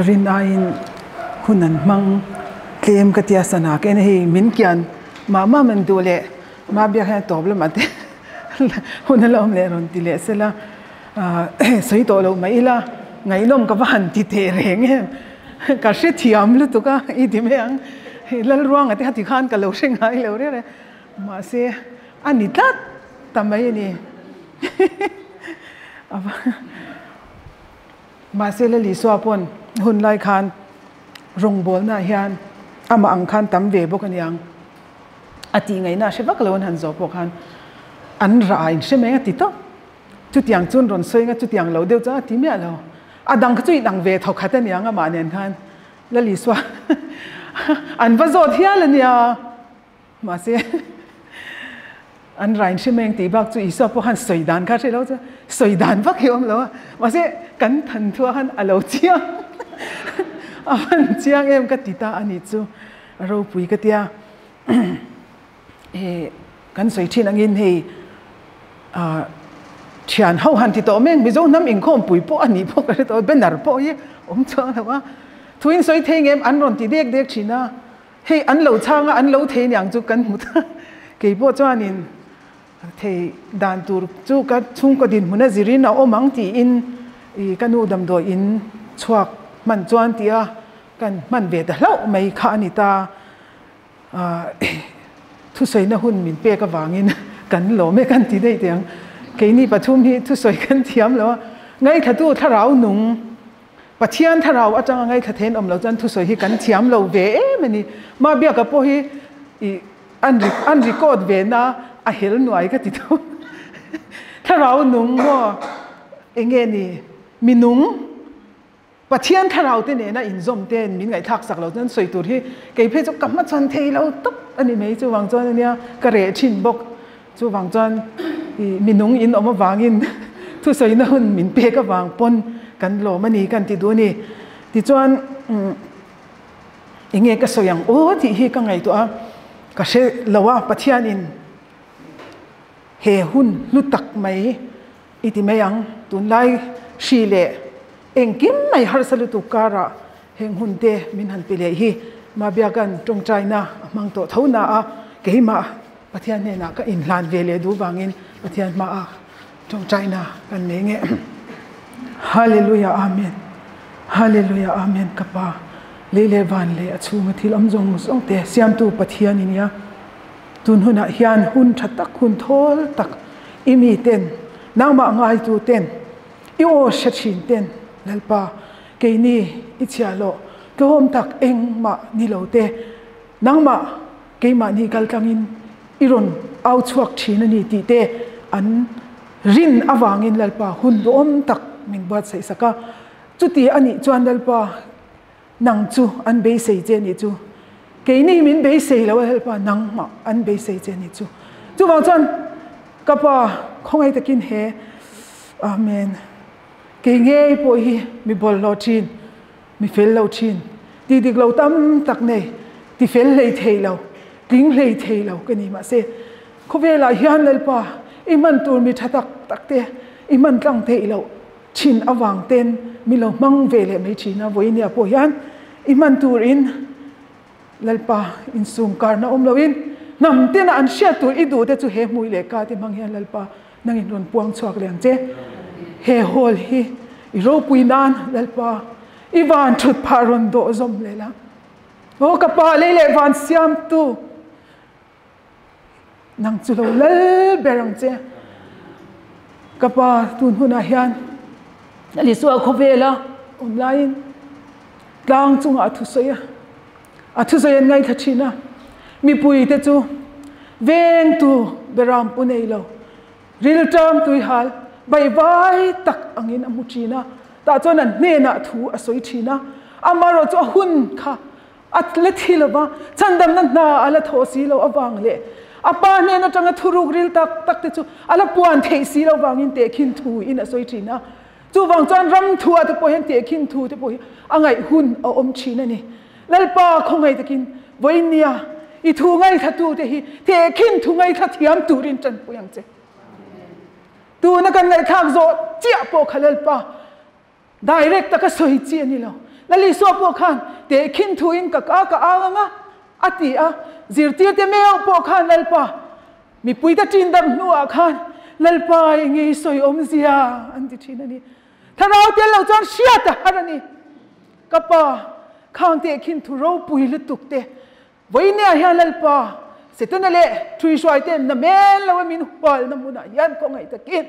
Rin aiin hun an hmang tlem ka tia sana ka en a hei min kian mah mah man duh leh mah biak hian tawp lamah te hun a la awm leh rawn ti leh sela sawi tawh loh mai ila ngaihnawm ka va han ti teh reng em ka hrethiam lutuk a i ti mai ang Lalruanga te khati khan ka lo hre ngai lo reng reng mahse a ni tlat ta mai a ni. Mahse Lalisua pawn hun lai khan rawngbawlnaah hian amah ang khan tam ve bawk a niang. A tih ngaihna a hre vak lo an han zawh pawh khan an rah a inhre mai a ti tawp. Chutiang chuan rawn sawi anga chutiang lo deuh chuan a ti miah lo. A dang kha chu inang ve thawkhat a niang amah nen khan Lalisua an va zawt hial a nia. Mahse, an rain hre mai ang tih bak chu Isua pawh khan sawi dan kha hre lo chu sawi dan vak hi a awm lo a. Mahse, kan than thuah khan a lo chiang a hman chiang em ka ti ta a ni chu a ropui ka tia. Hei kan sawi thin angin hei ah thian ho han ti tawh mek Mizo hnam inkhawmpui pawh a nih pawh ka hre tawh banner pawh hi awm chuang lo a. Thuin sawi thei ngem an rawn ti dek dek thin a. Hei an lo chhang a, an lo thei niang chu kan hmu ta. Kei pawh chuanin thei dan tur chu ka chhungkaw dinhmun a zirin a awm ang tiin i ka nu damdawi in chhuak hman chuan tia kan hman ve ta hlauh mai kha a ni ta. Thusawiina hun min pek avangin kan lawm e kan ti daih teh ang. Keini pathum hi thusawi kan thiam lo a, ngaihthatu thlarau nung Pathian thlarau atanga ngaithla thein awm lo chuan thusawi hi kan thiam lo ve em a ni. Mah biaka pawh hi ih an an record ve na a hel nuai ka ti tho. Thlarau nung maw eng nge ni mi nung Pathian thlarau te nena inzawm ten min ngaihthlak sak lo chuan sawi tur hi kei phei chu ka hmachhawn thei lo tawp a ni mai. Chuvang chuan ania ka reh thin bawk. Chuvang chuan i mi nung in awm avangin thusawina hun min pek avang pawn kan lawm a ni kan ti duh a ni. Tichuan eng nge ka sawi ang aw tih hi ka ngaihtuah a, ka hre lo a, Pathianin he hun hlu tak mai i ti mai ang, tunlai hri leh engkim mai harsa lutuk karah heng hun te min han pe leh hi Mabiaka'n tawngtaina a hmang tawh tho na a, keimah Pathian hnenah ka inhlan ve leh duh vangin Pathian hmaah tawngtaina kan nei nge. Hallelujah Amen Hallelujah Amen ka pa lei leh van leh a chhunga thil awm zawng zawng te siamtu Pathian i nia. Tun hunah hian hun tha tak hun thawl tak i mi ten nangmah ngaitu ten i aw hre thin ten Lalpa keini i chhiahhlawh tlawm tak engmah ni lo te nangmah Keimahni kaltlangin i rawn au chhuak thin a ni tih te an rin avangin Lalpa hun duhawm tak min buatsaih sak a. Chuti a nih chuan Lalpa nang chu an beisei che nih chu. Keini min beisei lo a Lalpa nangmah an beisei che nih chu. Chuvang chuan ka pa khawngaih takin he Amen. Kei ngei pawh hi mi bawlhhlawh thin. Mi fel lo thin, ti dik lo tam tak nei, ti fel hlei thei lo, tling hlei thei lo ka ni. Mahse, khawvelah hian Lalpa, i hman tur mi tha tak tak te i hman tlang theih loh thin avang ten mi lo hmang ve leh mai thin a. Vawinia pawh hian i hman turin Lalpa insum karna awm loin hnam tena an hriat tur i duh te chu he hmui leh ka te hmang hian Lalpa nangin rawn puang chhuak leh ang che. He hall hi i ropui nan Lalpa i van thut phah rawn dawh zawm leh la. Aw ka pa lei leh van siamtu nang chu lo lal ber ang che. Ka pa tun hunah hian Isua khawvela awm laiin tlang chungah a thusawi a, a thusawi an ngaithla thin a, mipuite chu vengtu beram pu nei lo, rilṭam tuihal baihvai tak angin a hmu thin a, tah chuan an hnenah thu a sawi thin a, amaherawhchu a hun kha A la thi lo va, chhandamna hna a la thawh si lo avang leh a pa hnen atanga thuruk ril tak tak te chu a la puan theih si lo vangin tehkhin thu in a sawi thin a. Chuvang chuan ram thu ah te pawh hian tehkhin thu te pawh hi a ngaih hun a awm thin a ni. Lalpa khawngaih takin vawinia i thu ngaithla te hi tehkhin thu ngaithla thiam turin tanpui ang che. Tuna kan ngaihthlak zawh chiah pawh kha Lalpa Direct taka sawi chi a ni lo. Lal Isua pawh khan tehkhin thuin ka ka ka au ang a, a ti a. Zirtirte meuh pawh khan Lalpa mipuite ṭin dam hnuah khan Lalpa i ngei sawi awmzia an ti ṭhin a ni. Thlarau tel lo chuan hriat a har a ni. Ka pa, khang tehkhin thu ropui lutuk te Vawinia hian Lalpa, Setana leh Thuihruaite na men lo a min hualna hmunah hian khawngaih takin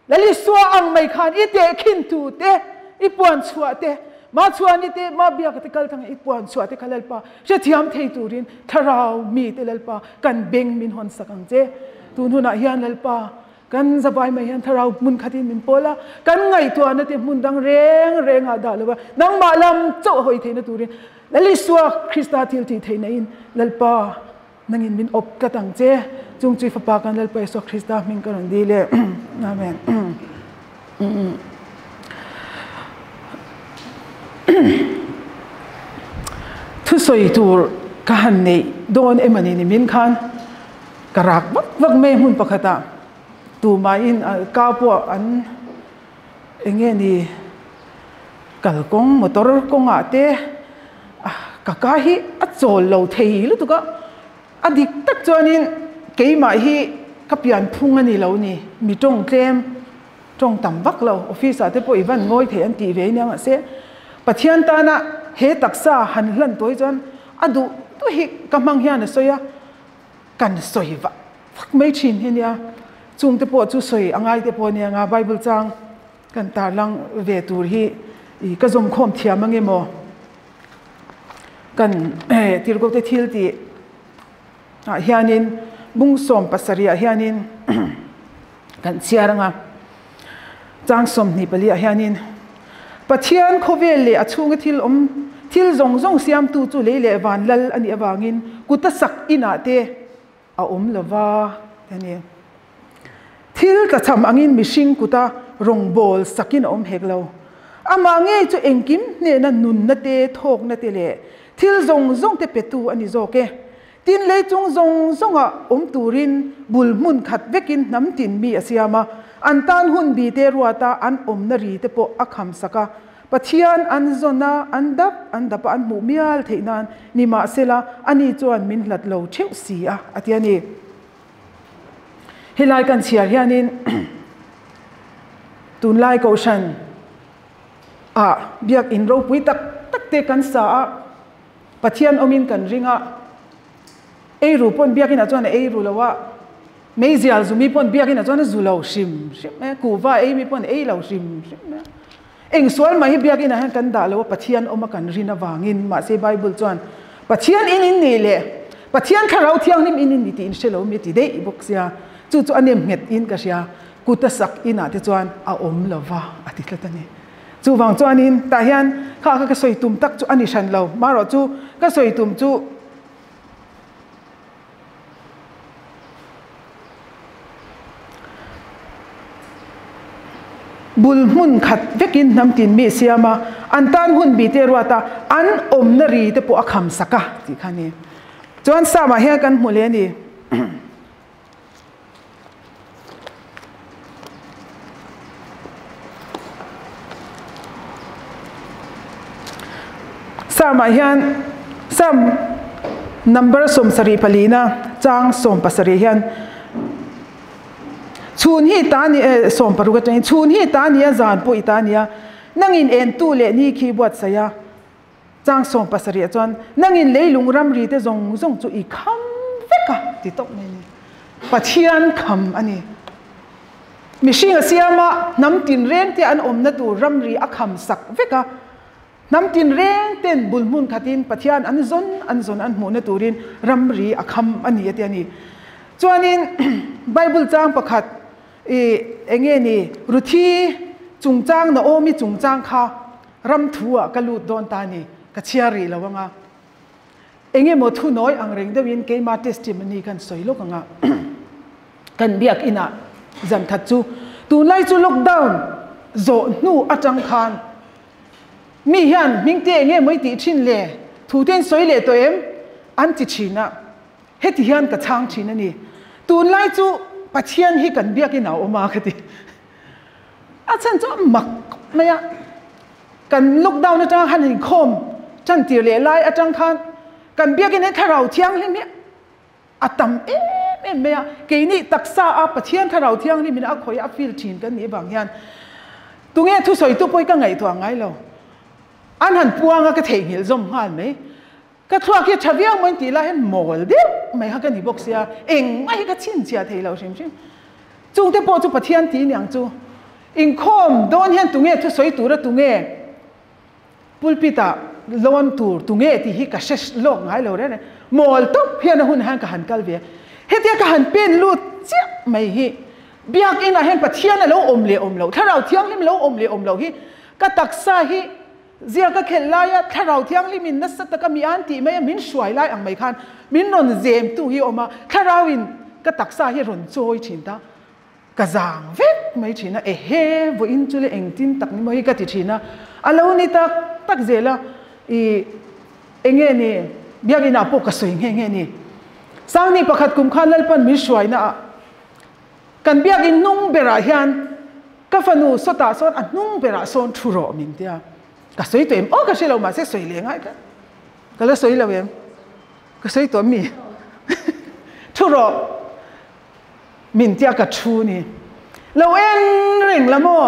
Lal Isua ang mai khan i tehkhin tu te, i puan chhuah te, ma chhuani te, ma biaka te kal thanga i puan chhuah te kha Lalpa hrethiam thei turin Thlarau mi te Lalpa kan beng min hawn sak ang che. Tun hunah hian Lalpa Kan zavai mai hian thlarau hmun khatin min pawl a, kan ngaihtuahna te hmun dang reng rengah dah lo a, nangmah lam chauh hawi theihna turin Lal Isua Krista thil tih theihna in Lalpa nangin min awp tlat ang che. Chung chui fapa kan Lalpa Isua Krista hming ka rawn dil e. Amen. Thusawi tur ka han neih dawn emawni ni min khan Ka rak vak vak mai hmun pakhatah tumahin ka pawh an eng nge ni kalkawng motor kawngah te ka ka hi a chawl lo thei lutuk a, a dik tak chuanin keimah hi ka pianphung a ni lo ni, mi tawng tlem tawng tam vak lo office ah te pawh i van ngawi thei an tih ve nia mahse Pathian tana he taksa han hlan tawi chuan a duh duh hi ka hmang hian a sawi a. Kan sawi vak vak mai thin hi nia, chungte pawh chu sawi a ngai te pawh ania nga Bible chang kan tarlang ve tur hi i ka zawmkhawm thiam ange maw? Kan tirhkohte thil tih ah hianin bung 70 ah hianin kan chhiar anga chang 24 ah hianin Pathian khawvel leh a chhunga thil awm thil zawng zawng siamtu chu lei leh van lal a nih avangin kuta sak inah te a awm lova a ni. Thil tlachham angin mihring kuta rawngbâwl sakin a awm hek lo. Amah ngei chu engkim hnehna nunna te, thawkna te leh thil zawng zawng te petu a ni zawk e. Tin, lei chung zawng zawnga awm turin bul hmun khat vekin hnam tin mi a siam a, an tan hun bi te ruata an awmna ri te pawh a kham sak a. Pathian an zawn a, an dap an dap a, an hmuh mial theih nan nimahsela ani chuan min hlat lo theuh si a, a ti a ni. Helai kan chhiar hianin tunlai Kohhran ah biakinn ropui tak tak te kan sa a, Pathian awmin kan ring a, eiru pawn biakinah chuan a eiru lo a, meizial zumi pawn biakinah chuan a zu lo hrim hrim e, kuhva ei mi pawn ei lo hrim hrim e. Eng sual mai hi biakinah hian kan dah lo a, Pathian awma kan rin avangin, mahse Bible chuan Pathian in in nih leh Pathian Thlarau Thianghlim in in ni tih in hre lo mi a ti daih bawk sia, chu chu a nem nghet in ka hria, kut a sak inah te chuan a awm lo va a ti tlat a ni. Chuvang chuanin tah hian kha kha ka sawi tum tak chu a ni hran lo, marawh chu ka sawi tum chu bul hmun khat vekin hnam tin mi siam a, an tan hun bi te ruat a, an awmna ri te pawh a kham sak a tih kha a ni. Chuan Psalm-ah hian kan hmu leh a ni. Psalm ah hian Psalm number 74 na chang 17 hian chhun hi ta ni eh 16 atangin chhun hi ta ni a zan pawh i ta ni a nangin entu leh ni khi buatsaih a Chang 17 ah chuan, Nangin leilung ramri te zawng zawng chu i kham vek a ti tawp mai a ni. Pathian kham a ni. Mihring a siam a, hnam tinreng te an awmna tur ramri a kham sak vek a. Hnam tinreng ten bul hmun khatin Pathian an zawn an zawn an hmuhna turin ramri a kham a ni a ti a ni. Chuanin Bible chang pakhat i enge ni Ruthi chungchang Naomi chungchang kha Ram thu ah ka lut dawn ta ni, ka chhiar rih lo anga. Eng emaw thu nawi ang reng deuhin keima testimony khan sawi lawk anga. Kan biak inah zan khat chu tunlai chu lockdown zawh hnu atang khan mi hian hmingte eng emaw i tih thin le, thu te in sawi leh tawh em? an ti thin a. Heti hian ka chhang thin a ni. Tunlai chu Pathian hi kan biak inah a awm a ka ti. A chhan chu a mak khawp mai a. Kan lockdown atanga han inkhawm tan tir leh lai atang khan kan biakin hian Thlarau Thianghlim hi a tam em em mai a, keini taksa a Pathian Thlarau Thianghlim in a khawih a feel thin kan nih vang hian tunge thusawitu pawh hi ka ngaihtuah ngai lo. An han puang a ka theihnghilh zawm nghal mai. Ka thluak hi tha viau mai tih lai hian mawl deuh mai kha ka ni bawk sia, engmah hi ka chhinchhiah thei lo hrim hrim. Chungte pawh chu Pathian ti niang chu. Inkhawm dawn hian tunge thusawi tura tunge pulpit ah lawn tur tunge tih hi ka hre lawk ngai lo reng reng. Mawl tawp hian a hun hian ka han kal ve a. Hetia ka han pen lut chiah mai hi Biakinn ah hian Pathian a lo awm leh awm loh, Thlarau Thianghlim lo awm leh awm loh hi ka taksa hi Ziak a khelh laia Thlarau Thianghlimin nasa taka mi an tih mai a min hruai lai ang mai khan min rawn zemtu hi a awm a, Thlarauin ka taksa hi a rawn chawi thin ta, ka zang vek mai thin a, ehe vawiin chu le engtin tak ni maw hi ka ti thin a, a lo ni tak tak zel a, ih enge ni Biakinah pawh ka sawi nghe nghe ni. Sangni pakhat kum khan Lalpan min hruaina ah Kan biakin hnung berah hian ka fanu sawtah sawn a hnung berah sawn thu rawh min tia. Ka sawi tawh em? Aw ka hre lo mahse sawi leh ngai tlat. Ka la sawi lo em? Ka sawi tawh mi? Thu rawh min tia ka thu ni. Lo en reng la maw?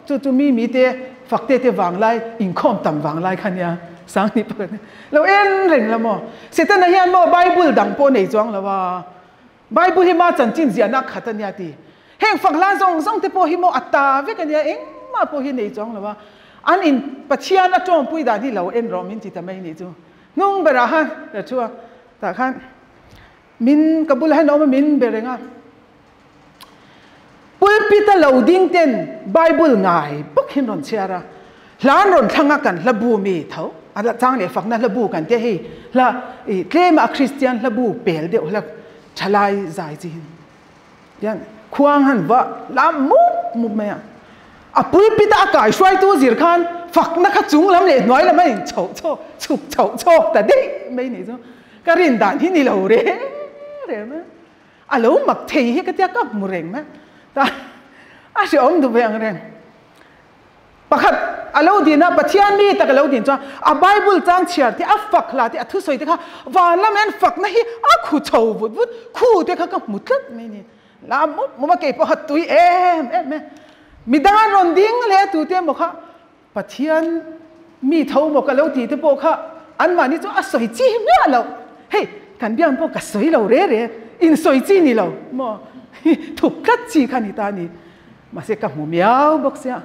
Chu chu mi mi te fak te te vanglai inkhawm tam vanglai kha nia. Sangni pakhat lo en reng la maw? Setana hian maw Bible dang pawh nei chuang lo a. Bible hi ma chanchin ziahna khat a nia ti. Heng fak hlan zawng zawng te pawh hi maw a ta vek a nia, engmah pawh hi nei chuang lo a. An in Pathian a tawngpui dan hi lo en rawh min ti ta mai nih chu. Hnung berah khan ka thu a, tah khan min ka bulah hian a awm a min be reng a. Pulpit a lo ding ten Bible ngai bawk hian rawn chhiar a, hla an rawn thlang a kan hla bu mi tho a chang leh fakna hla bu kan tia hei hla ih tlem a Kristian hla bu pel deuh hla thalai zai chi hin hian khuang han va lam mup mup mai a, a pulpit a a kai hruaitu zir khan fakna kha chung lam leh hnuai lam a in chhoh chhawk chhuk chhoh chhawk ta daih mai nih chu ka rin dan hi ni lo reng reng a. A lo mak thei hi ka tia ka hmu reng mai ta a hreawm duh ve ang reng. Pakhat a lo din a, Pathian mi tak a lo din chuan a Bible chang chhiar te, a fak hla te, a thusawi te kha van lam hian fakna hi a khu chho vut vut, khu te kha ka hmu tlat mai ni. La mup mup a kei pawh a tui em em e. Midang an rawn ding hle a tute emaw kha Pathian mi tho maw ka lo tih te pawh kha anmahni chu a sawi chi miah loh. Hei, kan biak pawh ka sawi lo re re, in sawi chi ni lo maw? Thup tlat chi kha ni ta ni. Mahse ka hmu miau bawk sia.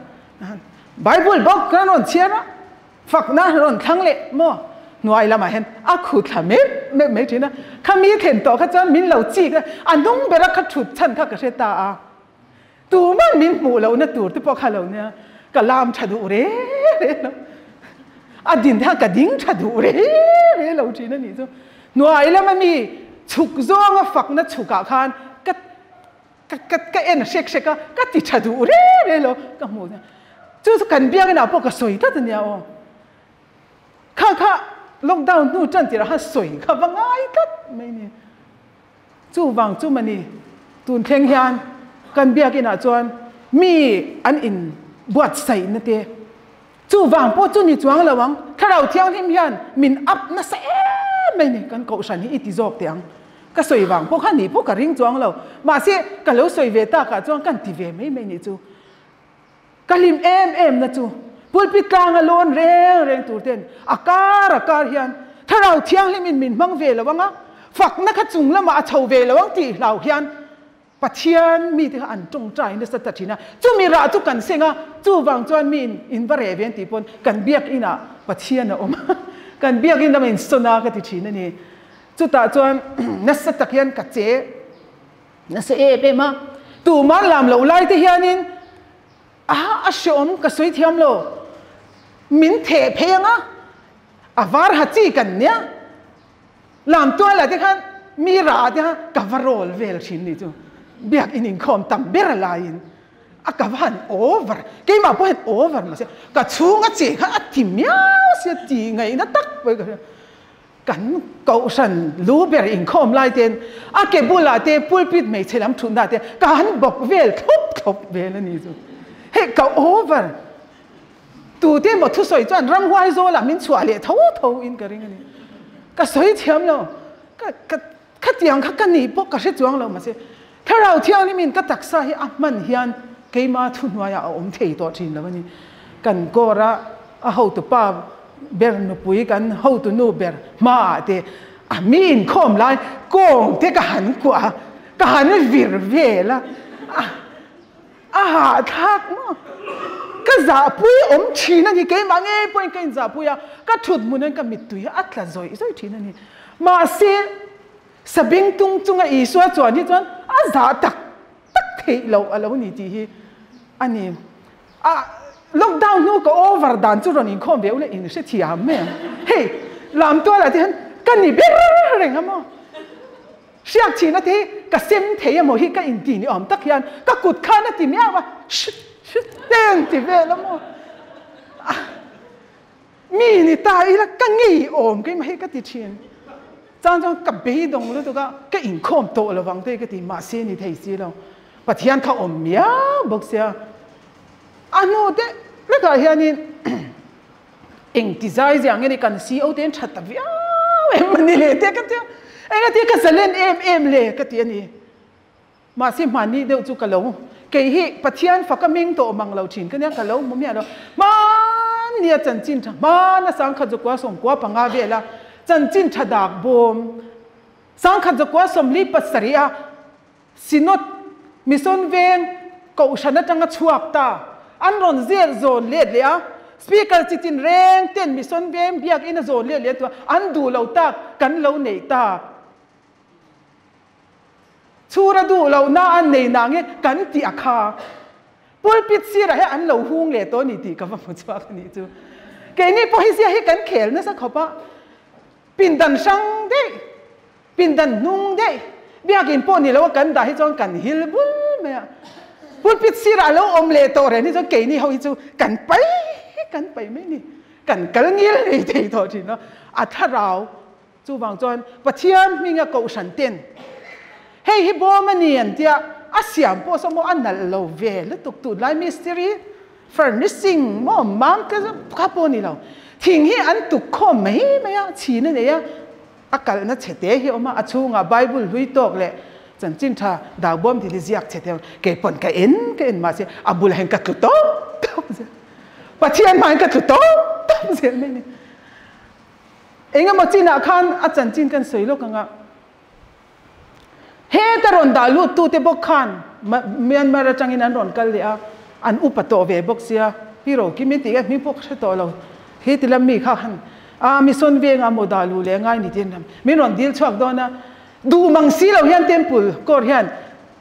Bible bawk kan rawn chhiar a, fakna rawn thlang leh maw? Hnuai lamah hian a khu thla mep mep mai thin a. Kha mi thlen tawh kha chuan min lo chik a, a hnung bera kha thut chhan kha ka hre ta a. Tuman min hmuh lohna tur te pawh kha lo nia, ka lam tha duh re re lo. A din te kha ka ding tha duh re re lo thin a nih chu. Hnuai lama mi chhuk zawnga fakna chhukah khan ka ka ka ka en hrek hrek a, ka ti tha duh re re lo ka hmuh nia. Chu chu kan biakinah pawh ka sawi tlat a nia aw. Kha kha lockdown hnu tan tirah khan sawi kha va ngai tlat mai ni. Chuvang chu mani tun thleng hian kan biakinah chuan mi an in buatsaihna te chuvang pawh chu ni chuang lo ang. Thlarau Thianghlim hian min up nasa em mai ni kan kohhran hi i ti zawk teh ang. Ka sawi vang pawh kha nih pawh ka ring chuang lo. Mahse ka lo sawi ve takah chuan kan ti ve mai mai nih chu. Ka hlim em em na chu pulpit tlanga lawn reng reng tur ten a kar a kar hian Thlarau Thianghlim in min hmang ve lo ang a, fakna kha chung lamah a chho ve lo ang tih hlau hian Pathian mite kha an tawngtai nasa ta thin a, chumi rah chu kan seng a, chuvang chuan mi in in va reh ve an tih pawn kan biakin ah Pathian a awm a, kan biakin lama in sawn a ka ti thin a ni. Chutah chuan nasa tak hian ka che. Nasa em em a, tumah lam loh lai te hianin a a hreawm ka sawi thiam lo, min theh phei ang a, a var ha chi kan nia, lam tual ah te khan mi rah ah te khan ka va roll vel thin ni chu, biakin inkhawm tam ber laiin a ka va han over, keimah pawh hian over mahse ka chhung a che kha a ti miau sia tih ngaihna tak pawh hi ka hria. Kan kohhran lu ber inkhawm lai ten a ke bulah te pulpit hmeichhe lam thutna te ka han bawk vel thlawp thlawp vel a ni chu. Hei ka over. Tute emaw thusawi chuan ramhuai zawlah min chhuah leh tho tho in ka ring a ni. Ka sawi thiam lo. Ka ka khatiang kha ka nih pawh ka hre chuang lo mahse Thlarau Thianghlimin ka taksa hi a hman hian keima thuhnuaiah a awm thei tawh thin lo a ni. Kan kawra a hotupa ber nupui kan hotu nu ber hmaah te a mi inkhawm lai kawng te ka han kuah a, ka han vir vel a, a hahthlak maw? Ka zahpui awm thin a ni, keimah ngei pawhin ka inzahpui a, ka thut hmunin ka mittui a tla zawih zawih thin a ni. Mahse, sabing tung chunga Isua chuan hi chuan a zah tak tak theih loh a lo ni tih hi a ni. A lockdown hnu ka over dan chu rawn inkhawm ve ula in hrethiam mai ang. Hei, lamtualah te hian ka ni ber reng a maw? Hriak chhina te hi ka sem thei emaw hi ka inti ni awm tak hian ka kut khan a ti miau a, hrit hrit teng ti vel a maw? Mi ni ta ila ka ngei awm keimah hi ka ti thin. Chang chuan ka beidawng lutuk a, ka inkhawm tawh lovang te ka ti, mahse ni thei si lo. Pathian kha awm miau bawk sia. A hnu te lekah hianin engti zai zia nge ni kan CO te an tha ta viau em a ni le te ka ti a, engati ka zalen em em le ka ti a ni. Mahse hmanni deuh chu ka lo kei hi Pathian faka meng tawh mang lo thin ka nia, ka lo hmu miah lo. Hmannia chanchin tha hmana sangkhat zakua sawmkua panga vela chanchin tha dak bawm sangkhat zakua sawmli pasarih a Synod Mission Veng Kohhran atanga chhuak ta an rawn zel zawn let leh a, Speaker chi tin reng ten Mission Veng biakinn a zawn let leh tua an duh lo tak kan lo neih tak. Chhura duh lohna an nei na nge kan tih a kha. Pulpit sirah hian an lo hung leh tawh a ni tih ka va hmu chhuak a nih chu. Keini pawh hi zia hi kan khel nasa khawp a, pindan hrang daih, pindan hnung daih, biakin pawh ni lo a kan dah hi chuan kan hil bul mai a. Pulpit sirah a lo awm leh tawh reng hi chuan keini ho hi chu kan pai kan pai mai a ni. Kan kal ngil ngei thei tawh thin a, a thlarau Chuvang chuan Pathian hminga kohhran ten hei hi bawm a ni an tia, a siam pawh saw maw a nalh lo ve lutuk tunlai mistiri furnishing maw mam te kha pawh a ni lo. Thing hi an tuk khawm mai mai a, chhin a nei a, a kalhna chhe te hi a awm a, a chhungah Bible hlui tawk leh chanchin tha dau bawm tih hi ziak chhe te a awm. Kei pawn ka en ka en mahse a bulah hian ka tlu tawp tawp zel. Pathian hmain ka tlu tawp tawp zel mai a ni. Engemaw chinah khan a chanchin kan sawi lawk ang a, heta rawn dah luttute bawk khan Myanmar atangin an rawn kal leh a, an upa tawh ve bawk sia, Pi Rokimi tih kha hming pawh ka hre tawh lo, he ti lam mi kha han a mission venga maw dah luh leh ngai ni tiin min rawn dil chhuak dawn a, duh mang si lo hian temple court hian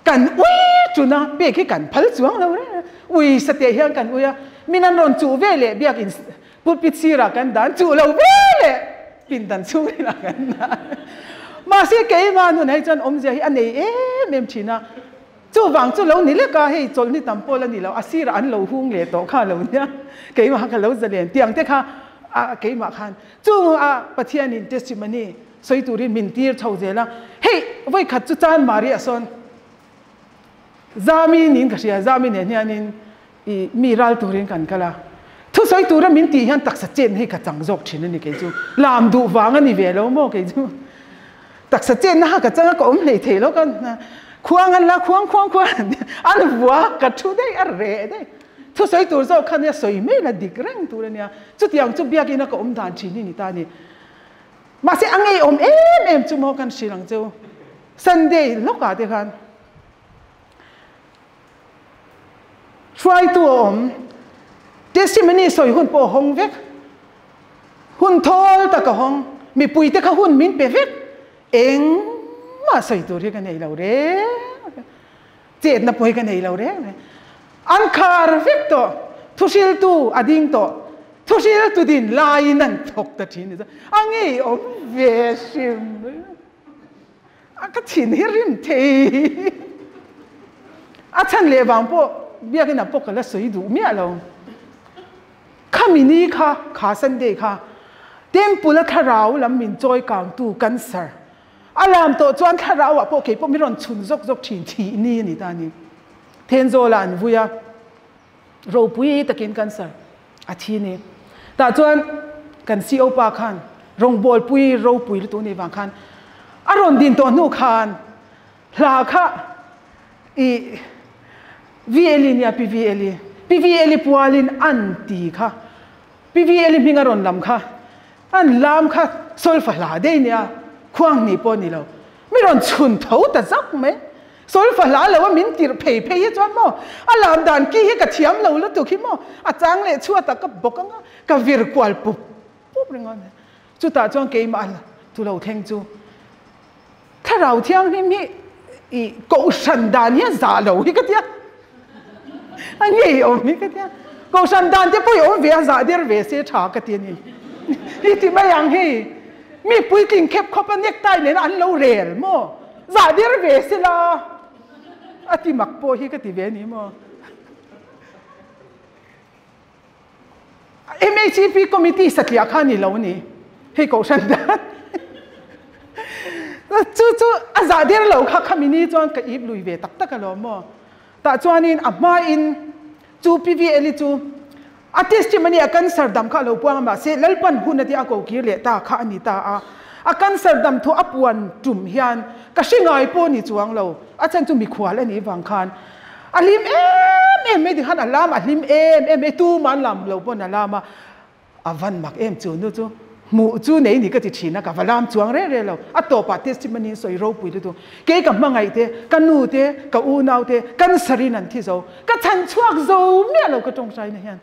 kan ui tuna pek hi kan phal chuang lo reng a, ui sateh hian kan ui a, min an rawn chuh ve leh biakin Pulpit sirah kan dan chuh lo ve leh pindan chhungin ah kan dan. Mahse keimah nun hei chuan awmzia hi a nei em em thin a, chuvang chu lo ni lek a, hei chawlhni tam pawh la ni lo, a sirah an lo hung leh tawh kha lo nia, keimah ka lo zalen tiang te kha a keimah khan chung a Pathianin testimony sawi turin min tir chho zel a, hei vawikhat chu Chanmari ah sawn Zami niin ka hria, Zami nen hianin I mi ral turin kan kal a, thusawi tura min tih hian taksa chetna hi ka chang zawk thin a ni kei chu. Lam duh vang a ni ve lo maw kei chu. Taksa chetna kha ka chang a, ka awm hlei thei lo ka khuang an la khuang khuang khuang an vua ka thu daih a reh daih. Thusawi tur zawk kha nia sawi mai la dik reng tur a nia. Chutiang chu biakina ka awm dan thin hi ni ta a ni. Mahse a ngeiawm em em chu maw kan hrilh ang cheu Sunday lawkah te khan. Hruaitu a awm. Testimony sawi hun pawh a hawng vek. Hun thawl tak a hawng. Mipuite kha hun min pe vek. Engmah sawi tur hi ka nei lo reng reng. Chetna pawh hi ka nei lo reng reng. An khar vek tawh. Thuhriltu a ding tawh. Thuhriltu din laiin an thawk ta thin. A ngeiawm ve hrim. A ka thin hi rim thei. A chhan leh vang pawh biakina pawh ka la sawi duh miah lo. Khami ni kha, kha Sunday kha, Temple a thlarau lam min chawi kangtu cancer a lam tawh chuan thlarau ah pawh kei pawh min rawn chhun zawk zawk thin thih ni a ni ta a ni. Thenzawl ah an vui a, ropui takin cancer. A thi ni. Tah chuan kan CO pa khan rawngbawlpui ropui lutuk ni vang khan a rawn din tawh hnu khan hla kha i VLE nia Pi VLE Pi VLE pualin an ti kha Pi VLE hming a rawn lam kha an lam kha solfa hla dei nia khuang hnih pawh ni lo mi rawn chhun tho ta zak mai. Solfa hla lo a min tirh phei phei hi chuan maw a lam dan ki hi ka thiam lo lutuk hi maw a chang leh chhuat ah ka bawk anga ka vir kual pup pup ringawt mai. Chutah chuan keimah chu lo thleng chu thlarau thianghlim hi i kohhran dan hi a zah lo hi ka tia a ngeiawm hi ka tia kohhran dan te pawh i awm ve a zah der ve se tha ka ti a ni hi ti mai ang hei mi puitling khep khawp a necktie nena an lo rel maw. Zah der ve se la a ti mak pawh hi ka ti ve ni maw. MHEP committee satliah kha ni lo ni hei kohhran dan chu chu a zah der lo kha khami ni chuan ka ip lui ve tak tak alawm maw. Tah chuanin a hmain chu PVL hi chu A testimony a cancer dam kha a lo puang a mahse Lalpan hun a tia a ko kir leh ta kha a ni ta a. A cancer dam thu a puan tum hian ka hre ngai pawh ni chuang lo. A chhan chu mikhual a nih vang khan a hlim em em mai tikhan a lam a hlim em em mai tumah an lam lo pawn a lam a. A van mak em chu nu chu hmuh chu nei ni ka ti thin a ka va lam chuang reng reng lo. A tawpah testimony in sawi ropui lutuk. Kei ka hmangaih te, ka nu te, ka unau te cancer in an thi zo. Ka chhan chhuak zo miah lo ka tawngtaina hian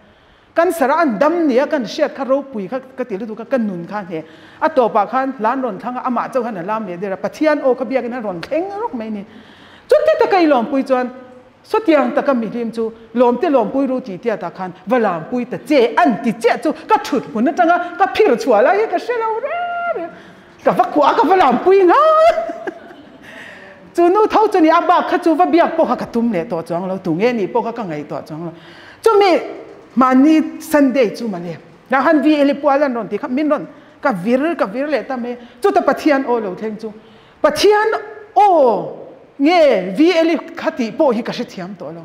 cancer a an dam nia kan hriat kha ropui kha ka ti lutuk a ka nun kha hneh a tawpah khan hlan rawn thlang a amah chauh hian a lam leh der a Pathian aw kha biakin a rawn thleng rawk mai ni chuti taka i lawmpui chuan sawtiang taka mihlim chu lawmte lawmpui ru tih tiatah khan va lampui ta che an ti chiah chu ka thut hmun atanga ka phir chhuah lai hi ka hre lo reng reng. Ka va kuah a, ka va lampui nga. Chu nu tho chu ni a bak kha chu va biak pawh kha ka tum leh tawh chuang lo, tu nge nih pawh kha ka ngaihtuah chuang lo. Chumi mahni Sunday chu mawle, dah khan VL i pual an rawn ti kha min rawn ka vir ka vir leh ta mai. Chuta Pathian aw lo thleng chu Pathian aw nge VL i kha tih pawh hi ka hrethiam tawh lo.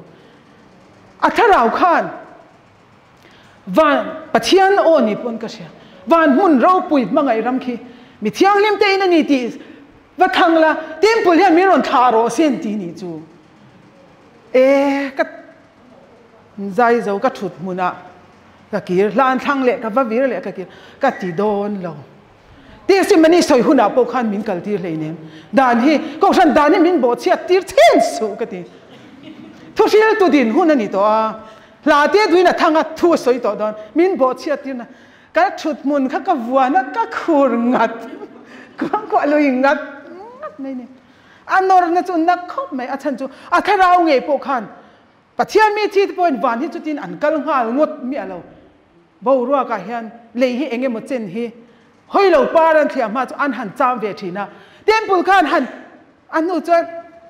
A thlarau khan Van Pathian aw ni pawn ka hria. Van hmun ropui hmangaih ram khi mi thianghlim te in a ni tih va thlang la, temple hian min rawn thlah rawh sin tih nih chu. E ka zai zo ka thut hmunah ka kir hlan thlang leh ka va vir leh ka kir ka ti dawn lo. Testimony sawi hunah pawh khan min kal tir hleinem. Dan hi kohhran dan hi min bawhchhiat tir chhen suh ka ti. Thuhriltu din hun a ni tawh a. Hla te duin a thang a, thu a sawi tawh dawn. Min bawhchhiat tirna ka thut hmun kha ka vuan a, ka khur ngat, kuangkuah lui ngat ngat mai ni. A nawrna chu nak khawp mai, a chhan chu a thlarau ngei pawh khan Pathian mi thi te pawhin van hi chutin an kal nghal ngawt miah lo. Boruakah hian lei hi eng emaw chen hi hawi lo par an thliah hma chu an han cham ve thin a. Temple khan han A hnu chuan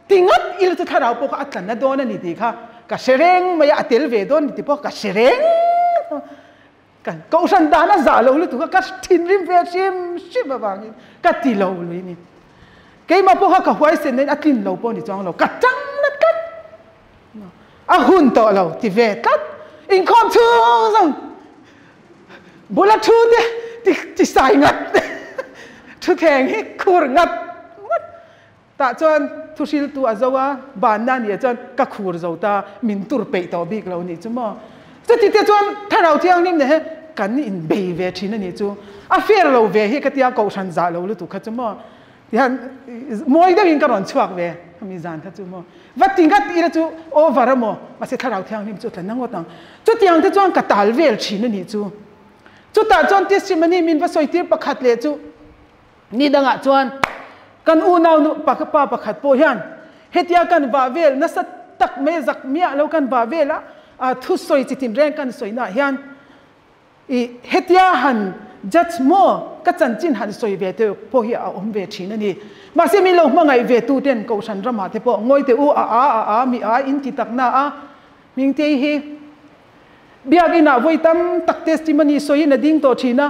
ti ngat ila chu thlarau pawh kha a tlanna dawn a ni tih kha ka hre reng mai a, a tel ve dawn ni tih pawh ka hre reng. Kan kohhran dan a zah lo lutuk a, ka thinrim ve hrim hrim avangin ka ti lo lui ni. Keimah pawh kha ka huaisen nain a tlin lo pawh ni chuang lo, ka tang na tlat. A hun tawh lo ti ve tlat. Inkhawm chhung zawng bula thu te ti sai ngat thuthleng hi khur ngat ngat tah chuan thuhriltu a zo a banna nia chuan ka khur zo ta min tur peih tawh bik lo nih chu maw chuti te chuan thlarau thianghlim nen hian kan inbei ve thin a nih chu a fair lo ve hi ka tia kohhran zah lo lutuk kha chu maw tihian mawi deuhin ka rawn chhuak ve hemi zan kha chu maw va ti ngat ila chu over a maw mahse thlarau thianghlim chu a tla na ngawt ang chutiang te chuan ka tal vel thin a nih chu chutah chuan testimony min va sawi tir pakhat leh chu ni dangah chuan kan unau nu pa pakhat pawh hian hetia kan vah vel nasa tak mai zak miah lo kan vah vel a thusawi chi tin reng kan sawi naah hian I hetia han judge maw? Ka chanchin han sawi ve te pawh hi a awm ve thin a ni. Mahse min lo hmangaih ve tu ten Kohhran ramah te pawh ngawi teh u a a a a mi a in ti tak na a Hmingtei hi Biakinn ah vawi tam tak testimony sawiin a ding tawh thin a,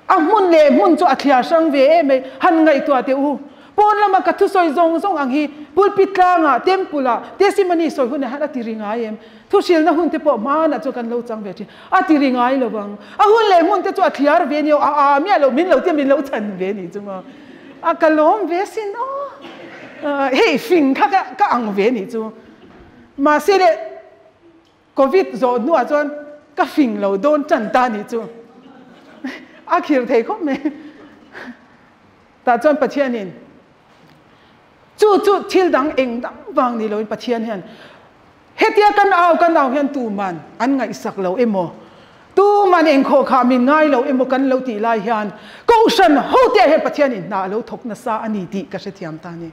a hmun leh hmun chu a thliar hrang ve em mai. Han ngaihtuah teh u. Pawn lama ka thusawi zawng zawng ang hi pulpit tlangah, temple ah, testimony sawi hunah hian a ti ri ngai em? Thuhrilna hun te pawh hmanah chuan kan lo chang ve thin. A ti ri ngai lo ang. A hun leh hmun te chu a thliar ve nia, a a miah lo, min lo tia min lo chhan ve nih chu maw. A ka lawm ve sin aw. Hei fing kha ka ang ve nih chu. Mahse le Covid zawh hnuah chuan ka fing lo dawn tan ta nih chu. A khir thei khawp mai. Tah chuan Pathianin chu chu thil dang eng dang vang ni loin Pathian hian hetia kan au kan au hian tuman an ngaihsak lo emaw, tuman engkhawh khah min ngai lo emaw kan lo tih lai hian Kohhran hote ah hian Pathianin hna a lo thawk nasa a ni tih ka hrethiam ta a ni.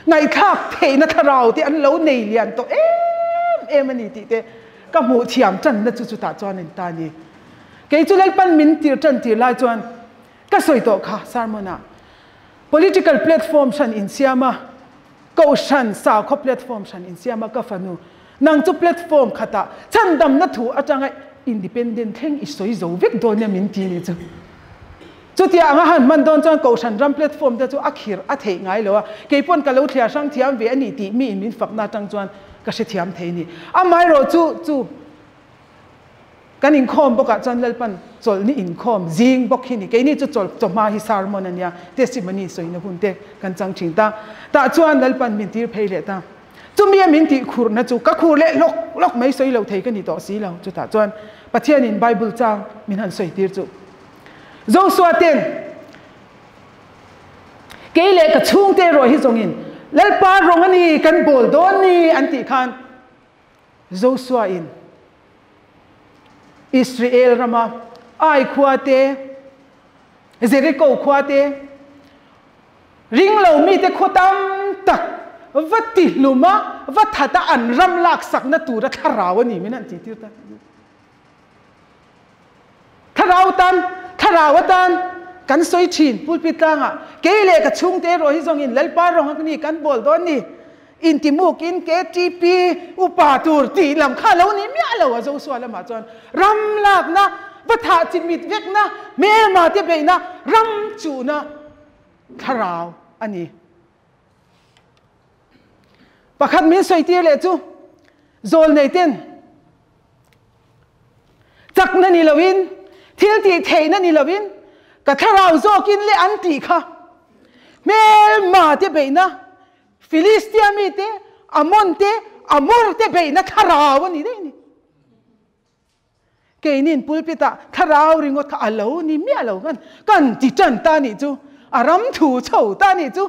Ngaihthlak theihna thlarau te an lo nei lian tawh em em a ni tih te ka hmuh thiam tanna chu chutah chuan in ta a ni. Kei chu Lalpan min tir tan tir lai chuan ka sawi tawh kha sermon ah political platform hran insiam a, kohhran sakhaw platform hran insiam a ka fanu nang chu platform khatah chhandamna thu atanga independent thleng i sawi zo vek dawn nia min ti ni chu. Chutia anga han hman dawn chuan Kohhran ram platform te chu a khirh a theih ngai lo a, kei pawn ka lo thliar hrang thiam ve a ni tih miin min fakna atang chuan ka hrethiam thei a ni. Amaherawh chu chu kan inkhawm bawkah chuan Lalpan chawlhni inkhawm zing bawk hi ni. Keini chu chawlh chawhma hi sermon a nia, testimony sawina hun te kan chang thin ta. Tah chuan Lalpan min tir phei leh ta. Chumi a min tih khurhna chu ka khur leh lawk lawk mai sawi lo thei ka ni tawh si lo. Chutah chuan Pathianin Bible chang min han sawi tir chu. Joshua ten kei leh ka chhungte erawh hi zawngin Lalpa rawng a ni kan bawl dawn ni an tih khan Joshua in Israel rama Ai khua te, Jericho khua te, ring lo mite khaw tam tak va ti hlum a, va that a an ram laksakna tura thlarau a ni min han tih tir ta. Thlarau tan, thlarau atan kan sawi thin pulpit tlangah, kei leh ka chhungte erawh hi zawngin Lalpa rawng a ni kan bawl dawn ni, intimukin KTP upa tur tih lam kha lo ni miah lo a Joshua lamah chuan ram lakna, va thah chimit vekna, hmelma te beihna, ram chuhna thlarau a ni. Pakhat min sawi tir leh chu zawl nei ten Chakna ni loin, thil tih theihna ni loin, ka thlarau zawkin leh an tih kha. Hmelma te beihna, Filistia mite, Amon te, Amor te beihna thlarau a ni daih a ni. Keinin pulpit-ah thlarau ringawt kha a lo ni miah lo khan kan ti tan ta nih chu, a ram thu chho ta nih chu,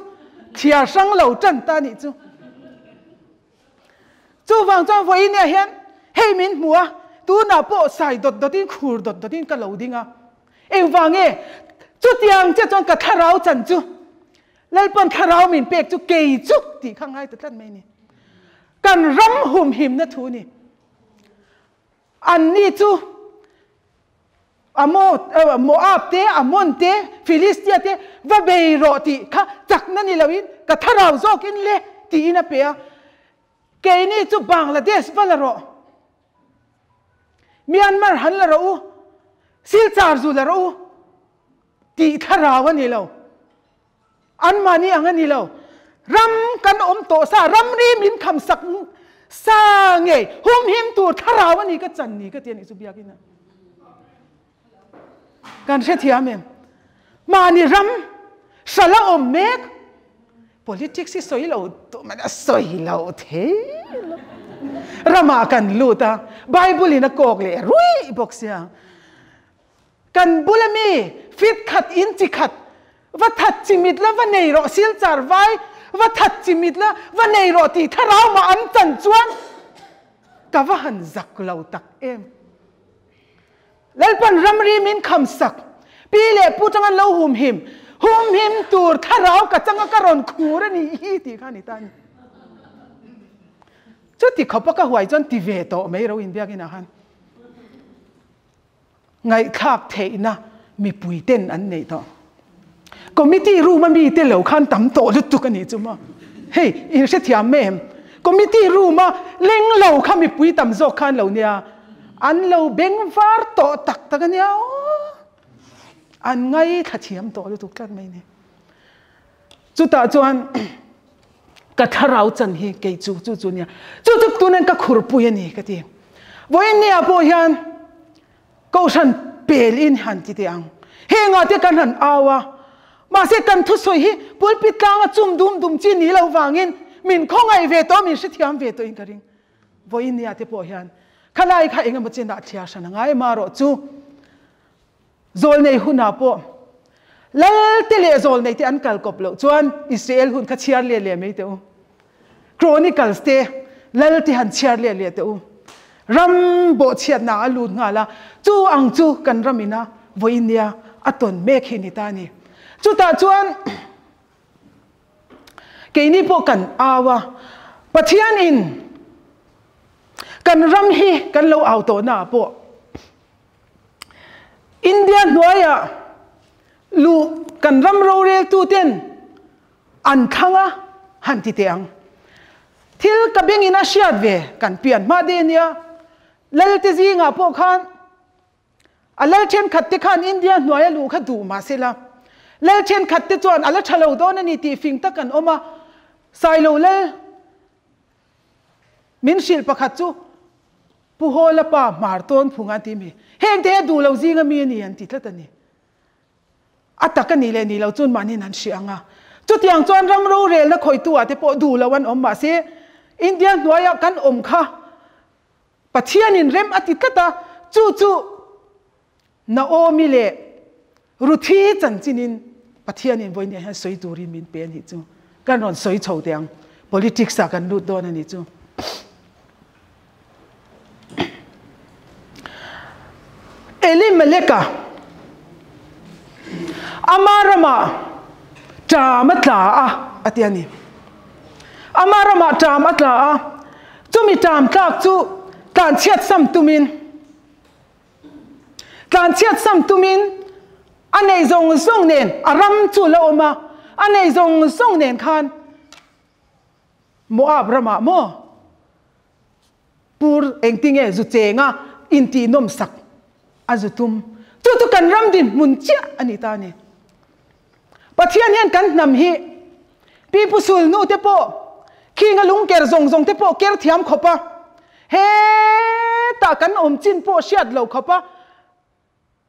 thliar hrang lo tan ta nih chu. Chuvang chuan vawiin ah hian hei min hmu a, tunah pawh sai dawt dawtin khur dawt dawtin ka lo ding a. Engvang nge? Chutiang chiah chuan ka thlarau chan chu Lalpan thlarau min pek chu kei chu tih kha ngai ta tlat mai a ni. Kan ram humhimna thu ni. Anni chu Moab te, Ammon te, Filistia te va bei rawh tih kha chakna ni loin ka thlarau zawkin le tiin a pe a. Keini chu Bangladesh va la rawh, Myanmar han la rawh u, Silchar zu la rawh u tih thlarau a ni lo. Anmahni ang a ni lo. Ram kan awm tawh sa, ramri min kham sak sa ngei, humhim tur thlarau a ni ka chan ni ka ti a nih chu biakina. Kan hrethiam em? Mahni ram hral a awm mek, politics hi sawi lo duh mai a sawi lo thei lo. Ramah kan lut a, Bible in a kawk leh ruih bawk sia. Kan bula mi fit khat in chi khat va that chi mit la va nei rawh silchar vai va that chi mit la va nei rawh tih thlarau mah an chan chuan ka va han zak lo tak em. Lalpan ramri min kham sak pi leh pu tang an lo humhim humhim tur thlarau ka changa ka rawn khur a nih hi tih kha a ni ta a ni. Chuti khawpa ka huai chuan ti ve tawh mai ro inbiakin ah khan. Ngaihthlak theihna mipui ten an neih tawh. Committee room a mite lo khan tam tawh lutuk a nih chu maw. Hei, in hrethiam em? Committee room a leng lo kha mipui tam zawk khan lo nia. An lo beng var tawh tak tak a nia aw. An ngaithla thiam tawh lutuk tlat mai ni. Chutah chuan ka thlarau chan hi kei chu chu chu nia. Chu chu tunin ka khurpui a ni ka ti. Vawiin nia pawh hian Kohhran pel in han ti teh ang. Hengah te kan han au a, mahse kan thusawi hi pulpit tlanga chum dum dum chi ni lo vangin min khawngaih ve tawh, min hrethiam ve tawhin ka ring. Vawiin nia te pawh hian khalai kha eng emaw chinah thliar hran a ngai marawh chu zawlnei hunah pawh Lalte leh zawlnei te an kal kawp loh chuan Israel hun kha chhiar leh leh mai teh u. Chronicles te Lal te han chhiar leh leh teh u. Ram bawhchhiatna a lut nghal a, chu ang chu kan ram ina vawiin nia a tawn mek hi ni ta a ni. Chutah chuan keini pawh kan au a, Pathianin kan ram hi kan lo au tawhna ah pawh India hnuaiah luh kan ram roreltuten An thlang a, han ti teh ang. Thil ka bengin a hriat ve kan pian hma de nia. Lalte zingah pawh khan a lal thenkhat te khan India hnuaia luh kha duh mah sela, lal thenkhat te chuan a la tha lo dawn a ni tih fing tak an awm a. Sailo lal min hrilh pakhat chu Pu Hawla pa hmar tawn phung an ti mi. Hengte hi a duh lo zinga mi a ni an ti tlat a ni. A tak a nih leh nih loh chuan mahniin an hria ang a. Chutiang chuan ram rorelna khawihtu ah te pawh duh loh an awm mahse India hnuaiah kan awm kha Pathianin rem a ti tlat a, chu chu Naomi leh Ruthi chanchinin Pathianin vawiin hian sawi turin min pe a nih chu. Kan rawn sawi chho teh ang. Politics ah kan lut dawn a nih chu. Elimeleka ama ramah ṭam a tla a a ti a ni. Ama ramah ṭam a tla a, chumi ṭam tlak chu tlanchhiat sam tumin tlanchhiat sam tumin a nei zawng zawng nen a ram chu la awm a, a nei zawng zawng nen khan Moab ramah maw pur engtinge zu chenga intih nawmsak a zu tum. Chu chu kan ram dinhmun chiah a ni ta a ni. Pathian hian kan hnam hi Pi Pu Sulnu te pawh khinga lungker zawng zawng te pawh ker thiam khawp a, hetah kan awm chin pawh hriat lo khawp a,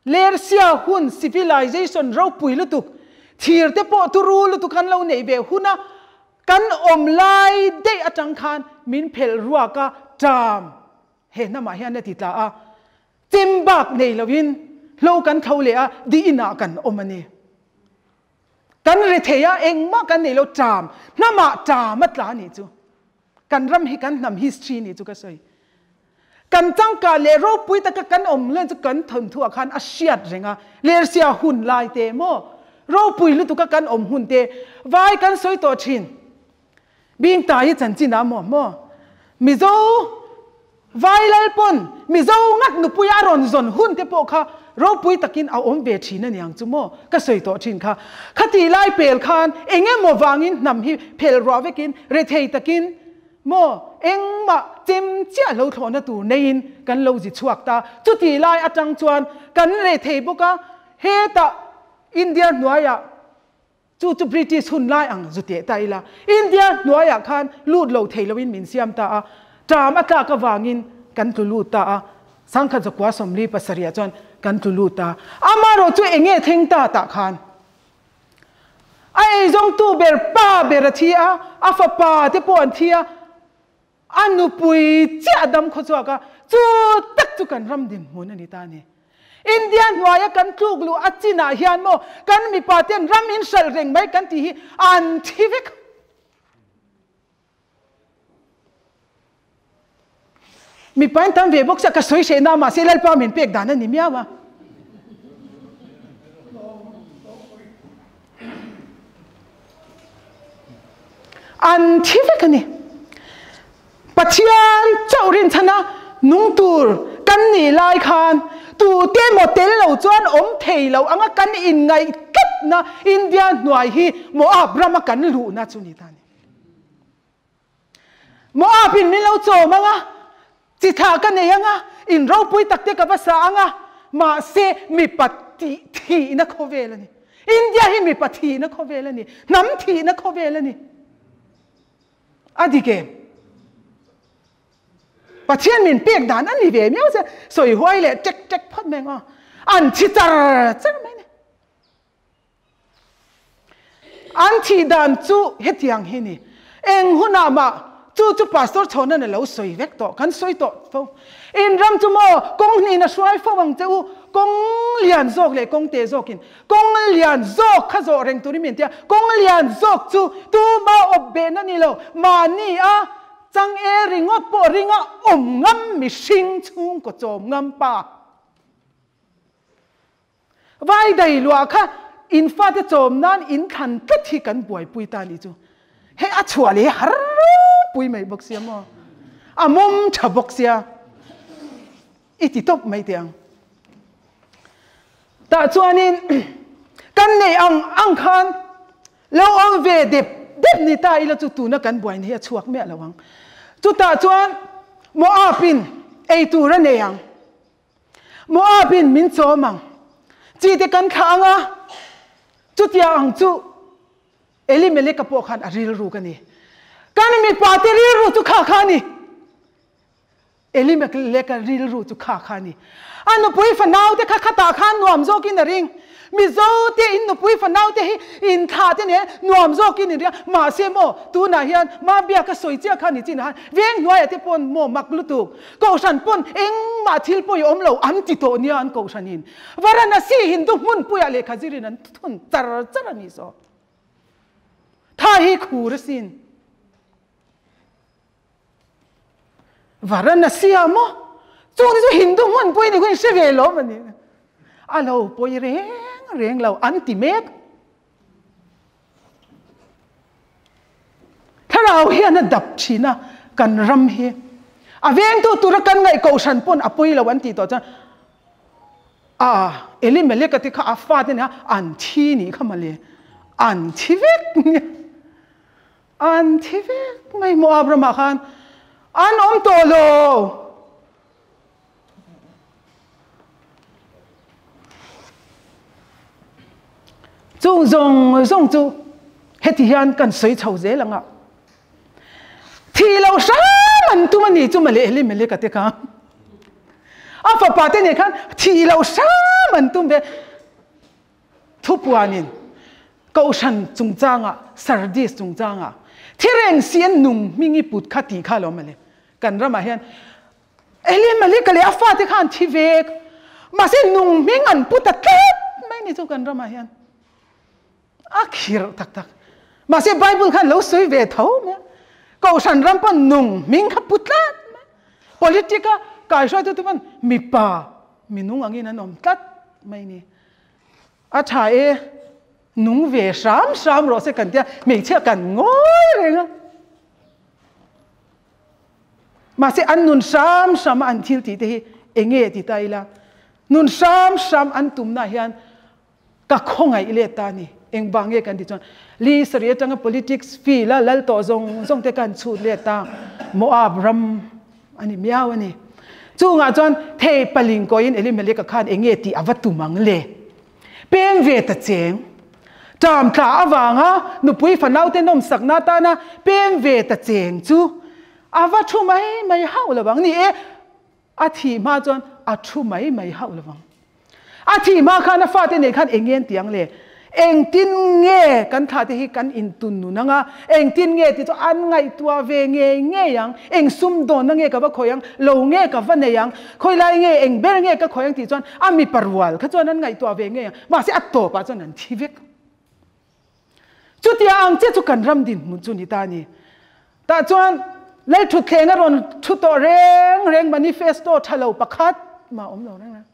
Lersia hun civilization ropui lutuk, thir te pawh turu lutuk an lo neih ve huna kan awm lai daih atang khan min phelh ruak a, ṭam he hnamah hian a ti tla a, chem bak nei loin hlo kan tho leh a, di inah kan awm a ni. Kan rethei a, engmah kan nei lo, ṭam hnamah ṭam a tla a nih chu. Kan ram hi kan hnam history nih chu ka sawi. Kan changkah leh ropui taka kan awm len chu kan thawnthu ah khan a hriat reng a, Lersia hun lai te maw ropui lutuka kan awm hun te vai kan sawi tawh thin. Bingta hi chanchin ah maw maw Mizo vai lal pawn Mizo ngat nupui a rawn zawn hun te pawh kha ropui takin a awm ve thin a niang chu maw ka sawi tawh thin kha. Khatih lai pel khan eng emaw vangin hnam hi phel ruah vekin rethei takin Maw, engmah chem chiah lo thlawhna tur neiin kan lo zi chhuak ta. Chutih lai atang chuan kan reh thei bawk a, hetah India hnuaiah, chu chu British hun lai ang zu teh ta ila, India hnuaiah khan lut lo thei loin min siam ta a, ṭam a tlak avangin kan tlu lut ta a, sangkhat zakua 47 ah chuan kan tlu lut ta. Amaherawh chu eng nge thleng ta tah khan? A eizawngtu ber pa ber a thi a, a fapa te pawh an thi a, a nupui chiah a dam khaw chhuak a, chu tak chu kan ram dinhmun a ni ta a ni. India hnuaia kan tluk luh a chinah hian maw kan mipa ten ram in hralh reng mai kan tih hi an thi vek. Mipa in tam ve bawk sia ka sawi hreh na mahse Lalpa min pek dan a ni miau a. An thi vek a ni. Pathian chauh rinchhana nung tur kan nih lai khan tute maw tel lo chuan awm thei lo anga kan inngaih tlatna India hnuai hi Moab rama kan luhna chu ni ta a ni. Moab in min lo chawm ang a, chi thah ka nei ang a, in ropui tak te ka va sa ang a, mahse mipa tih thihna khawvel a ni. India hi mipa thihna khawvel a ni, hnam thihna khawvel a ni. A dik em? Pathian min pek dan a ni ve miau che, sawi huai leh tek tek phawt mai ang aw. An thi char char mai a ni. An thih dan chu hetiang hi ni. Eng hunah mah chu chu Pastor Chhawnan a lo sawi vek tawh, kan sawi tawh fo. In ram chu maw kawng hnihin a hruai fo ang che u, kawng lian zawk leh kawng te zawkin. Kawng lian zawk kha zawh reng turin min ti a, kawng lian zawk chu tuma awp behna ni lo, mahni a changel ringawt pawh ringa awm ngam mihring chhungkaw chawm ngam pa. Vai dai luah kha in fate chawm nan in thlan tlat hi kan buaipui ta nih chu. Hei a chhuah leh har ropui mai bawk sia maw. A mawm tha bawk sia. I ti tawp mai teh ang. Tah chuanin kan neih ang ang khan lo awm ve dep dep ni ta ila chu tuna kan buaina hi a chhuak miah lo ang. Chutah chuan Moab-in ei tur a nei ang. Moab-in min chawm ang. Chi te kan thlah ang a, chutia ang chu Elimeleka pawh khan a rilru ka ni. Kan mipa te rilru chu kha kha a ni. Elimeleka rilru chu kha kha a ni. A nupui fanau te kha khatah khan nuam zawkin a ring. Mizo te in nupui fanau te hi in thlah te nen nuam zawkin in ria. Mahse maw tunah hian Mabia ka sawi chiah kha ni chin ah khan veng hnuaiah te pawn maw mak lutuk. Kohhran pawn engmah thil pawi awm lo an ti tawh nia an kohhran in. Varanasi Hindu hmunpuiah lehkha zirin an thun char char a ni zawk. Tha hi khur asin. Varanasi ah maw? Chung te chu Hindu hmunpui ni khuin hre ve lawm a ni. A lo pawi reng reng lo an ti mek. Thlarau hian a dap thin a kan ram hi. A vengtu tura kan ngaih kohhran pawn a pawi lo an tih tawh chuan a Elimeleka te kha a fate nia an thi nih kha mawle. An thi vek nia. An thi vek mai Moab ramah khan an awm tawh lo. Chung zawng zawng chu heti hian kan sawi chho zel ang a. Thih lo hram an tum a ni chu mawle Elimeleka te kha. A fapa te nen khan thih lo hram an tum ve. Thupuanin Kohhran chungchangah, Sardis chungchangah, thi reng si an nung hming i put kha tih kha a lo mawle. Kan ramah hian Elimeleka leh a fate kha an thi vek. Mahse nung hming an pu ta tlat mai ni chu kan ramah hian. A khirh tak tak. Mahse Bible khan lo sawi ve tho mai a. Kohhran ram pawh nung hming kha pu tlat mai. Politic a kaihruaitu te pawn mipa minung angin an awm tlat mai ni. A tha e, nung ve hram hram rawh se kan tia hmeichhia kan ngawi reng a. Mahse an nun hram hram a an thil tih te hi enge ti ta ila, nun hram hram an tumna hian ka khawngaih let ta a ni. Engvang nge kan tih chuan Li sarih atanga politics field a lal tawh zawng zawng te kan chhut let ta, Moab ram a ni miau a ni. Chungah chuan thei paling kawiin Elimeleka khan enge tih a va tum ang le? Peng ve ta cheng. Ṭam tla avanga nupui fanaute nawmsakna atana peng ve ta cheng chu a va thu mai mai hauh lo vang. Ni e, a thih hma chuan a thu mai mai hauh lo vang. A thih hma khan a fate nei khan eng nge an ti ang le? Engtin nge kan thlah te hi kan intun nun ang a? Engtin nge tih chu an ngaihtuah ve ngei ngei ang. Eng sumdawnna nge ka va khawih ang? Lo nge ka va nei ang? Khawi lai nge eng ber nge ka khawih ang tih chuan a mipa rual kha chuan an ngaihtuah ve ngei ang. Mahse a tawpah chuan an thi vek. Chutia ang che chu kan ram dinhmun chu ni ta a ni. Tah chuan Lalthutthleng a rawn thu tawh reng reng manifesto tha lo pakhat mah awm lo reng reng.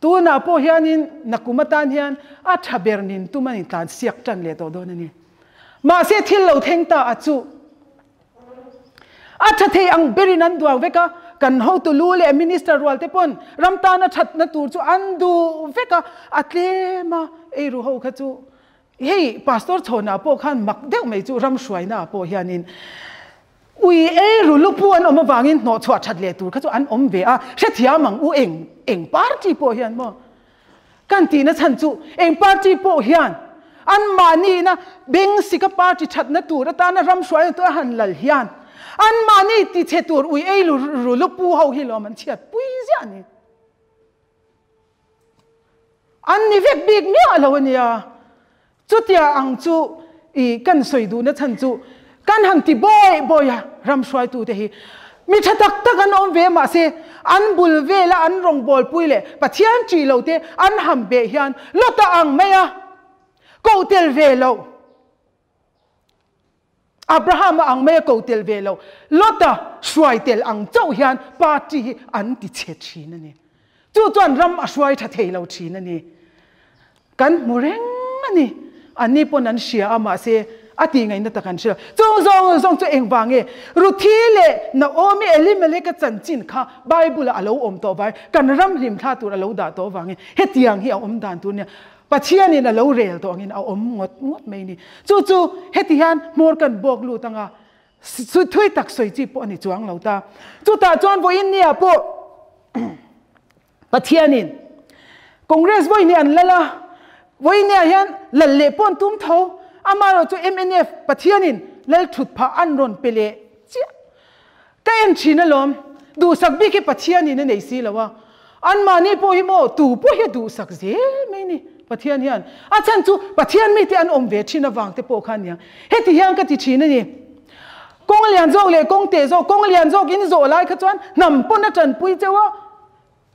Tunah pawh hianin nakum atan hian a tha ber nin tum an intlan siak tan leh tawh dawn a ni. Mahse thil lo thleng ta a chu a tha thei ang berin an duang vek a, kan hotu lu leh minister rual te pawn ram tana thatna tur chu an duh vek a, a tlem a eiru ho kha chu Hei Pastor Chhawna pawh khan mak deuh mai chu ram hruaina pawh hianin ui ei ru lupu an awm avangin hnawhchhuah that leh tur kha chu an awm ve a, hrethiam ang u eng eng party pawh hian maw. Kan tihna chhan chu eng party pawh hian anmahniina beng sika party thatna tur atana ram hruaina tur a han lal hian anmahni tichhe tur ui ei ru lu pu ho hi lawm an chhiat pui ziah a ni. An ni vek bik miah lo a nia. Chutia ang chu i kan sawi duhna chhan chu kan han ti bawi bawi a, ram hruaitute hi mi tha tak tak an awm ve mahse an bul vela an rawngbawlpui leh Pathian ṭih lote an ham beh hian lawta ang mai a koh tel ve loh. Abrahama ang mai a ko tel ve lo, Lota hruai tel ang chauh hian party hi an ti chhe thin a ni. Chu chuan ram a hruai tha thei lo thin a ni. Kan hmu reng a ni. Anni pawn an hria a, mahse a tih ngaihna tak an hre lo. Chung zawng zawng chu engvang nge? Ruthi leh Naomi Elimeleka chanchin kha Bible-ah a lo awm tawh vang, kan ram hlimthla tur a lo dah tawh vangin hetiang hi a awm dan tur nia. Pathianin a lo rel tawh angin a awm ngawt ngawt mai ni. Chu chu heti hian hmawr kan bawk lut anga thui tak sawi chi pawh a ni chuang lo ta. Chutah chuan vawiin nia pawh Pathianin Congress vawiin hi an lal a, vawiin nia hian lal leh pawh an tum tho. Amaherawhchu mnf Pathianin lal thut phah an rawn pe leh chiah. Ka en thin alawm, duhsak bik hi Pathianin a nei si lo a, anmahni pawh hi maw tu pawh hi a duhsak zel mai ni Pathian hian. A chhan chu Pathian mite an awm ve thin avang te pawh kha aniang. Heti hian ka ti thin a ni. Kawng lian zawk leh kawng teh zawk, kawng lian zawk in zawh lai kha chuan hnam pawn a tanpui cheu a,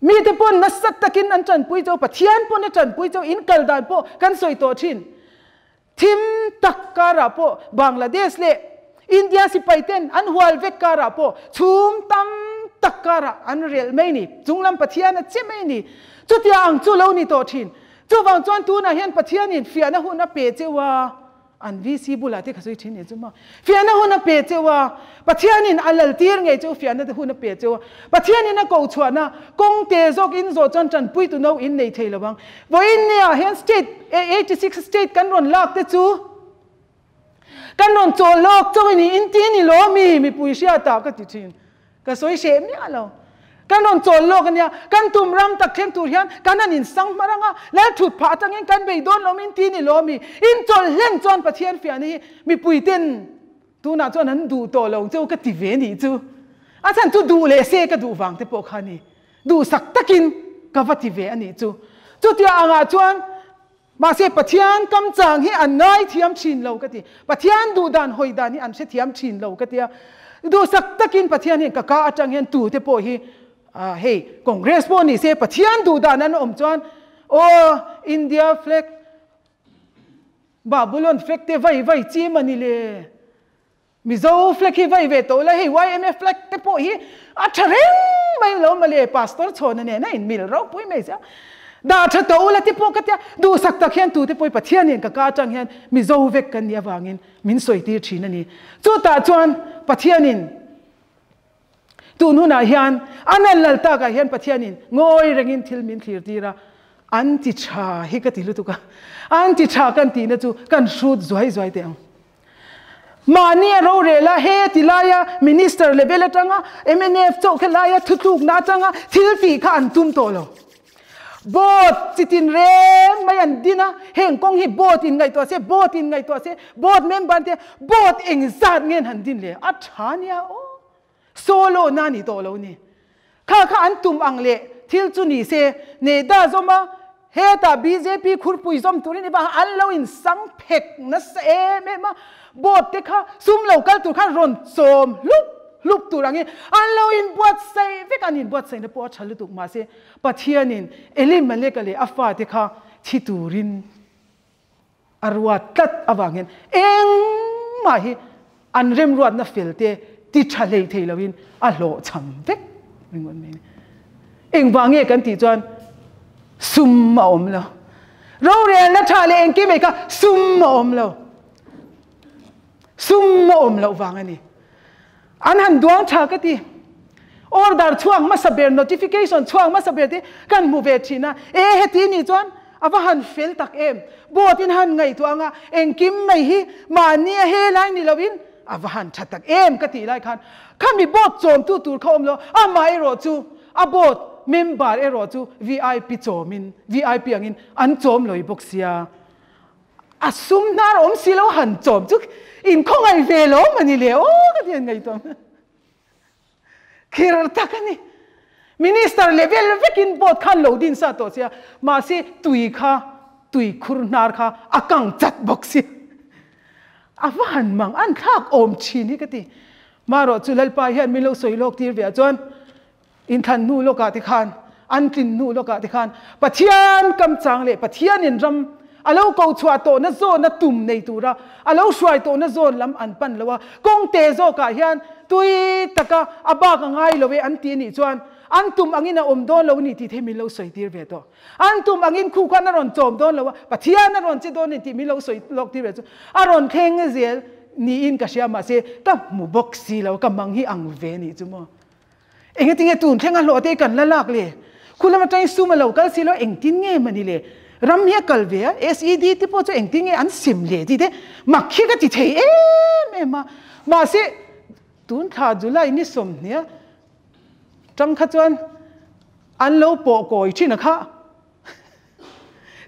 mite pawn nasa takin an tanpui cheu, Pathian pawn a tanpui cheu, in kal dan pawh kan sawi tawh thin. Thim tak karah pawh Bangladesh leh India sipai ten an hual vek karah pawh chhum tam tak karah an relh mai ni. Chunglam Pathian a che mai ni. Chutia ang chu lo ni tawh thin. Chuvang chuan tunah hian Pathianin fiahna hun a pe cheu a, an VC bulah te ka sawi thin ni chu maw. Fiahna hun a pe cheu a, Pathianin a lal tir ngei chu fiahna te hun a pe cheu a. Pathianin a koh chhuahna kawng te zawk in zawh chuan tanpui tu no in nei thei lo ang. Vawiin nia hian state 86 state kan rawn lak te chu kan rawn chawl lawk chauh a ni in ti ni lo mi mipui hriatah ka ti thin. Ka sawi hreh miah lo. Kan rawn chawl lawk a nia, kan tum ram tak thleng tur hian kan han insang hmar ang a, lal thut phah atangin kan bei dawn lo min ti ni lo mi in chawl hlen chuan Pathian fiahna hi mipui ten tunah chuan an duh tawh lo cheu ka ti ve nih chu. A chhan chu duh leh se ka duh vang te pawh kha a ni. Duhsak takin ka va ti ve a nih chu. Chutia angah chuan mahse Pathian kam chang hi an ngaithiam thin lo ka ti. Pathian duh dan hawi dan hi an hrethiam thin lo ka tia. Duhsak takin Pathian hian ka ka atang hian tute pawh hi hei Congress pawh ni se Pathian duh dan an awm chuan aw India flag Babulon flag te vai vai chim a ni le. Mizo flag hi vai ve tawh la, hei YMA flag te pawh hi a tha reng mai lo mawle, Pastor Chhawna nen a inmil ropui mai sia. Dah tha tawh ula te pawh ka tia, duhsak tak hian tute pawh hi Pathian nen ka ka atang hian Mizo vek kan nih avangin min sawi tir thin a ni. Chutah chuan Pathianin tun hunah hian a nal lal takah hian Pathianin ngawi rengin thil min thlir tir a, an ti tha hi ka ti lutuk a, an ti tha kan tihna chu kan hrut zuai zuai teh ang. Mahni a rorel a, he ti laia Minister level atanga mnf chauh kha laia thutlukna atanga thil tih kha an tum tawh lo. Board chi tin reng mai an din a, heng kawng hi board in ngaihtuah se, board in ngaihtuah se, board member an tia, board engzat nge an han din le? A tha nia aw. Solo na ni tawh lo ni. Kha kha an tum ang leh thil chu ni se, Neda zawm a, hetah bjp khurpui zawm turin i vang an lo in sang phek nasa em em a, board te kha sum lo kal tur khan rawn chawm hlup hlup tur angin an lo in buatsaih vek a, an in buatsaihna pawh a tha lutuk mahse Pathianin Elimeleka leh a fate kha thi turin A ruat tlat avang hian engmah hi an remruatna fel te ti tha hlei thei loin a hlawhchham vek ringawt mai a ni. Engvang nge kan tih chuan sum a awm lo. Rorelna tha leh engkim ei kha sum a awm lo. Sum a awm loh vang a ni. An han duang tha ka ti. Order chhuak hmasa ber, notification chhuak hmasa ber te kan hmu ve thin a. E heti nih chuan a va han fel tak em. Board in han ngaihtuah anga engkim mai hi mahni a he lai ni loin a va han tha tak em ka tih lai khan khami board chawmtu tur kha awm lo. Amaherawh chu a board. member erawh chu vip chawmin, vip angin an chawm lawih bawk sia. A sum hnar awm si lo han chawm chu inkhawngaih ve lo awm a ni le aw ka ti an ngaihtuah. Khir tak a ni. Minister level vekin board khan lo din sa tawh sia, mahse tui kha, tui khur hnar kha a kang chat bawk sia. A va han mang an thlak awm thin hi ka ti. Marawh chu Lalpa hian min lo sawi lawk tir ve ah chuan inthlan hnu lawkah te khan, an tlin hnu lawkah te khan Pathian kam chang leh Pathianin ram a lo ko chhuah tawhna zawna tum nei tura a lo hruai tawhna zawn lam an pan lo a, kawngte zawkah hian tui taka a bak a ngai lo e an ti anih chuan an tum angin a awm dawn lo a ni tih te min lo sawi tir ve tawh. An tum angin khu khan a rawn chawm dawn lo a, Pathian a rawn che dawn a ni tih min lo sawi lawk tir ve chu a rawn thleng zel niin ka hria mahse ka hmu bawk si lo, ka mang hi ang ve anih chu maw. Engatinge tun thleng a hlawh te kan la lak le? Khu lam atangin sum a lo kal si lo, engtin nge mani le? Ram hi a kal ve a, SED te pawh chu engtin nge an sim le tih te mak hi ka ti thei em em a. Mahse, tun thla July ni sawmhnih atang kha chuan an lo pawh kawi thin a kha.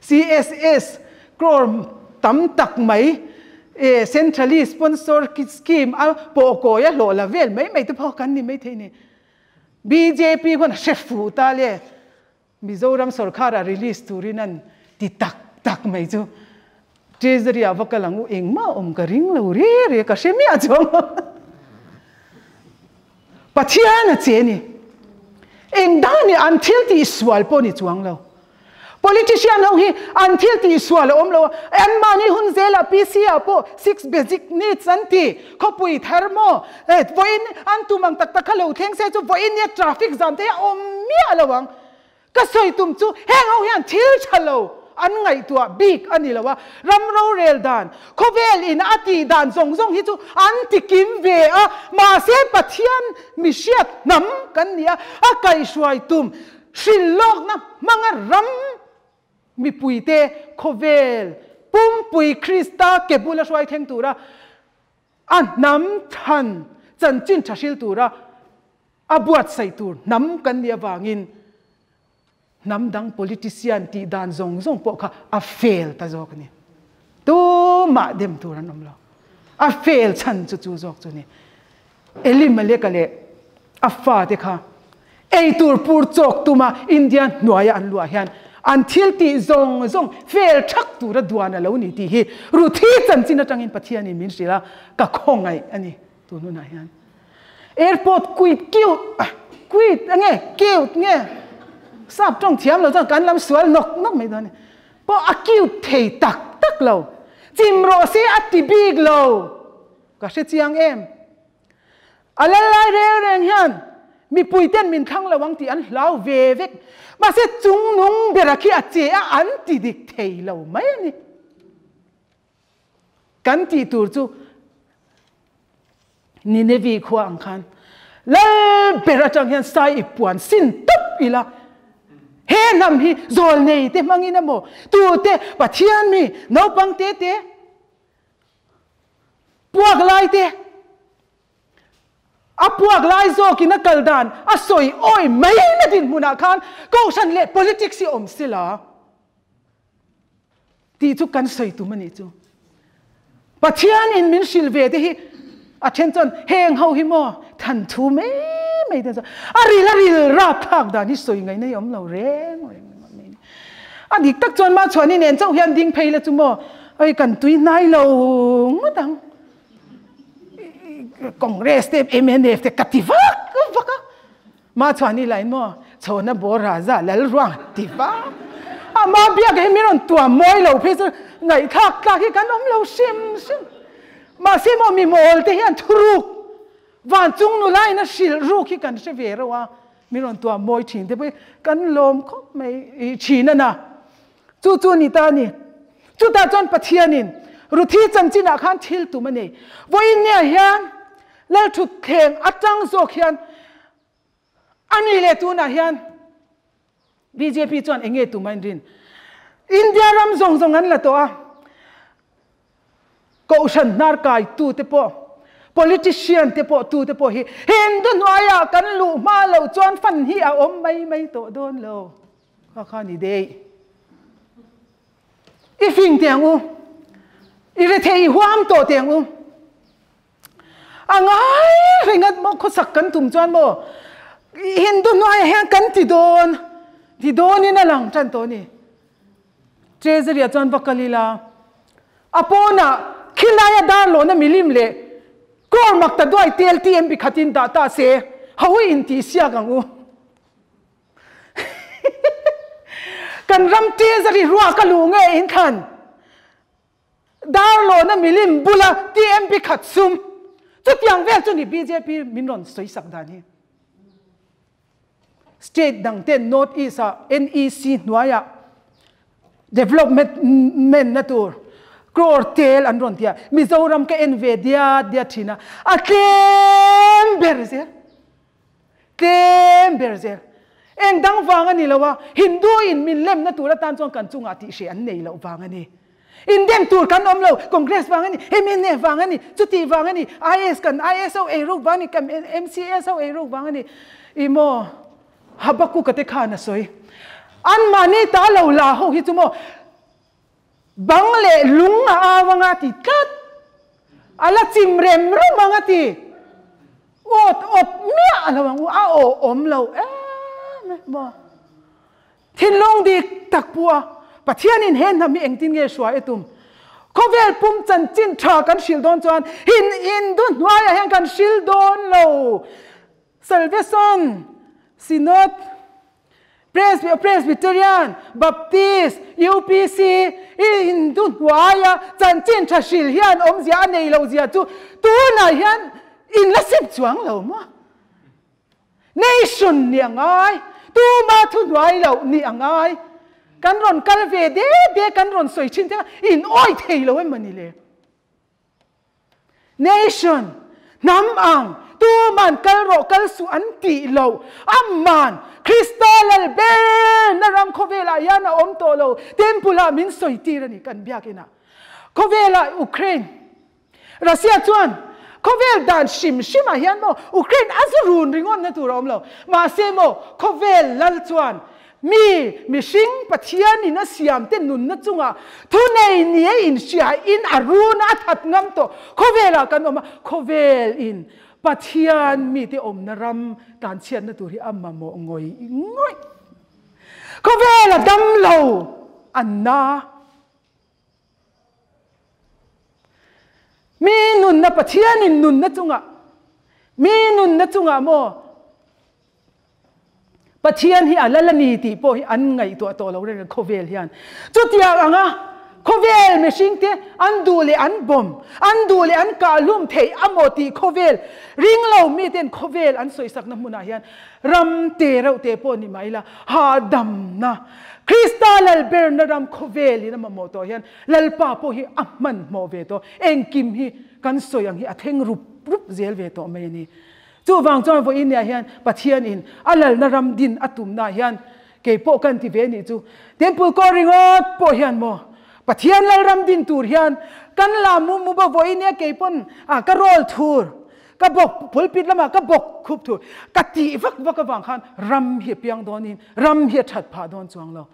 CSS crore tam tak mai e centrally sponsor scheme a pawh kawi a hlawh la vel mai mai te pawh kan ni mai thei ni. Bjp khuan a hre fuh ta le Mizoram sorkar a release turin an ti tak tak mai chu Treasury ah va kal ang u engmah awm ka ring lo re re ka hre miah chuang Pathian a che ni. Eng dang nih an thil tih sual pawh ni chuang lo. Politician ho hi an thil tih sual a awm lo a, anmahni hun zelah PC ah pawh six basic needs an ti, khawpui thar maw, vawiin an tum ang tak tak kha lo thleng se chu vawiin nia traffic zam te hi a awm miah lo ang. Ka sawi tum chu heng ho hian thil tha lo an ngaihtuah bik a ni lo a, ram rorel dan, khawvel in a tih dan zawng zawng hi chu an ti kim ve a, mahse Pathian mihriat hnam kan ni a, a kaihhruai tum hrilhlawkna hmanga ram mipuite khawvel pumpui Krista ke bula hruai thleng tura a hnam than chanchin tha hril tura A buatsaih tur hnam kan nih avangin hnam dang politician tih dan zawng zawng pawh kha a fail ta zawk a ni. Tumah dem tur an awm lo. A fail chhan chu chu zawk chu a ni. Elimeleka leh a fate kha ei tur pur chawk tuma India hnuaia an luah hian an thil tih zawng zawng fail thak tura duan a lo ni tih hi Ruthi chanchin atangin Pathianin min hrilh a, ka khawngaih a ni. Tun hunah hian airport quit cute quit enge cute nge sap tawng thiam lo chuan kan lam sual nawk nawk mai dawn a ni. Pawh a cute thei tak tak lo. Chim rawh se a ti bik lo. Ka hre chiang em. A lal lai reng reng hian mipui ten min thlang lo ang tih an hlau ve vek. Mahse chungnung bera khi a che a an ti dik thei lo mai a ni. Kan tih tur chu Ninevi khua ang khan lal ber atang hian sai i puan sin tawp ila he hnam hi zawl nei te hmangin emaw tute Pathian mi naupang te te puak lai te a puak lai zawkin a kal dan a sawi awi mai na dinhmunah khan kohhran leh politics hi awm sila. Tih chu kan sawi tum a nih chu. Pathianin min hrilh ve te hi a then chuan heng ho hi maw than thu mai mai te chuan a ril a ril rap thlak dan hi sawi ngaihna hi awm lo reng reng mai ni. A dik tak chuan mah chhuani nen chauh hian ding phei la chu maw oi kan tui hnai lo ngawt ang. Congress te MNF te ka ti vak vak a. Ma chuan i lai maw? Chhawna bawr raza lal ruang ti va. A ma biak hi min rawn tuam mawi lo phei chu ngaihthlak tlak hi kan awm lo hrim hrim. Mahse maw mi mawl te hian thuruk van chung nula in a hrilh ruk hi kan hre ve reuh a, min rawn tuam mawi thin te pawh hi kan lawm khawp mai i thin a na. Chu chu a ni ta a ni. Chutah chuan Pathianin Ruthi chanchinah khan thil tum a nei. Vawiin nia hian Lalthutthleng atang zawk hian a ni leh tunah hian bjp chuan eng nge tum a inrin? India ram zawng zawng an la tawh a, Kohhran hnar kaitute pawh. Politician te pawh tu te pawh hi Hindu hnuaiah kan luh hma loh chuan fund hi a awm mai mai tawh dawn lo. Kha kha ni deih. I fing teh ang u. I rethei i huam tawh teh ang u. A ngai ringat maw khawsak kan tum chuan maw Hindu hnuaiah hian kan ti dawn ti dawnin a lang tan tawh a ni. Treasury ah chuan va kal ila a pawnah khilaia darlawna milim leh crore mak ta duai tel TMB khatin dah ta se hawi intihsiak ang u. Kan ram Treasury ruak a luh nge inthlan? Darlawna milim bula TMP khat sum chutiang vel chu ni bjp min rawn sawi sak dan hi. State dang ten North East ah NEC hnuaiah development na tur crore tel an rawn ti a, Mizoram ka en ve diat diat thin a, a tlem ber zel. Tlem ber zel. Eng dang vang a ni lo a, Hindu in min lemna tur atan chuan kan chungah tih hreh an nei loh vang a ni. Indem tur kan awm lo, Congress vang a ni, MNF vang a ni, chuti vang a ni, IS kan IS ho eiruk vang a ni, kan MCS ho eiruk vang a ni. Ih maw, Habakkuk-a te khan a sawi. Anmahni ta lo la ho hi chu maw, Bang leh lung a au anga ti tlat. A la chim rem rem anga ti. Awt awt miah a lo ang u, a aw awm lo em em maw. Thinlung dik tak pu a, Pathianin he hnam hi engtin nge hruai a tum? Khawvel pum chanchin tha kan hrilh dawn chuan hin Hindu hnuaiah hian kan hrilh dawn lo. Salvation Synod Presbyterian, Baptist, UPC i Hindu hnuaia chanchin tha hril hian awmzia a nei lo zia chu tunah hian in la sip chuang lo maw? Nation nih a ngai, tuma thu hnuai loh nih a ngai. Kan rawn kal ve de de kan rawn sawi thin te kha in awi thei lo em mawni le? Nation, hnam ang, tuman kal rawh kal suh an tih loh, aman Krista lal ber na ram khawvelah hian a awm tawh lo, temple ah min sawi tir a ni kan biakinah. Khawvelah Ukraine, Russia chuan khawvel dan hrim hrim ah hian maw Ukraine a zu run ringawt na tur a awm lo, mahse maw khawvel lal chuan Mi, mihring Pathianin a siamte nunna chungah thunei ni a inhriain a run a that ngam tawh. Khawvelah kan awm a, khawvelin Pathian mite awmna ram tlanchhiatna tur hi a mamawh ngawih ngawih. Khawvel a dam lo, a na. Mi nunna Pathianin nunna chungah, mi nunna chungah maw Pathian hi a lal a ni tih pawh hi an ngaihtuah tawh lo reng reng khawvel hian. Chutiang anga khawvel mihringte an duh leh an bawm, an duh leh an kahhlum theih a maw tih khawvel ring lo miten khawvel an sawisakna hmunah hian ram te reuh te pawh ni mai la hahdamna Krista lalberna ram khawvelin a mamawh tawh hian Lalpa pawh hi a hmanhmawh ve tawh. Engkim hi kan sawi ang hi a thleng rup rup zel ve tawh mai a ni. Chuvang chuan vawiin nia hian Pathianin a lalna ram din a tumnaah hian kei pawh kan ti ve nih chu. Temple kawr ringawt pawh hian maw Pathian lal ram din tur hian kan la mu mu ba vawiin nia kei pawn a ka roll thur ka bawk pulpit lamah ka bawk khup thur ka tih vak vak avang khan ram hi a piang dawnin ram hi a that phah dawn chuang lo.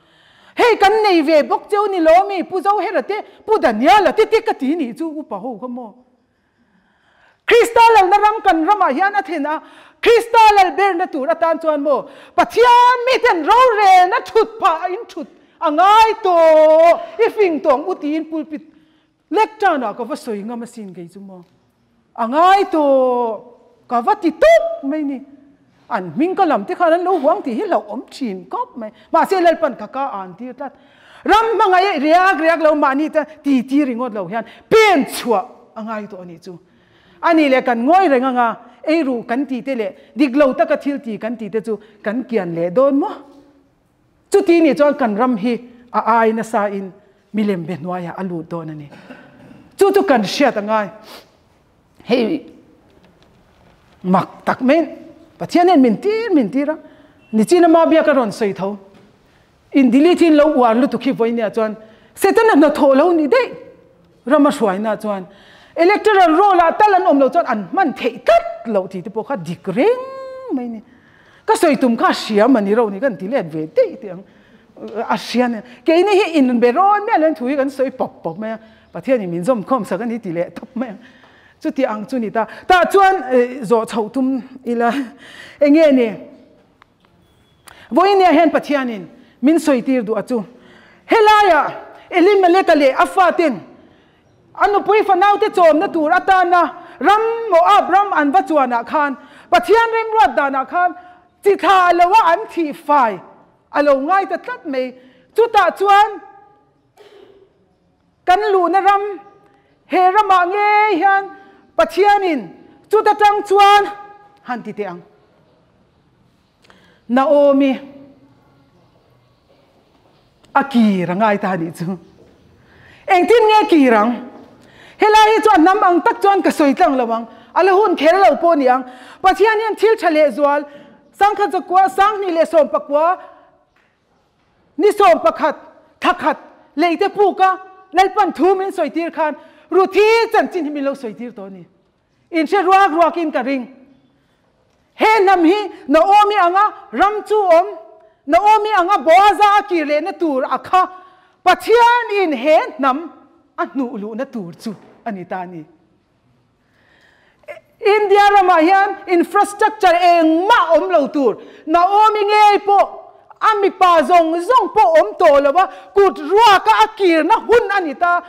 Hei kan nei ve bawk cheu ni lo mi Pu Zohera te Pu Daniela te te ka ti nih chu upa ho kha maw. Krista lalna ram kan ramah hian a thlen a, Krista lal berna tur atan chuan maw Pathian miten rorelna thut phah a in thut a ngai tawh, i fing tawng u tiin pulpit lectern ah ka va sawi ngam asin kei chu maw a ngai tawh ka va ti tawp mai ni. An hming ka lam te khan an lo huang tih hi hlauhawm thin khawp mai. Mahse Lalpan ka ka an tir tlat. Ram hmangaih riak riak lo mahni te ti ti ringawt lo hian pen chhuah a ngai tawh a nih chu. A nih leh kan ngawi reng anga eiru kan ti te leh dik lo taka thil ti kan ti te chu kan kian leh dawn maw? Chuti nih chuan kan ram hi a ai nasa in milem be hnuaiah a lut dawn a ni. Chu chu kan hriat a ngai. Hei mak tak mai Pathian hian min tir min tir a, nichin ama biak a rawn sawi tho. In delete in lo uar lutuk hi vawinia chuan Setana hnathawh lo ni daih rama hruaina chuan. Electoral roll ah tal an awm loh chuan an hman theih tlat loh tih te pawh kha dik reng mai a ni. Ka sawi tum kha a hria mani ro ni kan ti let ve daih teh ang. A hria nen. Keini hi inbe rawn miah loin thu hi kan sawi pawp pawp mai a. Pathianin min zawm khawm sak a ni ti leh tawp mai ang. Chuti ang chu ni ta. Tah chuan zawh chhoh tum ila eng nge ni? Vawinia hian Pathianin min sawi tir duh a chu. Helaiah Elimeleka leh a faten a nupui fanaute chawmna tur atana ram Moab ram an va chuanah khan Pathian remruat danah khan chi thla lo a an thih fai a lo ngai ta tlat mai. Chutah chuan Kan luhna ram, he ramah ngei hian Pathianin chuta tang chuan han ti teh ang. Naomi a kir a ngai ta nih chu. Engtin nge kir ang? Helai hi chuan hnam ang tak chuan ka sawi tlang lo ang. A la hun kher lo pawh ni ang. Pathian hian thil tha lehzual sangkhat zakua, sanghnih leh sawmpakua, Ni 11, thla khat, leite puka Lalpan thu min sawi tir khan Ruthi chanchin hi min lo sawi tir tawh a ni. Inhre ruak ruakin ka ring. He hnam hi Naomi anga ram chu awm, Naomi anga Boaza a kir lehna tur a kha Pathianin he hnam a hnuh luhna tur chu a ni ta a ni. India ramah hian infrastructure engmah awm lo tur, Naomi ngei pawh a mipa zawng zawng pawh awm tawh lo a, kut ruaka a kirna hun a ni ta.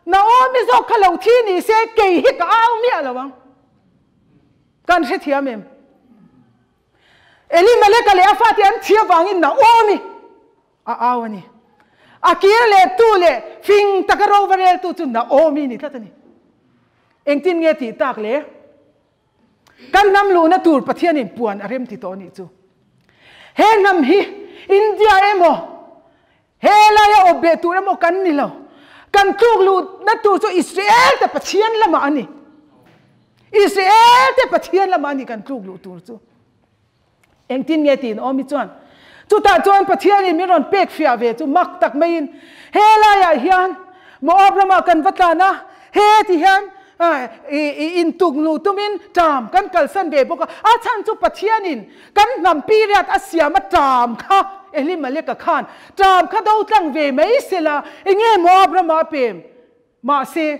Naomi zawk kha lo thi ni se kei hi ka au miah lo ang. Kan hrethiam em? Elimeleka leh a fate an thi avangin Naomi A au a ni. A kir leh tu leh fing taka ro va rel tu chu Naomi ni tlat a ni. Engtin nge tih tak le? Kan hnam luhna tur Pathianin puan a rem ti tawh a nih chu. He hnam hi India emaw, he laia awp beh tur emaw kan ni lo. Kan tluk luhna tur chu Israel te Pathian lamah a ni. Israel te Pathian lamah a ni kan tluk luh tur chu. Engtin nge tiin Awmi chuan, Chutah chuan Pathianin min rawn pek fiah ve chu mak tak maiin he laiah hian Moab ramah kan va tlan a, he ti hian intuk nu tumin ṭam kan kalsan ve bawk a, a chhan chu Pathianin kan hnam period a siam a ṭam kha Elimeleka khan ṭam kha do tlang ve mai sela enge Moab ramah a pem mahse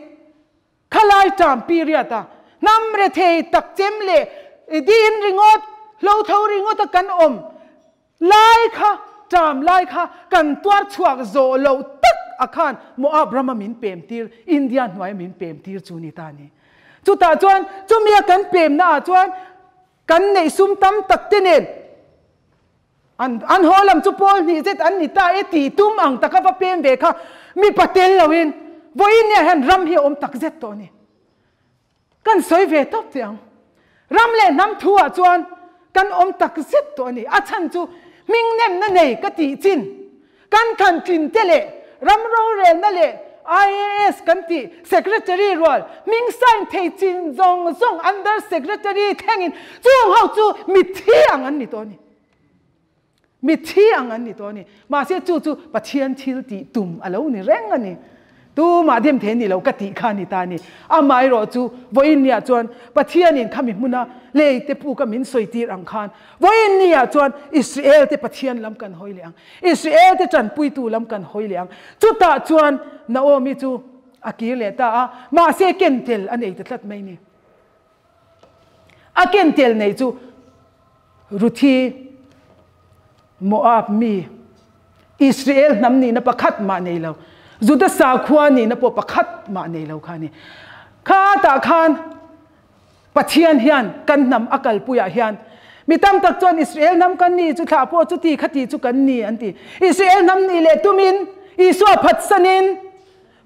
Khalai ṭam period a hnam rethei tak chem leh diin ringawt, hlotho ringawt a kan awm lai kha, ṭam lai kha kan tuar chhuak zawh loh tak a khan Moab rama min pem tir, India hnuaia min pem tir chu ni ta a ni. Chutah chuan chumia kan pemna ah chuan kan neih sum tam tak te nen An an haw lam chu pawl hnih zet an ni ta e tih tum ang taka va pem ve kha mipa tel loin vawiin nia hian ram hi a awm tak zet tawh a ni. Kan sawi ve tawp teh ang. Ram leh hnam thu ah chuan kan awm tak zet tawh a ni. A chhan chu hming nemna nei ka tih chin Kan thlantlin te leh ram rorelna leh IAS kan tih Secretary rual hming sign thei chin zawng zawng Under Secretary thlengin chung ho chu mitthi ang an ni tawh a ni. Mitthi ang an ni tawh a ni. Mahse chu chu Pathian thil tih tum a lo ni reng a ni. Tumah dem thei ni lo ka tih kha a ni ta a ni. Amaherawh chu vawiin niah chuan Pathianin khami hmuna lei te puka min sawi tir ang khan vawiin niah chuan Israel te Pathian lam kan hawi leh ang. Israel te tanpuitu lam kan hawi leh ang. Chutah chuan Naomi chu a kir leh ta a, mahse ken tel a nei ta tlat mai ni. A ken tel nei chu Ruthi, Moab mi, Israel hnam nihna pakhat mah nei lo, Juda sakhua nihna pawh pakhat mah nei lo kha a ni. Khatah khan Pathian hian kan hnam a kalpuiah hian mi tam tak chuan Israel hnam kan ni chu thlah pawh chuti khati chu kan ni an ti. Israel hnam nih leh tumin Isua phatsanin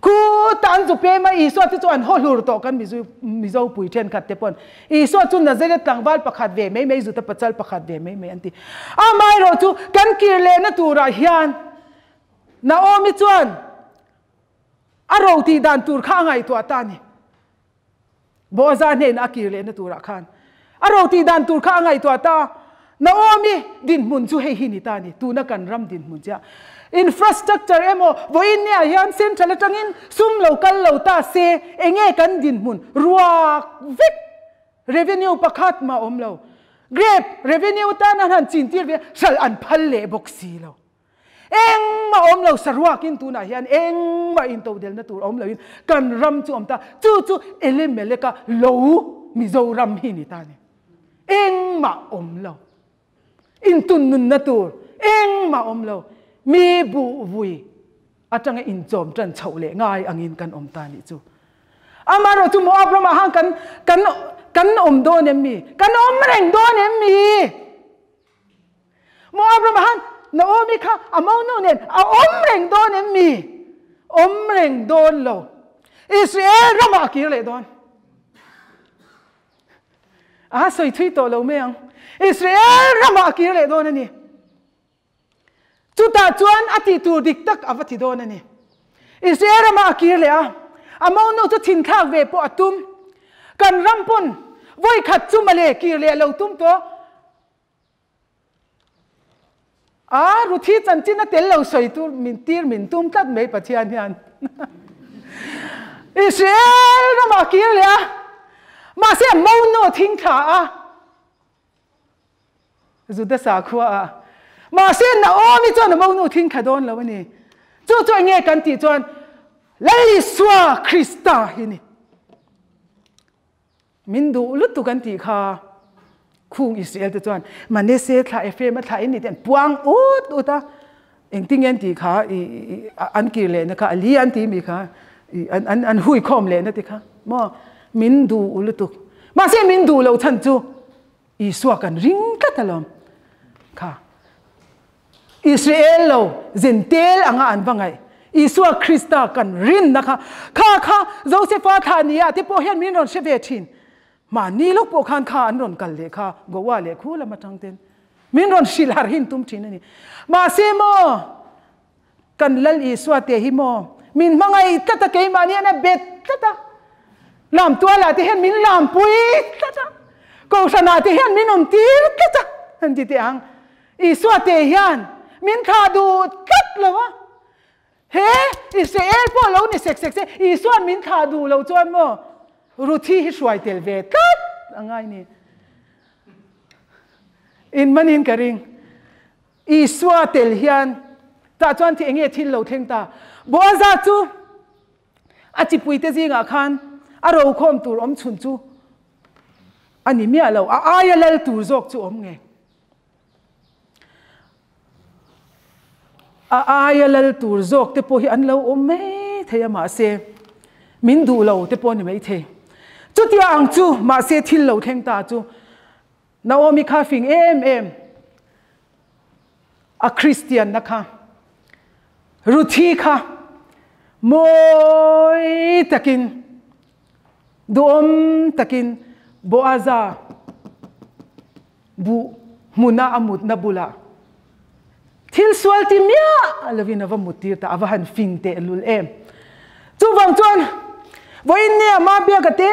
Khuta an zu pem a, Isua te chu an haw hlur tawh kan Mizo pui thenkhat te pawn Isua chu Nazareth tlangval pakhat ve mai mai Juda pachal pakhat ve mai mai an ti. Amaherawh chu kan kir lehna turah hian Naomi chuan a ro tih dan tur kha a ngaihtuah ta a ni. Boaza hnenah a kir lehna turah khan a ro tih dan tur kha a ngaihtuah ta. Naomi dinhmun chu hei hi ni ta a ni, tuna kan ram dinhmun chiah. Infrastructure emaw vawiin nia hian central atangin sum lo kal lo ta se enge kan dinhmun ruak vek revenue pakhat mah awm lo. Grape revenue tan an han chin tir ve hral an phal leh bawk si lo. Engmah awm lo saruakin tunah hian engmah intodelna tur awm loin kan ram chu awm ta. Chu chu Elimeleka lo Mizoram hi ni ta a ni. Engmah awm lo. Intun nunna tur engmah awm lo. Mi buh vui atanga inchawm tan chhoh leh ngai angin kan awm ta nih chu. Amaherawh chu Moab ramah han kan kan kan awm dawn em mi? Kan awm reng dawn em mi? Moab ramah han Naomi kha a monu nen a awm reng dawn em mi? Awm reng dawn lo. Israel ramah a kir leh dawn. A sawi thui tawh lo mai ang. Israel ramah a kir leh dawn a ni. Chutah chuan a tih tur dik tak a va ti dawn a ni. Israel ramah a kir leh a, a monu chu thinthlak ve pawh a tum. Kan ram pawn vawikhat chu male kir leh lo tum tawh. A, Ruthi chanchin a tel lo sawi tur min tir min tum tlat mai Pathian hian. Israel ramah a kir leh a, mahse a monu a thing thla a, Juda sakhua ah. Mahse Naomi chuan a monu thing thla dawn lo a ni. Chu chu enge kan tih chuan Lal Isua Krista hi ni. Min duh lutuk an tih kha khung Israel te chuan Manese thla Ephraim a thla in ni te an puang ut ut a, engtin nge an tih kha i an kir lehna kha Ali an tih mi kha i an an an hui khawm lehna te kha maw min duh lutuk mahse min duh lo chhan chu Isua kan ring tlat alawm kha. Israel lo zentel anga an va ngaih. Isua Krista kan rinna kha kha kha Josefa thlah nia te pawh hian min rawn hre ve thin. Mahni lawk pawh khan kha an rawn kal leh kha Goa leh khu lam atang ten min rawn hrilh harh hin tum thin a ni. Mahse maw kan Lal Isua te hi maw min hmangaih tlat a keimahni hian a bet tlat a. Lamtualah te hian min lampui tlat a. Kohhranah te hian min awm tir tlat a an ti teh ang. Isua te hian min thlah duh tlat lo a, he Israel pawh lo ni sek sek se, Isua'n min thlah duh lo chuan maw Ruthi hi hruai tel ve tlat a ngai ni. In manin ka ring. Isua tel hian tah chuan thi enge thil lo thleng ta. Boaza chu a chipuite zingah khan a rokhawm tur awm chhun chu a ni miah lo, a aia lal tur zawk chu awm nge. A aia lal tur zawk te pawh hi an lo awm mai thei a mahse min duh lo te pawh a ni mai thei. Chutia ang chu mahse thil lo thleng ta chu Naomi kha fing em em a Kristian na kha Ruthi kha mawi takin duhawm takin Boaza Buh hmuna a mutna bulah thil sual ti miah lovin a va mut tir ta, a va han fing teh lul em. Chuvang chuan vawiin nia Mabiaka te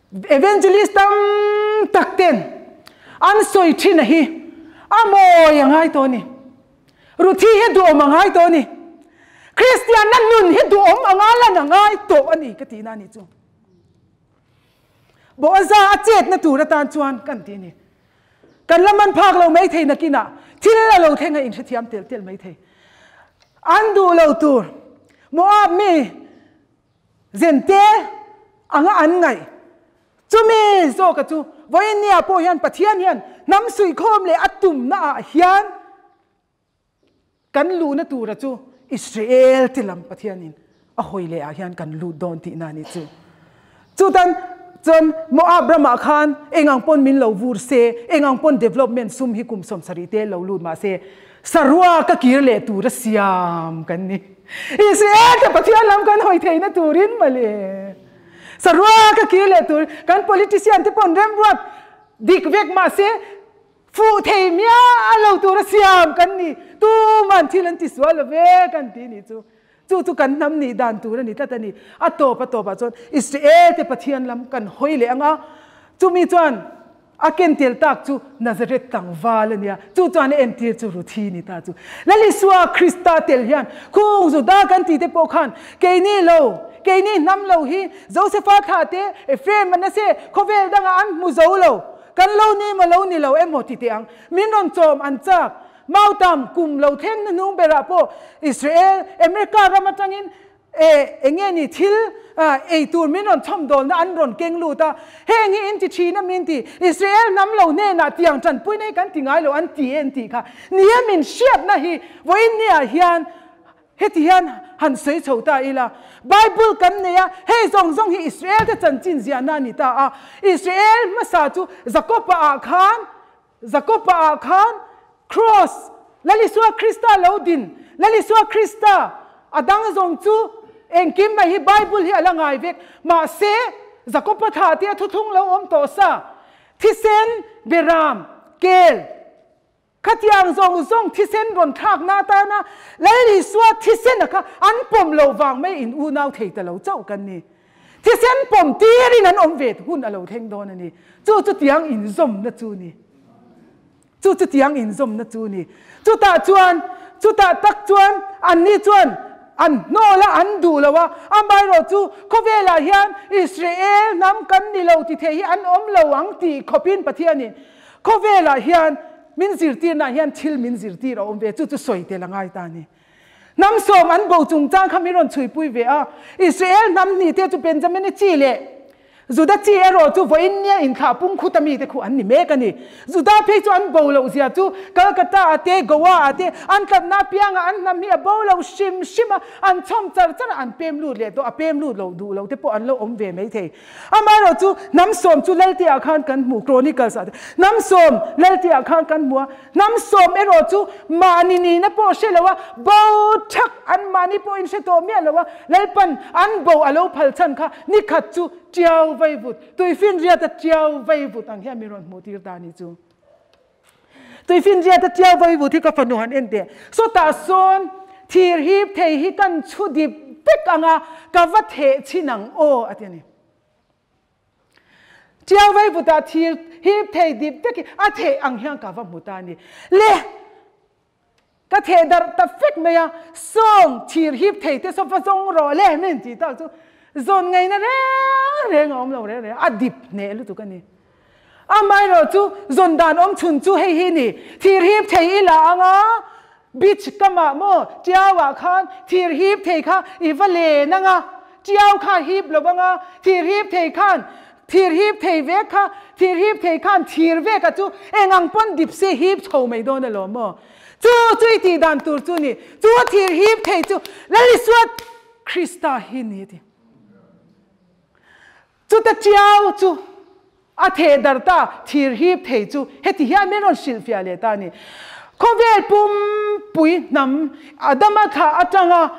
evangelist tam tak ten an sawi thin a hi a mawi a ngai tawh a ni. Ruthi hi duhawm a ngai tawh a ni. Kristianna nun hi duhawm anga lan a ngai tawh a ni ka tihna a nih chu. Boaza a chetna tur atan chuan kan ti a ni. Kan la man phak lo mai thei nakinah thil a lo thleng a inhrethiam telh telh mai thei. An duh lo tur Moab mi zente anga an ngaih chumi zawka chu vawiin pawh hian Pathian hian hnam suihkhawm leh a tumna ah hian Kan luhna tura chu Israel te lam Pathianin a hawi leh ah hian kan lut dawn tihna a ni chu. Chutan chuan Moab ramah khan eng ang pawn min lo vur se, eng ang pawn development sum hi kum 70 te lo lut mah se, sarua ka kir leh tura siam kan ni. Israel te Pathian lam kan hawi theihna turin mawle. Sarua ka kir leh tur kan politician te pawn remruat dik vek mah se, Fuh thei miah lo tura siam kan ni, tuman thil an ti sual lo ve kan ti nih chu. Chu chu kan hnam nih dan tur a ni tlat a ni. A tawp a tawpah chuan Israel te Pathian lam kan hawi leh ang a, chumi chuan. A ken tel tak chu Nazareth tlangval a nia, chu chuan a entir chu Ruthi ni ta chu. Lal Isua Krista tel hian khung Juda kan tih te pawh khan keini lo, keini hnam lo hi Josefa thlah te, Ephraim, Manasseh khawvel dangah an hmu zo lo, kan lo ni maw lo ni lo emaw ti teh ang, min rawn chawm an chak. Mautam kum lo thleng hnuhnung berah pawh Israel, America ram atangin E, enge ni thil ei tur min rawn chhawmdawlna an rawn keng lut a, heng hi in ti thin a min ti, Israel hnam lo hnenah tiang tanpuina hi kan ti ngai lo an ti e an tih kha nia min hriatna hi vawiin niah hian heti hian han sawi chho ta ila, Bible kan nei a, hei zawng zawng hi Israel te chanchin ziahna a ni ta a, Israel hmasa chu Jakob-a ah khan Jakob-a ah khan Cross, Lal Isua Krista lo din, Lal Isua Krista, a dang zawng chu engkim mai hi Bible hi a la ngai vek. Mahse, Jakob-a thah tih a thuthlung lo awm tawh sa, thisen, beram, kel, khatiang zawng zawng thisen rawn thlakna atana Lal Isua thisen a kha an pawm lo vang mai in unau thei ta lo chauh kan ni. Thisen pawm tirin an awm ve hun a lo thleng dawn a ni. Chu chu tiang inzawmna chu ni. Chu chu tiang inzawmna chu ni. Chutah chuan, chutah tak chuan anni chuan an hnawl a, an duh lo a. Amaherawh chu khawvelah hian Israel hnam kan ni lo ti thei hi an awm lo ang tih khawpin Pathianin khawvelah hian min zirtirnaah hian thil min zirtir a awm ve. Chu chu sawi tel a ngai ta a ni. Hnam sawm an bo chungchang kha min rawn chhuipui ve a. Israel hnam hnih te chu Benjamini chi leh Juda chi erawh chu vawiin nia inthlah pung khuta mite khu an ni mek a ni. Juda phei chu an bo loh zia chu Calcutta ah te, Goa ah te an tlatna apiangah an hnam hi a bo lo hrim hrim a, an chhawm char char a, an pem lut leh tawh, a pem lut loh duh loh te pawh an lo awm ve mai thei. Amaherawh chu hnam sawm chu Laltiah khan kan hmu, Chronicles ah te hnam sawm Laltiah khan kan hmu a, hnam sawm erawh chu mahni nihna pawh hre lo a, bo thak an mahni pawh in hre tawh miah lo a, Lalpan an bo a lo phal chhan kha nikhat chu tiau vei vut, tuifinriata tiau vei vut ang hian min rawn hmuh tir ta a ni chu. Tuifinriata tiau vei vut hi ka fanu han en teh. Sawtah sawn thir hip thei hi kan chhu dip vek ang a, ka va theh chhin ang aw a ti a ni. Tiau vei vutah thir hip thei dip vek hi a theh ang hian ka va hmu ta a ni. Le! Ka theh darh ta fek mai a, sawng thir hip thei te saw va zawng rawh le min tih tak chu zawn ngaihna reng reng a awm lo reng reng a, a dip hneh lutuk a ni. Amaherawh chu zawn dan awm chhun chu hei hi ni, thir hip thei i la ang a, beach kamah maw tiauah khan thir hip thei kha i va len ang a, tiau kha hip lo ang a, thir hip thei khan thir hip thei vek kha, thir hip thei khan thir veka chu eng ang pawn dip se hip chho mai dawn alawm maw? Chu chu i tih dan tur chu ni, chu a thir hip thei chu Lal Isua Krista hi ni a ti. Chuta tiau chu a theh dar ta, thir hip thei chu heti hian min rawn hrilhfiah leh ta a ni. Khawvel pumpui hnam Adama thlah atanga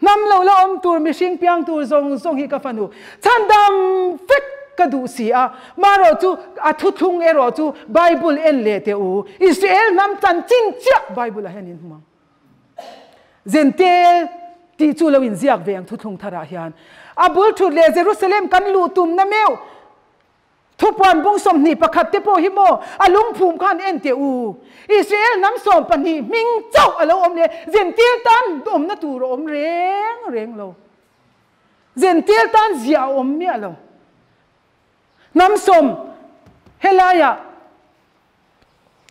Hnam lo la awm tur mihring piang tur zawng zawng hi ka fanu chhandam vek ka duh si a, marawh chu a thuthlung erawh chu Bible en leh teh u, Israel hnam chanchin chiah Bible ah hian in hmu ang. Zentel tih chu lo inziak ve ang thuthlung tharah hian. A bul thut leh Jerusalem kan luh tumna meuh Thupuan bung 21 te pawh hi maw a lungphum khan en teh u. Israel hnam 12 hming chauh a lo awm leh zentir tan awmna tur a awm reng reng lo. Zentir tan ziah a awm miah lo. Hnam sawm helaiah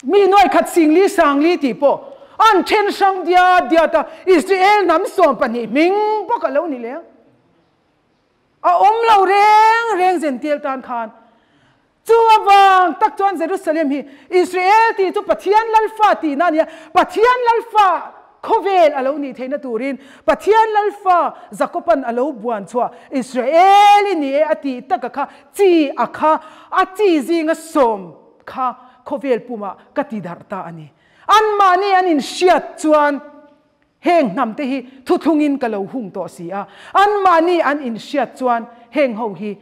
mi nuai khat singli sangli tih pawh an then hrang diat diat a, Israel hnam 12 hming bawk a lo ni leh. A awm lo reng reng Zentil tan khan. Chu avang tak chuan Jerusalem hi Israel tih chu Pathian Lalfa tihna a ni a, Pathian Lalfa khawvel a lo nih theihna turin Pathian Lalfa Jakoban a lo buan chhuah Israel i ni e a tih taka kha chi a kha a chi zinga sawm kha khawvel pumah ka ti darh ta a ni. Anmahni an inhriat chuan Heng hnam te hi thuthlungin ka lo hung tawh si a, anmahni an inhriat chuan heng ho hi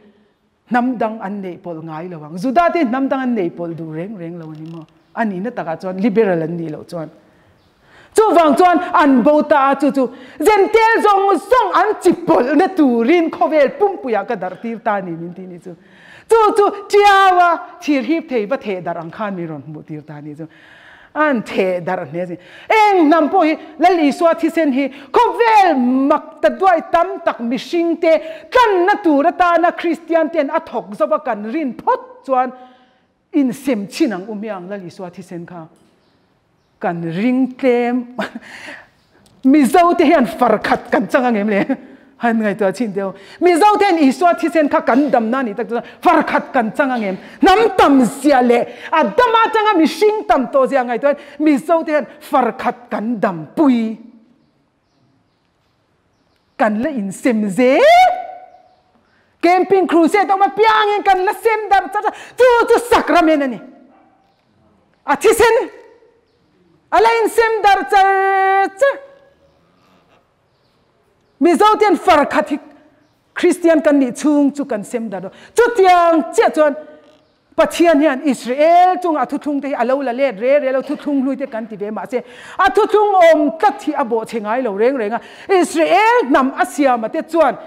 hnam dang an neih pawlh ngai lo ang. Juda te hnam dang an neih pawlh duh reng reng lo a ni maw? A nihna takah chuan liberal an nih loh chuan. Chuvang chuan an bo ta a, chu chu Jentail zawng zawng an chi pawlhna turin khawvel pumpuiah ka darh tir ta a ni min tih ni chu. Chu chu Tiaua thir hip thei va theh darh ang khan min rawn hmuh tir ta a ni chu. An theh darh hle a ni. Eng hnam pawh hi Lal Isua thisen hi khawvel mak ta duai tam tak mihringte tlanna tur atana Kristian ten a thawk zova kan rin phawt chuan Insem chin ang u hmiang Lal Isua thisen kha kan ring tlem Mizo te hian far khat kan chang angem le han ngaihtuah chin deuh Mizo te hian Isua thisen kha kan damna ni tak chuan far khat kan chang angem hnam tam zia leh a dama atanga mihring tam tawh zia ngaihtuah hian Mizo te hian far khat kan dam pui Kan la insem zel. Camping crusade awm apiangin kan la sem darh chat a, chu chu sacrament a ni. A thisen a la insem darh char char. Mizo ten far khat hi Christian kan nih chhung chu kan sem darh lo. Chutiang chiah chuan Pathian hian Israel chunga a thuthlung te hi a lo la let re re lo, thuthlung hlui te kan ti ve mahse a thuthlung awm tlat hi a bawhchhe ngai lo reng reng a. Israel hnam a siama te chuan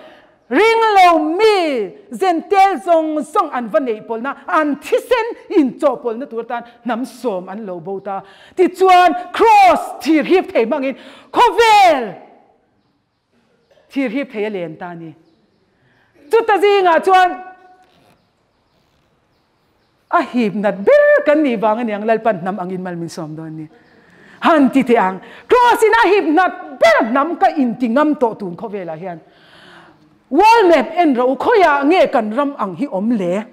ring lo mi Zentel zawng zawng an va neih pawlhna, an thisen inchawhpawlhna tur atan hnam sawm an lo bo ta. Tichuan Kraws thir hip thei hmangin khawvel Thir hip thei a len ta a ni. Chuta zingah chuan a hip nat ber kan nih vang a niang Lalpan hnam angin mal min sawm dawn a ni. Han ti teh ang, Kraws in a hip nat ber hnam ka inti ngam tawh tun khawvelah hian. World map en rawh u, khawiah nge kan ram ang hi awm le?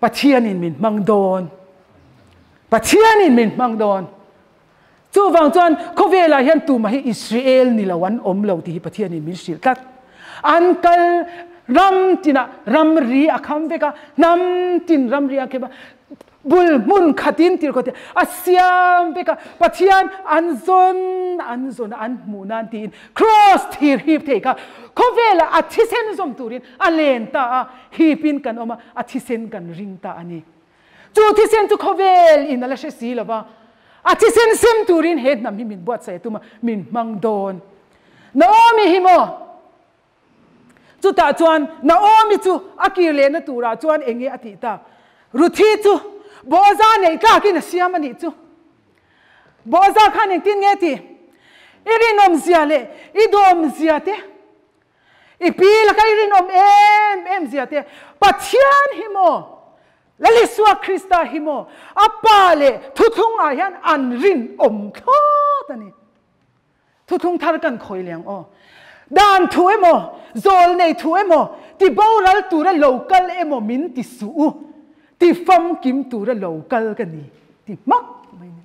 Pathianin min hmang dawn. Pathianin min hmang dawn. Chuvang chuan khawvelah hian tumah hi Israel ni lo an awm lo tih hi Pathianin min hrilh tlat. An kal ram tinah ramri a kham vek a, hnam tin ramri a kham a, bul hmun khatin tir khawtin a siam vek a, Pathian an zawn an zawn a, an hmuh nan tiin Kraws thir hip thei kha khawvelah a thisen zawm turin a len ta a, Hipin kan awm a, a thisen kan ring ta a ni. Chu thisen chu khawvel in a la hre si lo va, a thisen sem turin he hnam hi min buatsaih a tum a, min hmang dawn. Naomi hi maw? Chutah chuan Naomi chu a kir lehna turah chuan eng nge a tih tak? Ruthi chu Boaza neih tlakin a siam a nih chu. Boaza khan engtin nge tih? I rinawmzia leh i dawmzia te I pi laka i rinawm em em zia te, Pathian hi maw, Lal Isua Krista hi maw, a Pa leh thuthlung ah hian an rinawm thlawt a ni. Thuthlung thar kan khawi leh ang aw. Dan thu emaw, zawlnei thu emaw, ti boral tura lo kal emaw min ti suh u, ti famkim tura lo kal ka ni, ti hmak mai ni.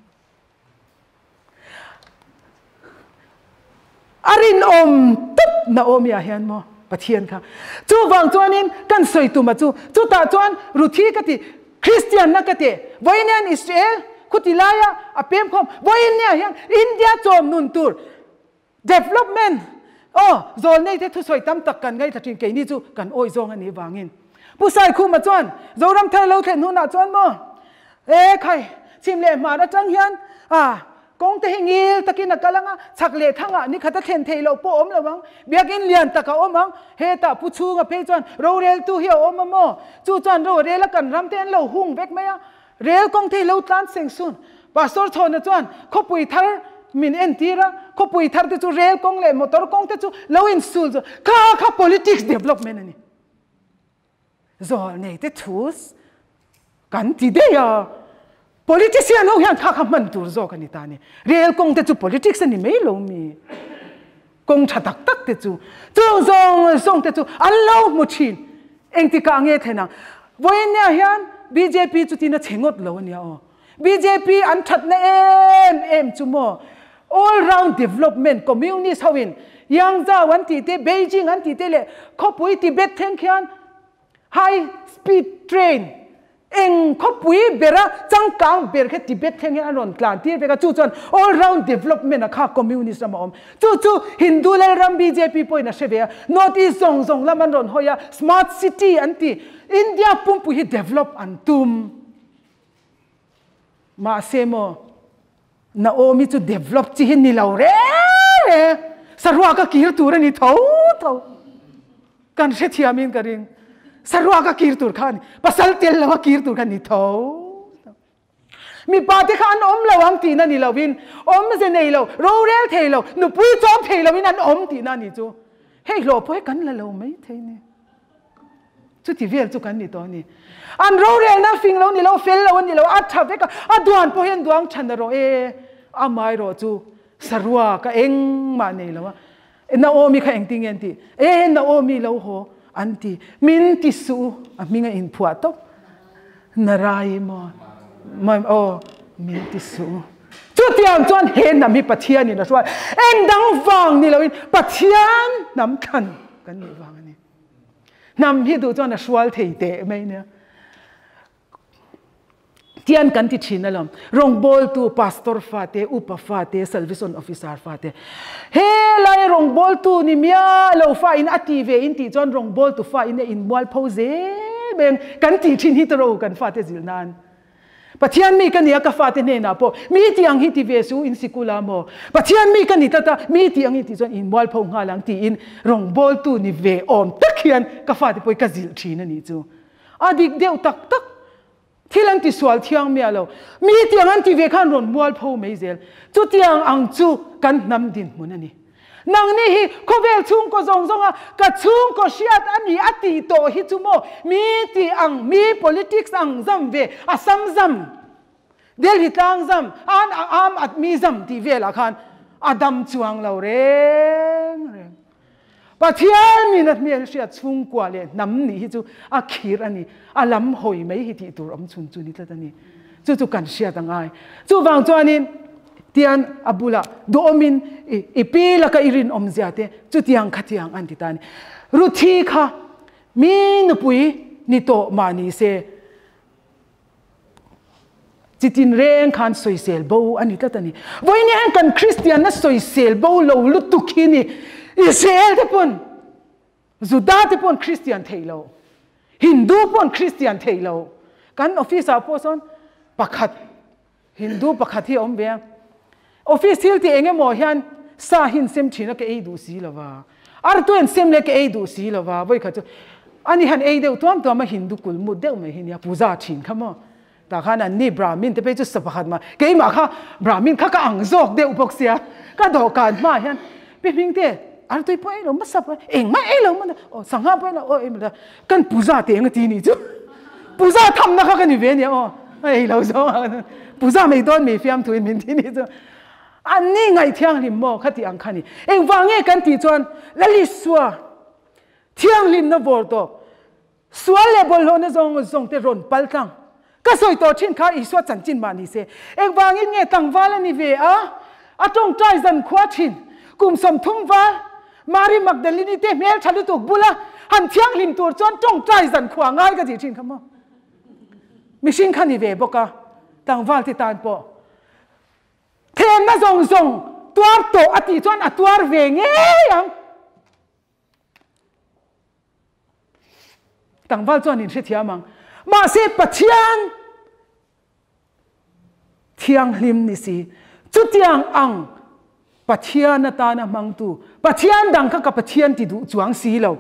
A rinawm tawp Naomi ah hian maw Pathian kha. Chuvang chuanin kan sawi tuma chu chutah chuan Ruthi ka ti Christian na ka ti vawiin hian Israel khuti laia a pem khawm vawiin nia hian India chawm nun tur development aw zawlnei te thusawi tam tak kan ngaithla thin keini chu kan awih zawng a nih vangin Pu Saikhuma chuan Zoram thar lo thlen hunah chuan maw e khai chhim leh hman atang hian a kawng te hi ngil takin a kal ang a chhak leh thangah ni khat a thlen theih loh pawh awm lo ang biakin lian tak a awm ang hetah Pu Chhunga phei chuan roreltu hi a awm a maw chu chuan ro rel a kan ram te an lo hung vek mai a Rel kawng thei lo tlan seng sun. Pastor Chhawna chuan khawpui thar min entir a, khawpui thar te chu rel kawng leh motor kawng te chu lo insul chu kha kha politics development a ni. Zawlnei te thu kan ti daih a, politician ho hian kha kha hman tur zawk a ni ta a ni. Rel kawng te chu politics a ni mai lo mi. Kawng tha tak tak te chu chung zawng zawng te chu an lo hmu thin. Engtikah nge thlen ang? Vawiinnia hian bjp chu tin a chhe ngawt lo a nia aw. Bjp an thatna em em chu maw all round development communist ho in Yangzhou an tih te Beijing an tih te leh khawpui Tibet thleng khian High speed train eng khawpui bera changkang ber kha Tibet thleng hian an rawn tlan tir vek a, chu chuan all round development a kha communist ram a awm. Chu chu Hindu Lalram bjp pawhin a hre ve a, North East zawng zawng lam an rawn hawi a, smart city an ti, India pumpui hi develop an tum. Mahse maw? Naomi chu develop chi hi ni lo reng reng, saruak a kir tur a ni tho tho. Kan hrethiamin ka ring, saruak a kir tur kha a ni, pasal tel lo a kir tur kha a ni tho tho. Mipa te kha an awm lo ang tihna ni lovin, awmze nei lo, rorel thei lo, nupui chawm thei lovin an awm tihna a ni chu. Hei hlawh pawh hi kan la lo mai thei ni. Chuti vel chu kan ni tawh a ni. An rorelna fing lo ni lo, fel lo a ni lo, a tha vek a, a duan pawh hian duang than a rawh e, amaherawh chu sarua ka engmah nei lo a. Naomi kha engtin nge an tih? E, Naomi lo haw an ti. Min ti suh u, a hming a inphuah tawp. Narai maw? Aw, min ti suh u. Chutiang chuan he hnam hi Pathianin a hruai. Eng dang vang ni loin Pathian hnam thlan kan nih vang a ni. Hnam hi duh chuan a hrual thei teh mai nia. Tian kan ti thin alawm. Rawngbawltu pastor fate, upa fate, salvation officer fate. He lai rawngbawltu ni mia lo fa in a ti ve in tih chuan rawngbawltu fa in a inmual pho zel mai ang kan ti thin hi tawrh kan fate zil nan. Pathian mi ka nia ka fate hnenah pawh mi ti ang hi ti ve su in sikul a maw? Pathian mi ka ni tlat a, mi ti ang hi ti chuan inmual pho nghal ang tiin rawngbawltu ni ve awm tak hian ka fate pawh hi ka zilh thin a nih chu. A dik deuh tak tak. Thil an ti sual thiang miah lo. Mi tiang an ti ve khan rawn mual pho mai zel. Chutiang ang chu kan hnam dinhmun a ni. Nangni hi khawvel chhungkaw zawng zawnga ka chhungkaw hriat a ni a tih tawh hi chu maw mi tih ang, mi politics ang zam ve, Assam zam, Delhi tlang zam, an Aam Aadmi zam tih velah khan a dam chuang lo reng reng. Pathian in a hmel hriat chhungkua leh hnam nih hi chu a khir a ni, a lam hawi mai hi tih tur awm chhun chu ni tlat a ni. Chu chu kan hriat a ngai. Chuvang chuanin tian a bulah duhawmin i pi laka i rinawmzia te chutiang khatiang an ti ta a ni. Ruthi kha mi nupui ni tawh mah ni se chitin reng khan sawisel bo a ni tlat a ni. Vawiin hian kan Kristianna sawisel bo lo lutuk hi ni Israel te pawn Juda te pawh an Kristian thei lo, Hindu pawh an Kristian thei lo. Kan office ah pawh sawn pakhat Hindu pakhat hi a awm ve a, office thil tih eng emaw hian sa hi an sem thin a ka ei duh si lo va, artu an sem leh ka ei duh si lo va, vawikhat chu ani han ei deuh tuam tuam a Hindu kul mut deuh mai hi nia puja thin kha maw. Tah khan anni Brahmin te phei chu sa pakhat mah keimah kha Brahmin kha ka ang zawk deuh bawk sia ka dawhkan hmaah hian pi hming te artui pawh ei lo hmasa pawh engmah ei lo hmana aw sangha pawh ei lo aw ei lo kan puja te eng a ti nih chu puja thamna kha ka ni ve nia aw a ei lo zawng a puja mai dawn mai fiamthu in min ti nih chu anni ngaih thianghlim maw kha tih ang kha ni engvang nge kan tih chuan Lalisua thianghlimna vawr tawp Sual leh bawlhhlawhna zawng zawng te rawn pal tlang. Ka sawi tawh thin kha Isua chanchin mah ni se. Engvangin nge tlangval a ni ve a? A tawngtai zan khua thin. Kum 30 val, Mari Magdalini te hmel tha lutuk bula han thianghlim tur chuan tawngtai zan khua ngai ka tih thin kha maw? Mihring kha ni ve bawk a, tlangval te tan pawh. Thlemna zawng zawng tuar tawh a tih chuan a tuar ve ngei ang. Tlangval chuan in hrethiam ang. Mahse Pathian thianghlim ni si. Chutiang ang Pathian atana hmangtu, Pathian dang kha ka Pathian ti duh chuang si lo.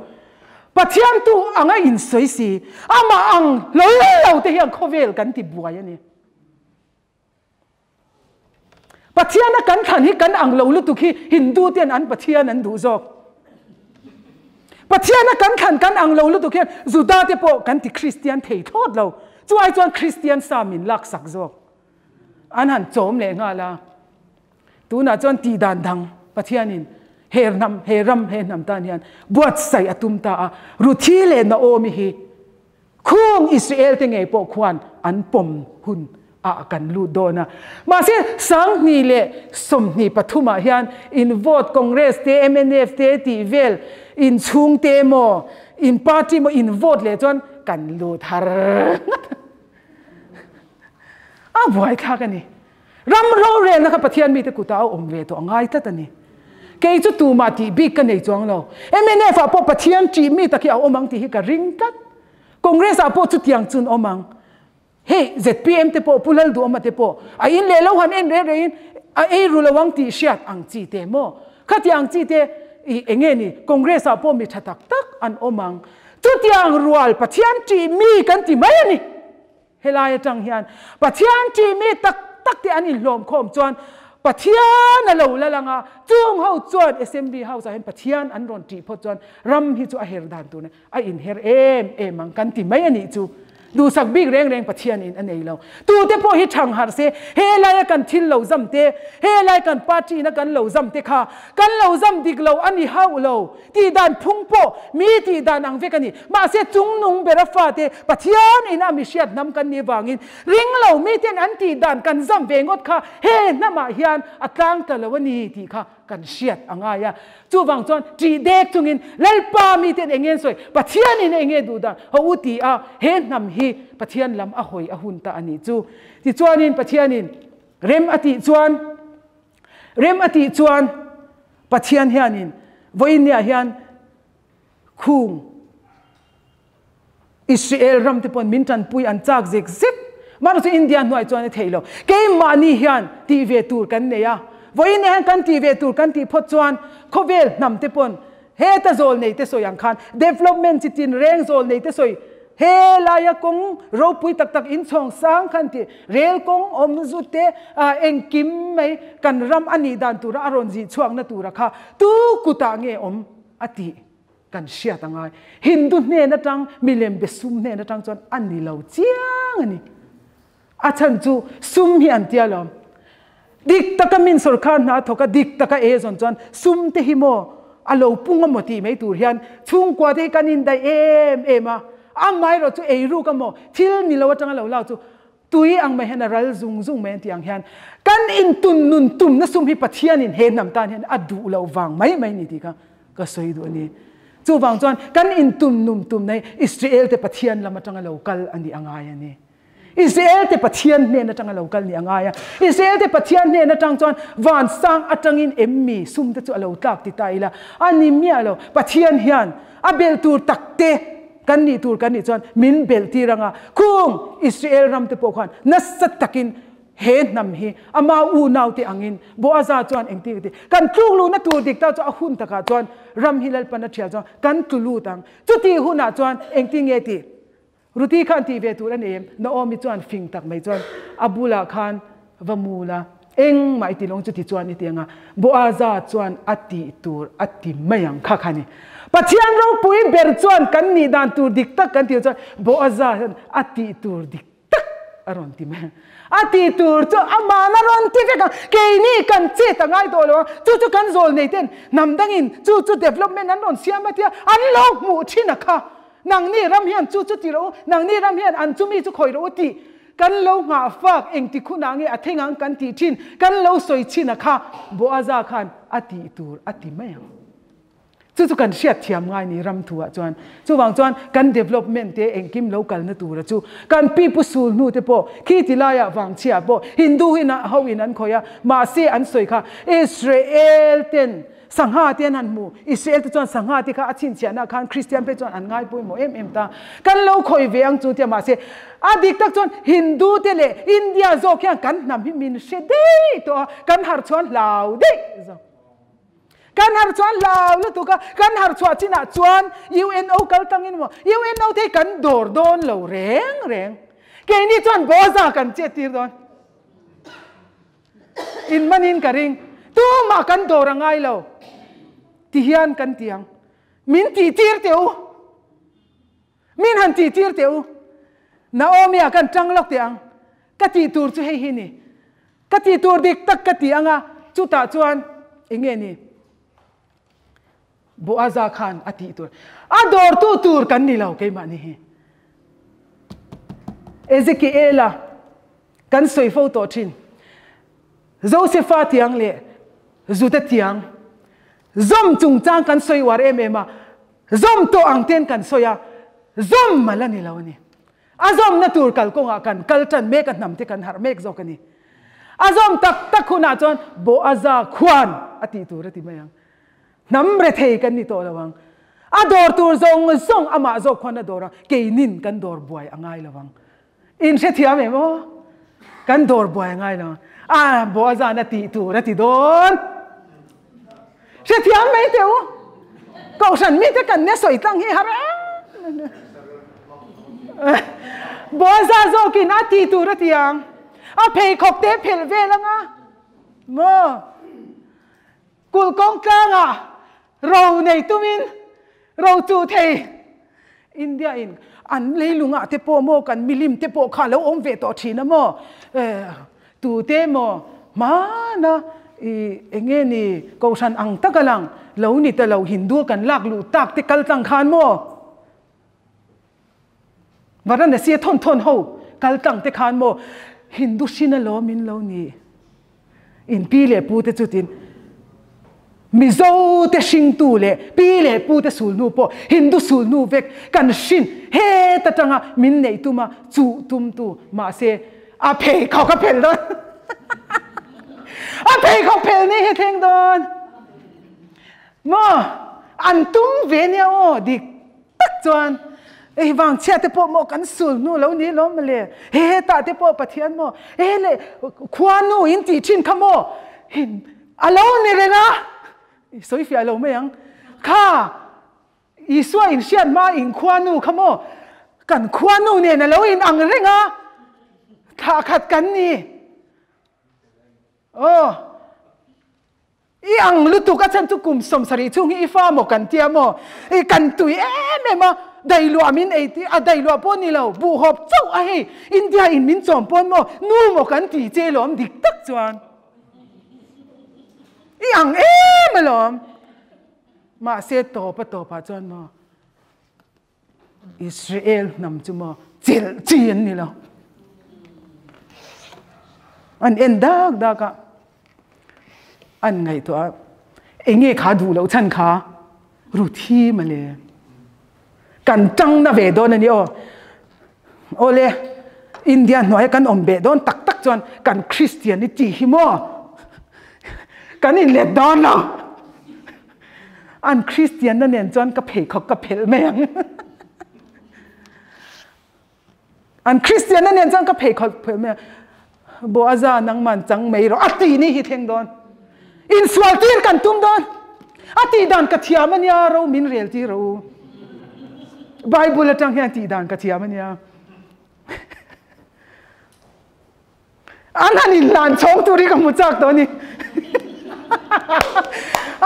Pathian tu anga insawi si, amah ang hlawl lo te hian khawvel kan ti buai a ni. Pathian a kan thlan hi kan ang lo lutuk hi Hindu ten an Pathian an duh zawk. Pathian a kan thlan kan ang lo lutuk hian Juda te pawh kan ti Kristian thei thlawt lo. Chu ai chuan Kristian sa min laksak zawk. An han chawm leh nghal a. Tunah chuan tih dan dang Pathianin he hnam, he ram, he hnam tan hian buatsaih a tum ta a. Ruthi leh Naomi hi Khung Israel te ngei pawh khuan an pawm hun ah kan lut dawn a. Mahse 2023 ah hian in vote Congress te mnf te tih vel in chhung te emaw in party emaw in vote leh chuan kan lut har ngat a buaithlak a ni. Ram rorelna kha Pathian mite kutah a awm ve tawh a ngai tlat a ni. Kei chu tumah tih bik ka nei chuang lo. Mnf ah pawh Pathian ṭih mi tak hi a awm ang tih hi ka ring tlat. Congress ah pawh chutiang chun awm ang. Hei zpm te pawh Pu Lalduhawma te pawh a in leh lo han en reng rengin A ei ru lo ang tih hriat ang chi te maw? Khatiang chi te i enge ni Congress ah pawh mi tha tak tak an awm ang. Chutiang rual Pathian tih mi kan ti mai a ni. Helai atang hian Pathian tih mi tak tak te an inhlawm khawm chuan Pathian a lo la lang a, chung ho chuan Assembly House ah hian Pathian an rawn tih phawt chuan ram hi chu a her dan tur a inher em em ang kan ti mai a nih chu. Duhsak bik reng reng Pathian in a nei lo. Tute pawh hi thang harh se, he laia kan thil lo zam te, he lai kan party ina kan lo zam te kha kan lo zam dik lo a ni hauh lo. Tih dan phung pawh mi tih dan ang vek a ni. Mahse chungnung bera fate Pathian in a mihriat hnam kan nih vangin ring lo miten an tih dan kan zam ve ngawt kha he hnamah hian a tlang ta lo a ni tih kha kan hriat a ngai a. Chuvang chuan ṭih dek chungin Lalpa miten eng nge an sawi? Pathianin eng nge duh dan? Ho u ti a, he hnam hi Pathian lam a hawi a hun ta a nih chu. Tichuanin Pathianin rem a tih chuan, rem a tih chuan Pathian hianin vawiinniah hian khung Israel ram te pawn min tanpui an chak zek zek. Mahni chu India hnuai chuan a theih lo. Keimahni hian tih ve tur kan nei a. Vawiin hian kan tih ve tur kan tih phawt chuan khawvel hnam te pawn heta zawl nei te sawi ang khan development chi tin reng zawl nei te sawi he laia kawng ropui tak tak inchhawng sang khan tih rel kawng awm zut te engkim mai kan ram a nih dan tura a rawn zih chhuakna tura kha tu kutah nge awm a tih. Kan hriat a ngai. Hindu hnen atang milem be sum hnen atang chuan a ni lo chiang a ni. A chhan chu sum hi an tia lo. Dik taka min sorkar hna a thawk a, dik taka e zawn chuan sum te hi maw a lo pung a maw tih mai tur hian chhungkua te hi kan indaih em em a. Amaherawh chu eiruk a maw thil ni lo atanga lo lak chu Tui ang mai hian a ral zung zung mai an tih ang hian kan intun nun tumna sum hi Pathianin he hnam tan hian a duh loh vang mai mai ni tih kha ka sawi duh a ni. Chuvang chuan kan intun nun tumna hi Israel te Pathian lam atanga lo kal a nih a ngai a ni. Israel te Pathian hnen atanga lo kal nih a ngai a. Israel te Pathian hnen atang chuan vansang atangin em mi sum te chu a lo tlak ti ta ila a ni miah lo. Pathian hian a belh tur tak te Kan nih tur kan nih chuan min belh tir anga khung Israel ram te pawh khan nasa takin he hnam hi ama unau te angin Boaza chuan engtin ka ti kan tluk luhna tur dik tak chu a hun takah chuan ram hi Lalpan a thial chuan kan tlu lut ang chuti hunah chuan engtin nge tih Ruti khan tih ve tur a nei em Naomi chuan fing tak mai chuan a bulah khan va mul a engmah i ti lawng chuti chuan i ti anga Boaza chuan a tih tur a ti mai ang kha kha ni. Pathian ropui ber chuan kan nih dan tur dik tak kan tih chuan Boaza hian a tih tur dik tak a rawn ti mai ang. A tih tur chu aman a rawn ti vek ang. Keini kan chet a ngai tawh lo ang. Chu chu kan zawl nei ten hnam dangin chu chu development an rawn siam a tia an lo hmuh thin a kha. Nangni ram hian chu chu ti rawh u, nangni ram hian an chumi chu khawi rawh u tih Kan lo nghahfak engti khunah nge a theng ang kan tih thin, kan lo sawi chhin a kha Boaza khan a tih tur a ti mai ang. Chu chu kan hriat thiam ngai ni ram thuah chuan. Chuvang chuan kan development te engkim lo kalna tura chu kan pi pu sul hnu te pawh khi ti laiah vangchhia pawh Hindu hi ho in an khawih a, mahse an sawi kha Israel ten Sangha te an han hmu. Israel te chuan sangha te kha a chhinchhiahna khan Kristian phei chuan an ngai pawimawh em em ta. Kan lo khawih ve ang chu tia mahse a dik tak chuan Hindu te leh India zawk hian kan hnam hi min hre daih tawh a, kan harh chuan hlau daih zawk. Kan harh chuan hlau lutuk a, kan harh chhuah chinah chuan UNO kal tangin maw UNO te hi kan dawr dawn lo reng reng. Keini chuan Boza kan chet tir dawn. In manin ka ring. Tumah kan dawr a ngai lo. Ti hian kan ti ang. Min tih tir teh u. Min han tih tir teh u. Naomi ah kan tang lawk teh ang. Ka tih tur chu hei hi ni. Ka tih tur dik tak ka ti ang a, chutah chuan eng nge ni? Boaza khan a tih tur. A dawrtu tur kan ni lo keimahni hi. Ezekiela kan sawi fo tawh thin. Josefa tiang leh Juda tiang zawm chungchang kan sawi uar em em a, zawm tawh ang ten kan sawi a, zawm mal a ni lo a ni. A zawmna tur kalkawngah kan kal tan mek a, hnam te kan harh mek zawk a ni. A zawm tak tak hunah chuan Boaza khuan a tih tur a ti mai ang. Hnam rethei kan ni tawh lo ang. A dawr tur zawng zawng amah zawk khuan a dawr ang. Keinin kan dawr buai a ngai lo ang. In hrethiam em aw? Kan dawr buai a ngai lo ang. A Boazan a tih tur a ti dawn. Hrethiam mai teh u. Kohhran mite kan nia sawi tlang hi har em. Boaza zawkin a tih tur a ti ang. A pheikhawk te phelh vel anga maw? Kulh kawng tlangah ro nei tumin ro chuh thei. India in an leilungah te pawh maw kan milim te pawh kha lo awm ve tawh thin a maw? Tute maw hmana i enge ni kohhran ang taka lang lo ni ta lo Hindu kan lak luh tak te kal tlang khan maw? Varanasi a thawn thawn ho kal tlang te khan maw Hindu hrin alawm in lo ni. In pi leh pu te chutin Mizo te hringtu leh pi leh pu te sulhnu pawh Hindu sulhnu vek kan hrin het atanga min neih tuma chuh tumtu mahse a pheikhawk a phelh dawn a pheikhawk phelh ni hi thleng dawn maw an tum ve nia aw dik Tak chuan, Hei vangchhia te pawh maw kan sul hnu lo ni lawm mawle, he hetah te pawh Pathian maw, he leh khuanu in tih thin kha maw a lo ni reng a, i sawi fiah lo mai ang, kha Isua in hriat hma in khuanu kha maw kan khuanu nen a lo in ang reng a, thlah khat kan ni. Aw. I ang lutuk a chhan chu kum 70 chhung hi i fa maw kan tia maw? I kan tui em em a, dailuah min ei tih a dailuah pawh ni lo, buhhawp chauh a hei India in min chawm pawn maw nu maw kan ti che lawm dik tak chuan i ang em alawm. Mahse tawp a tawpah chuan maw Israel hnam chu maw chelh chi an ni lo. An en dak dak a, an ngaihtuah a, enge kha duh loh chhan kha Ruthi mawle. Kan tang na ve dawn a ni aw. Awle, India hnuaia kan awm beh dawn tak tak chuan kan Christianity hi maw kan inlet dawn lo. An Christian na nen chuan ka pheikhawk ka phelh mai ang. An Christian na nen chuan ka pheikhawk phelh mai ang. Boaza nangman chang mai rawh a ti ni hi thleng dawn. Insual tir kan tum dawn. A tih dan ka thiam a nia ro min rel tir rawh u. Bible atang hian tih dan ka thiam a nia. An han inhlan chhawng tur hi ka hmu chak tawh a ni.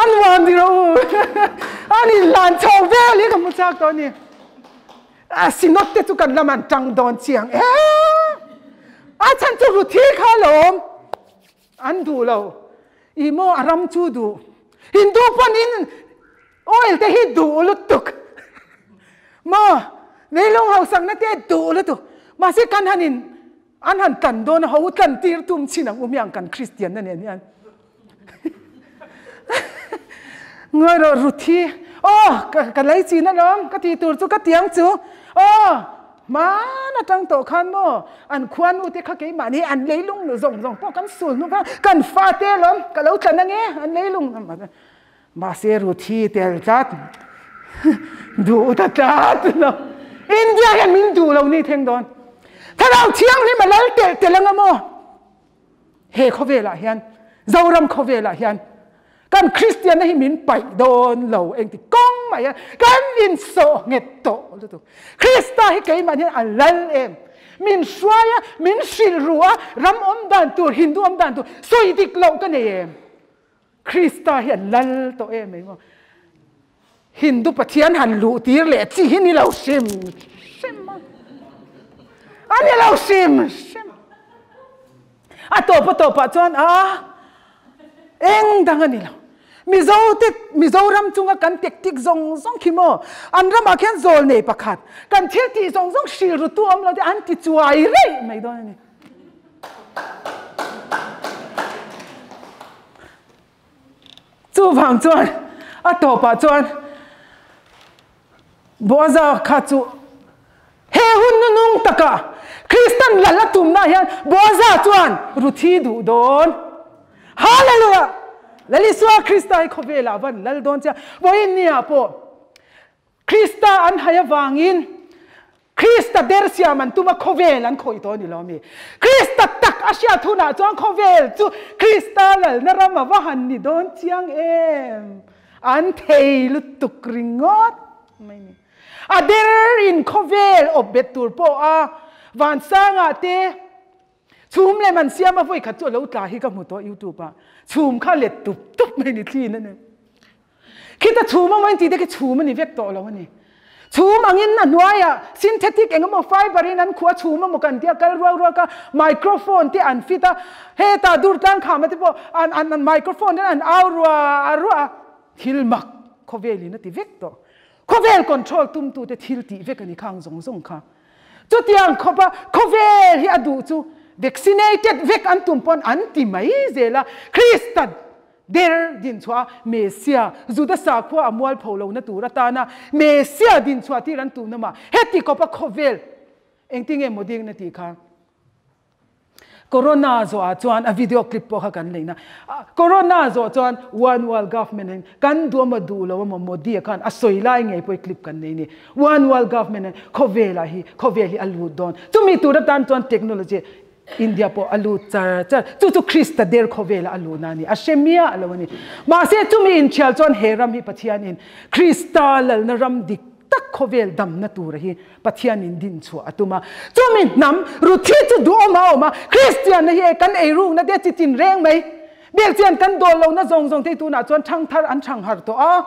An nuam ti rawh u. An inhlan chhawng vel hi ka hmu chak tawh a ni. A synod te chu kan lam an tang dawn chiang e. A chhan chu Ruthi kha lawm. An duh lo. I maw a ram chu duh. Hindu pawn in oil te hi duh lutuk. Maw leilung hausakna te duh lutuk. Mahse kan han in An han tlan dawn a, ho tlan tir tum chin ang u hmiang kan Kristian na nen hian. Ngawi rawh Ruthi, aw ka lei chin alawm, ka tih tur chu ka tiang chu, aw hman atang tawh khan maw an khuanu te kha keimahni an leilung nu zawng zawng pawh kan sul hnu kha kan fate alawm ka lo tlan ange an leilung mahse Ruthi tel tlat duh ta tlat lo India hian min duh lo ni thleng dawn Thlarau Thianghlim a lal telh telh anga maw he khawvelah hian Zoram khawvelah hian kan Kristianna hi min paih dawn lo engti kawng mai a kan insawh nghet tawh lutuk Krista hi keimah hian a lal em min hruai a min hrilh ru a ram awm dan tur Hindu awm dan tur sawi dik loh ka nei em Krista hi an lal tawh em mai maw Hindu Pathian han luh tir leh chi hi ni lo hrim hrim a. A ni lo hrim hrim. A tawp a tawpah chuan a eng dang a ni lo. Mizo te Mizoram chunga kan tactic zawng zawng khi maw an ramah khian zawl nei pakhat kan thil tih zawng zawng hrilh rutu awm lo te an ti chuai rei mai dawn a ni. Chuvang chuan a tawpah chuan Boaza kha chu he hun nunung taka Kristan lal a tumna hian Boaza chuan Ruthi duh dawn. Hallelujah! Lal Isua Krista hi khawvelah van lal dawn chiah. Vawiin nia pawh Krista an hai avangin. Krista der siam an tum a, khawvel an khawih tawh a ni lo ami? Krista tak a hriat hunah chuan khawvel chu Krista lalna ram a va han ni dawn chiang em? An thei lutuk ringawt mai ni. A der in khawvel awp bet tur pawh a vansangah te chhum lem an siam a, vawi khat chu a lo tla hi ka hmu tawh youtube ah, chhum kha let tup tup mai ni thlin a ni. Khita chhum a maw intih te khi chhum a ni vek tawh lo a ni. Chhum angin a hnuaiah synthetic eng emaw fiber in an khuh a, chhum emaw kan tia kal ruak ruak a, microphone te an fit a, hetah dur tlang kham a te pawh an an an microphone ten an au ruah ruah a, thil mak khawvelin a ti vek tawh. Khawvel control tumtute thil tih vek a ni khang zawng zawng kha. Chutiang khawpa khawvel hi a duh chu vaccinated vek an tum pawn an ti mai zel a, Krista Der dinchhuah a Messia, Juda sakhua a mualpho lohna tur atana Messia dinchhuah tir an tumna mah heti kawpa khawvel engtinge maw dingna tih kha Corona zawhah chuan a video clip pawh kha kan leina. Corona zawh chuan One World Government in kan duh emaw duh lo emaw Modi a khan a sawi lai ngei pawh i clip kan nei ni. One World Government in khawvelah hi khawvel hi a lut dawn. Chumi tur atan chuan technology India pawh a lut char char. Chu chu Krista der khawvela a luhna a ni. A hre miah lo a ni. Mahse chumi inthial chuan he ram hi Pathianin Krista lalna ram dik tak khawvel damna tura hi Pathianin din chhuah a tum a. Chumi hnam Ruthi chu duhawm a awm a, Kristianna hi e kan eirukna te chi tin reng mai. Biakchian kan dawl lohna zawng zawng te hi tunah chuan thangthar an thang harh tawh a.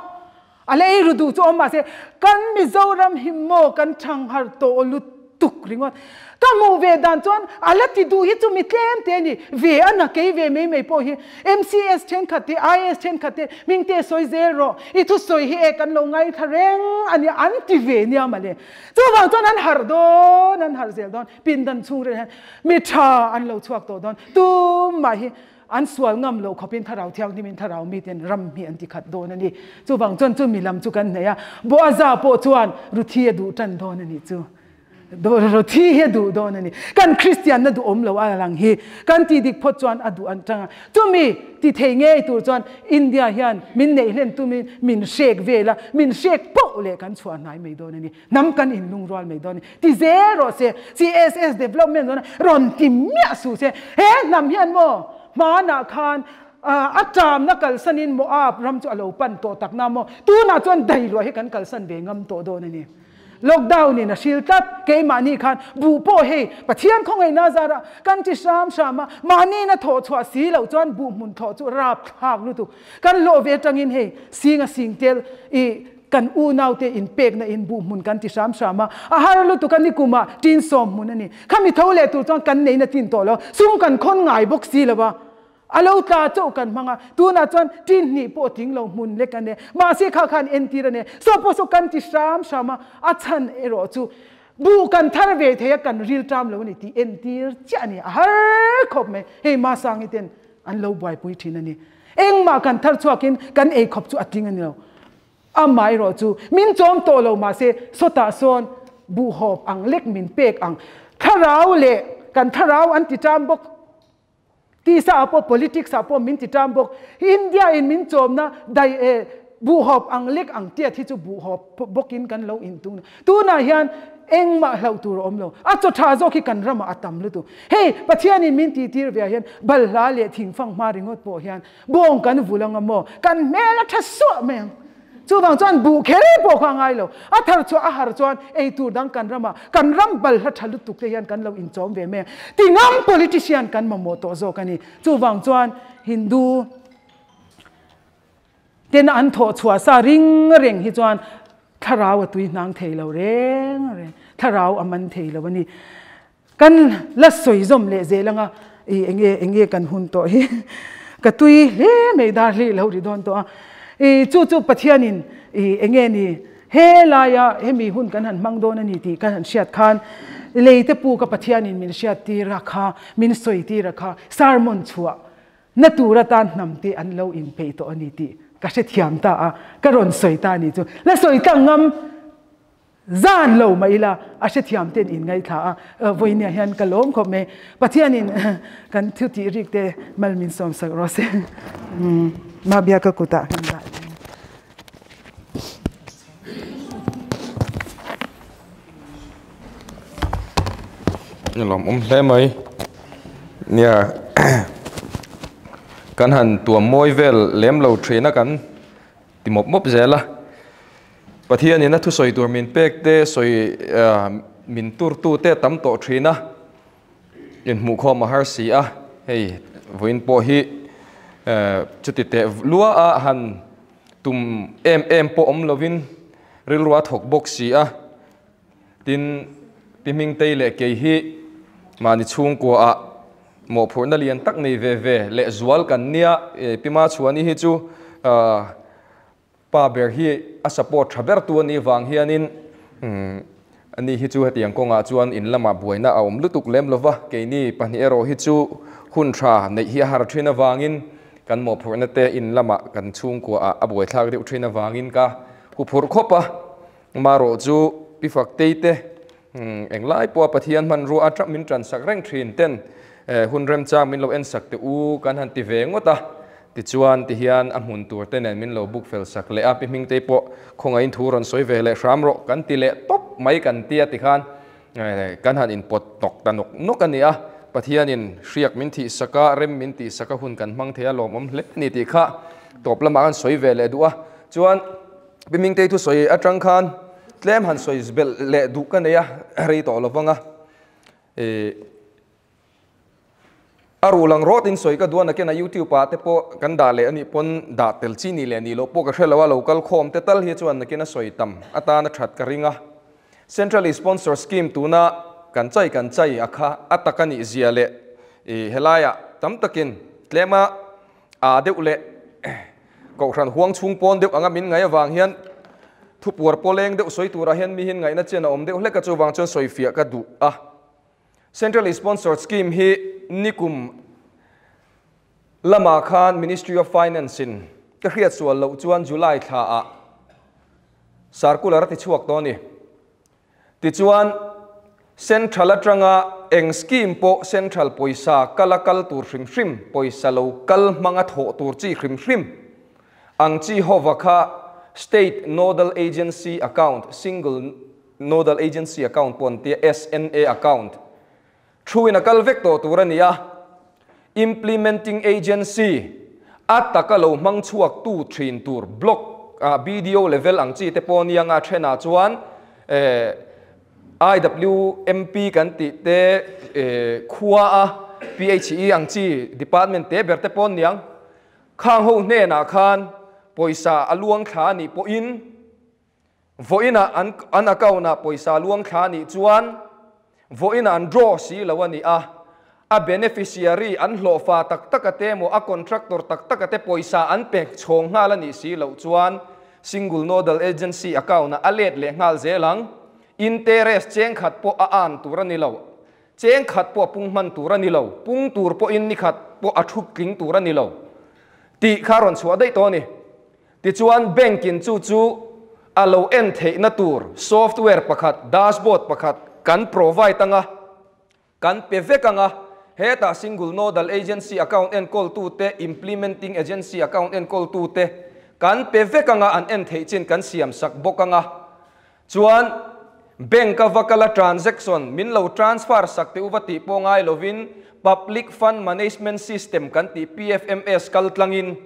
A lei ru duh chu awm mahse kan Mizoram hi maw kan thang har tawh lutuk ringawt. Ka hmuh ve dan chuan a la ti duh hi chu mi tlem te a ni. Ve a na kei ve mai mai pawh hi MCS thenkhat te IAS thenkhat te hming te sawi zel rawh. I thusawi hi e kan lo ngaithla reng a nia an ti ve nia mawle. Chuvang chuan an harh dawn an harh zel dawn. Pindan chhung reng hian mi tha an lo chhuak tawh dawn. Tumah hi An sual ngam loh khawpin Thlarau Thianghlimin Thlarau miten ram hi an ti khat dawn a ni. Chuvang chuan chumi lam chu kan hnaih a, Boaza pawh chuan Ruthi a duh tan dawn a nih chu. Ruthi hi a duh dawn a ni. Kan Kristianna duhawm lo a lang hi kan tih dik phawt chuan a duh an tang a. Chumi ti thei ngei tur chuan India hian min neih hlen tumin min hrek vel a, min hrek poh leh kan chhuah hnai mai dawn a ni. Hnam kan inlungrual mai dawn a ni. Ti zel rawh se, CSS development dawn a rawn ti miah suh se. He hnam hian maw hmanah khan a ṭamna kalsanin Moab ram chu a lo pan tawh tak na maw? Tunah chuan dailuah hi kan kalsan ve ngam tawh dawn a ni. Lockdown in a hril tlat, keimahni khan buh pawh hei Pathian khawngaihna zarah kan ti hram hram a, mahniin a thawh chhuah si loh chuan buh hmun thawh chu rapthlak lutuk. Kan hlawh ve atangin hei sing a sing tel i Kan unaute inpekna in buh hmun kan ti hram hram a, a har lutuk a nikumah tin sawm hmun a ni. Khami tho leh tur chuan kan neihna tin tawh lo, sum kan khawn ngai bawk si lo a, a lo tla chauh kan hmang a, tunah chuan tin hnih pawh tling lo hmun lek a ni. Mahse kha khan entir a ni. Saw pawh saw kan ti hram hram a, a chhan erawh chu buh kan thar ve thei a, kan ril ṭam lo a ni tih entir chiah a ni. A har khawp mai. Hei Masangi ten an lo buaipui ṭhin a ni. Engmah kan thar chhuakin kan eikhawp chu a tling a ni lo. Amah erawh chu min chawm tawh lo mahse sawtah sawn buhhawp ang lek min pek ang. Thlarau leh kan thlarau an ti ṭam bawk. Tisa ah pawh politics ah pawh min ti ṭam bawk. India in min chawmna dai eh buhhawp ang lek ang tiat hi chu buhhawp bawkin kan lo intung. Tunah hian engmah hlauh tur a awm lo. A chaw tha zawk hi kan ramah a tam lutuk. Hei Pathianin min tihtir ve ah hian balhla leh thingfang hma ringawt pawh hian Bawng kan vul anga maw? Kan hmel a tha suah mai ang. Chuvang chuan buh kher pawh kha a ngai lo. A thar chhuah a har chuan ei tur dang kan ramah kan ram balhla tha lutuk te hian kan lo inchawm ve mai ang. Ti ngam politician kan mamawh tawh zawk a ni. Chuvang chuan Hindu tena an thawh chhuah sa ring reng hi chuan thlarau a tui hnang thei lo reng reng. Thlarau a man thei lo a ni. Kan la sawi zawm leh zel anga i enge enge kan hun tawh hi ka tui hle mai dar hlih lo ri dawn tawh a i chu chu Pathianin i enge ni he laia hemi hun kan han hmang dawn a ni tih kan han hriat khan lei te pu ka Pathianin min hriat tir a kha min sawi tir a kha sermon chhuah na tur atan hnam te an lo inpeih tawh a ni tih ka hrethiam ta a ka rawn sawi ta a ni chu la sawi tlang ngam Zan lo mah ila a hrethiam ten in ngaihthla a, vawinia hian ka lawm khawp mai. Pathianin kan thu tih rik te mal min sawm sak rawh se. Mah biak ka kutah kan dah leh. Lawmawm hle mai. Nia kan han tuam mawi vel lem lo thin a kan ti mawp mawp zel a. Pathianin a thusawi tur min pek te sawi min tur tu te tam tawh thin a. Inhmuhkhawm a har si a, hei vawiin pawh hi chuti teh lua a han tum em em pawh awm lovin rilru a thawk bawk si a. Tin, Pi Hmingtei leh kei hi mahni chhungkua ah mawhphurhna lian tak nei ve ve leh zual kan nia, Pi Machhuani hi chu pa ber hi a support tha ber tu a nih vang hianin ani hi chu hetiang kawngah chuan in lamah buaina a awm lutuk lem lova, keini pahnih erawh hi chu hun tha neih hi a har thin avangin kan mawhphurhna te in lamah kan chhungkua ah a buaithlak deuh thin avangin ka huphurh khawp a. Marawh chu Pi Faktei te englai pawha Pathian hmanrua a min tansak reng thin ten hun remchang min lo ensak teh u kan han ti ve ngawt a, tichuan tihian a hmun tur te nen min lo buk fel sak leh a, Pi Hmingtei pawh khawngaihin thu rawn sawi ve leh hram rawh kan ti leh tawp mai kan tia tikhan kan han inpawt hnawk ta nawk nawk a ni a, Pathianin hriak min thihsak a, rem min tihsak a hun kan hmang thei a lawmawm hle a ni tih kha tawp lamah kan sawi ve leh duh a, chuan Pi Mingtei thusawi atang khan tlem han sawi belh leh duh ka nei a, rei tawh lo vang a. A ruh lang rawt in sawi ka duan a kena YouTube ah te pawh kan dah leh anih pawn dah tel chi nih leh nih loh pawh ka hre lo a, lo kal khawm te tal hi chuan nakin a sawi tam atan a that ka ring a. Central Sponsor Scheme tuna kan chai kan chai a kha a tak a nih zia leh helaiah tam takin tlema A deuh leh Kohhran huang chhung pawn deuh anga min ngaih avang hian thupuar pawleng deuh sawi turah hian mi hian ngaihna chen a awm deuh hlek a, chuvang chuan sawifiah ka duh a. Central Sponsored Scheme hi nikum lamah khan Ministry of Finance in ka hriat sual loh chuan July thlaah circular a ti chhuak tawh a ni. Tichuan, Central atanga eng scheme pawh Central pawisa kal a kal tur hrim hrim, pawisa lo kal hmanga thawh tur chi hrim hrim ang chi hova kha State Nodal Agency Account, Single Nodal Agency Account pawh an tia, SNA Account, thu in a kal vek tawh tur a ni a. Implementing Agency a taka lo hmang chhuak tu thin tur Block ah BDO level ang chi te pawh nia nga thenah chuan IWMP kan tih te khua a PHE ang chi department te ber te pawh niang khang ho hnenah khan pawisa a luang thla a nih pawhin Vawiinah an an account-ah pawisa luang thla a nih chuan vawiinah an draw si lo a ni a, a beneficiary an hlawhfa tak tak a te emaw a contractor tak tak a te pawisa an pek chhawng nghal a nih si loh chuan single nodal agency account-ah a let leh nghal zel ang. Interest cheng khat pawh a an tur a ni lo. Cheng khat pawh a pung hman tur a ni lo. Pung tur pawhin ni khat pawh a thup tling tur a ni lo tih kha rawn chhuah daih tawh a ni. Tichuan bank-in chu chu a lo en theihna tur software pakhat, dashboard pakhat kan provide anga, kan pe vek anga, hetah single nodal agency account enkawltute, implementing agency account enkawltute kan pe vek anga an en theih chin kan siam sak bawk anga. Chuan bank-a va kala transaction min lo transfer sak teh u va tih pawh ngai lovin Public Fund Management System kan tih PFMS kal tlangin,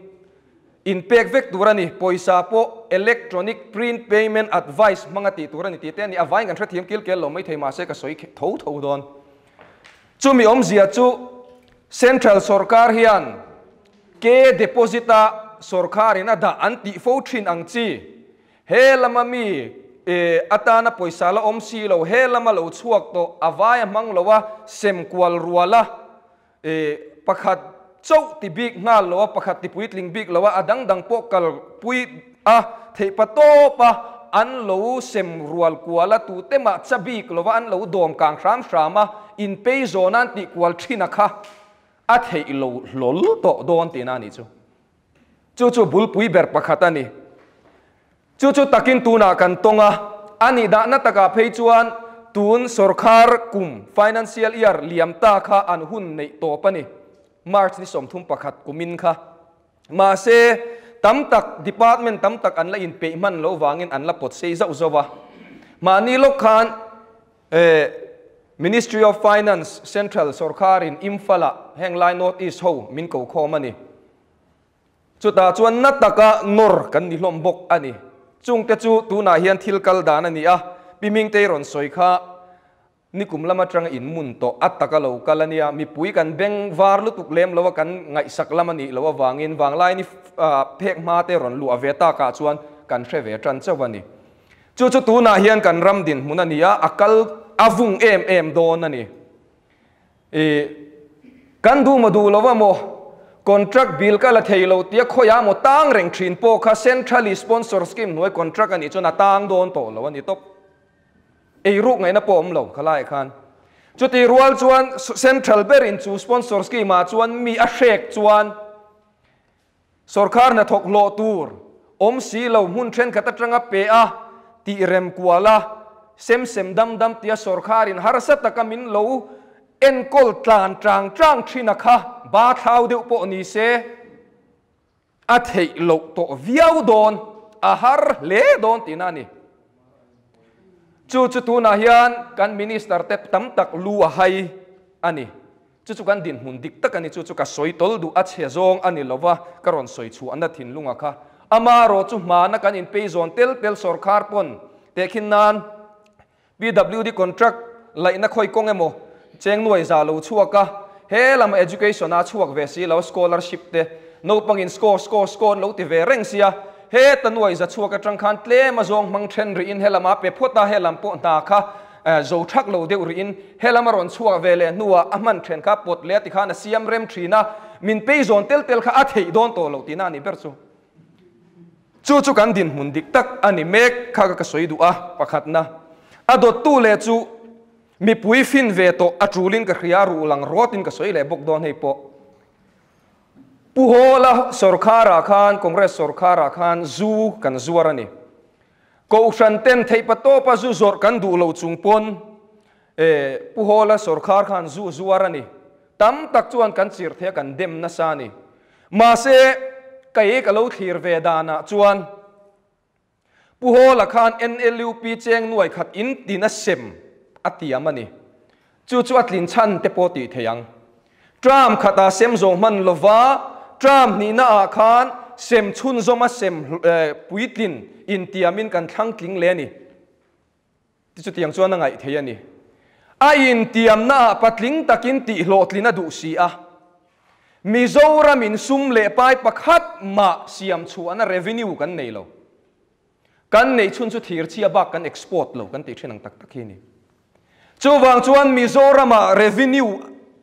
Inpek vek tur a ni, pawisa pawh electronic print payment advice hmanga tih tur a ni tih te a ni. A vain kan hrethiam kil kel lo maithei mahse ka sawi tho tho dawn. Chumi awmzia chu Central sawrkar hian ke deposit a sawrkharin a dah an tih fo thin ang chi he lama mi atana pawisa la awm si lo, he lama lo chhuak tawh a vai a hmang lo a sem kual rual a Pakhat chauh ti bik nghal lo a, pakhat ti puitling bik lo a, a dang dang pawh kalpui a theih pa tawp a, an lo sem rual kual a, tute mah cha bik lo a, an lo dawm kang hram hram a, inpei zawn a an tih kual thin a kha a theih lo hlawl tawh dawn tihna a nih chu. Chu chu bulpui ber pakhat a ni. Chu chu takin tunah kan tawng a, a nih dahna takah phei chuan tun sawrkhar kum, financial year, liam ta kha an hun neih tawp a ni, March ni 31 kumin kha. Mahse, tam tak, department tam tak an la inpeih hman loh vangin an la pawt sei zauh zauh a. Mahni lawk khan, eh. Ministry of Finance Central sorkarin Imphal-ah heng lai North East ho min ko khawm a ni. Chutah chuan na taka nawr kan ni hlawm bawk a ni. Chungte chu tunah hian thil kal dan a ni a, Pi Mingtei rawn sawi kha nikum lam atanga in mun tawh a taka lo kal a nia, mipui kan beng var lutuk lem lo a, kan ngaihsak lam a nih loh avangin vanglaini phek hma te rawn luah ve takah chuan kan hre ve tan chauh a ni. Chu chu tunah hian kan ram dinhmun a ni a, a kal a vung em em dawn a ni. I kan duh maw duh lo a maw, contract bill ka la thei lo tia khawiah maw tang reng thin pawh kha centrally sponsor scheme hnuai contract a nih chuan a tang dawn tawh lo a ni tawp. Ei ruk ngaihna pawh awm lo khalaiah khan. Chuti rual chuan central berin chu sponsor scheme ah chuan mi a hrek chuan Sorkar hnathawk hlawh tur awm si lo hmun thenkhat atanga pe a, tih rem kual a, sem sem dam dam tia sorkarin harsa taka min lo enkawl tlan tang tang thin a kha ba thlau deuh pawh ni se a theih loh tawh viau dawn, a har hle dawn tihna a ni. Chu chu tunah hian kan minister te tam tak lu a hai a ni. Chu chu kan dinhmun dik tak a ni, chu chu ka sawi tawl duh a chhe zawng a ni lo va, ka rawn sawi chhuahna thinlunga kha. Amarawh chu hmana kan inpei zawn tel tel sawrkhar pawn tehkhin nan PWD contract laihna khawi kawng emaw cheng nuai za lo chhuak a, he lama education a chhuak ve si lo scholarship te naupangin score score score an lo ti ve reng sia, heta nuai za chhuak atang khan tlem a zawng hmang then rihin he lama pe phawt a, he lam pawh hna kha zo thak lo deuh rihin He lam a rawn chhuak ve leh hnuah a hman then kha pawt leh a ti khan a siam rem thin a, min pei zawn tel tel kha a theih dawn tawh loh tihna a nih ber chu. Chu chu kan dinhmun dik tak a ni mek kha ka sawi duh a, pakhatna. A dawttu leh chu mipui fin ve tawh a tulin ka hria, ruh lang rawtin ka sawi leh bawk dawn hei pawh. Pu Hawla sawrkharah khan, Congress sawrkharah khan zu kan zuar a ni. Kohhran ten theihpa tawpa zu zawrh kan duh lo chung pawn e Pu Hawla sawrkhar khan zu zuar a ni. Tam tak chuan kan chirh thei a kan dem nasa a ni. Mahse, kei ka lo thlir ve danah chuan Pu Hawla khan NLUP cheng nuai khat in tin a sem a tiam a ni. Chu chu a tlin chhan te pawh tih thei ang. Term khatah sem zawng hman lova, term hnihna ah khan sem chhunzawm a sem puitlin intiamin kan thlang tling leh a ni. Ti chutiang chuan a ngaih thei a ni. A intiamna ah patling takin tih hlawhtlin a duh si a. Mizoram in sum leh pai pakhat mah siam chhuahna revenue kan nei lo. Kan neih chhun chu thir chhia bak kan export lo kan tih thin ang tak tak hi a ni. Chuvang chuan Mizoramah revenue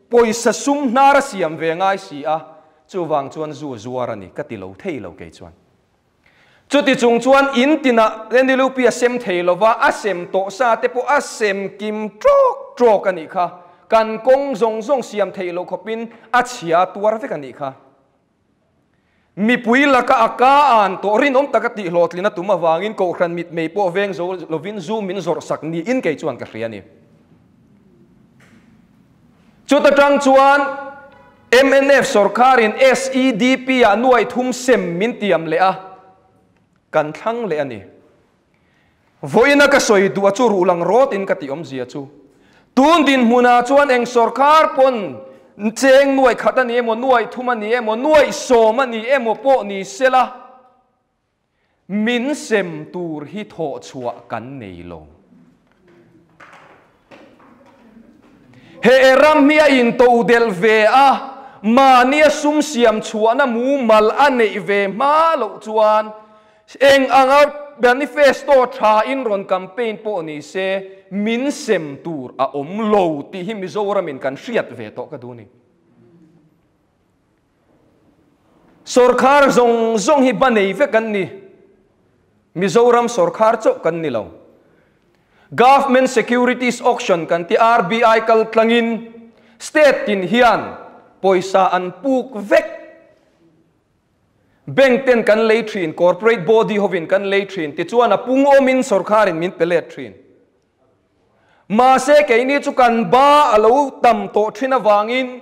pawisa sum hnar a siam ve ngai si a, chuvang chuan zu a zuar a ni ka ti lo thei lo kei chuan. Chuti chung chuan in tinah NLUP a sem thei lo va, a sem tawh sa te pawh a sem kim trawk trawk a nih kha. Kan kawng zawng zawng siam theih loh khawpin a chhia tuar vek a nih kha. Mipui laka a ka an tawh rinawm taka tih hlawhtlin a tum avangin Kohhran mitmei pawh veng zo lovin zu min zawrh sak niin kei chuan ka hria a ni. Chuta tang chuan mnf sawrkarin SEDP ah nuai thum sem min tiam leh a, kan thlang leh a ni. Vawiina ka sawi duh a chu ruh lang rawtin ka tih awmzia chu tun dinhmunah chuan eng sawrkar pawn cheng nuai khat a ni emaw, nuai thum a ni emaw, nuai sawm a ni emaw pawh ni sela min sem tur hi thawh chhuah kan nei lo. He ram hi a intodelh ve a, mahnia sum siam chhuahna mumal a neih ve hma loh chuan eng anga manifesto tha in rawn campaign pawh ni se min sem tur a awm lo tih hi Mizoramin kan hriat ve tawh ka duh a ni. Sawrkhar zawng zawng hi ba nei vek an ni. Mizoram sawrkhar chauh kan ni lo. Government Securities Auction kan ti RBI kal tlangin state tin hian pawisa an puk vek. Bank ten kan lei thin, corporate body hovin kan lei thin, tichuan a pung awmin sawrkharin min pe let thin. Mahse keini chu kan ba a lo tam tawh thin avangin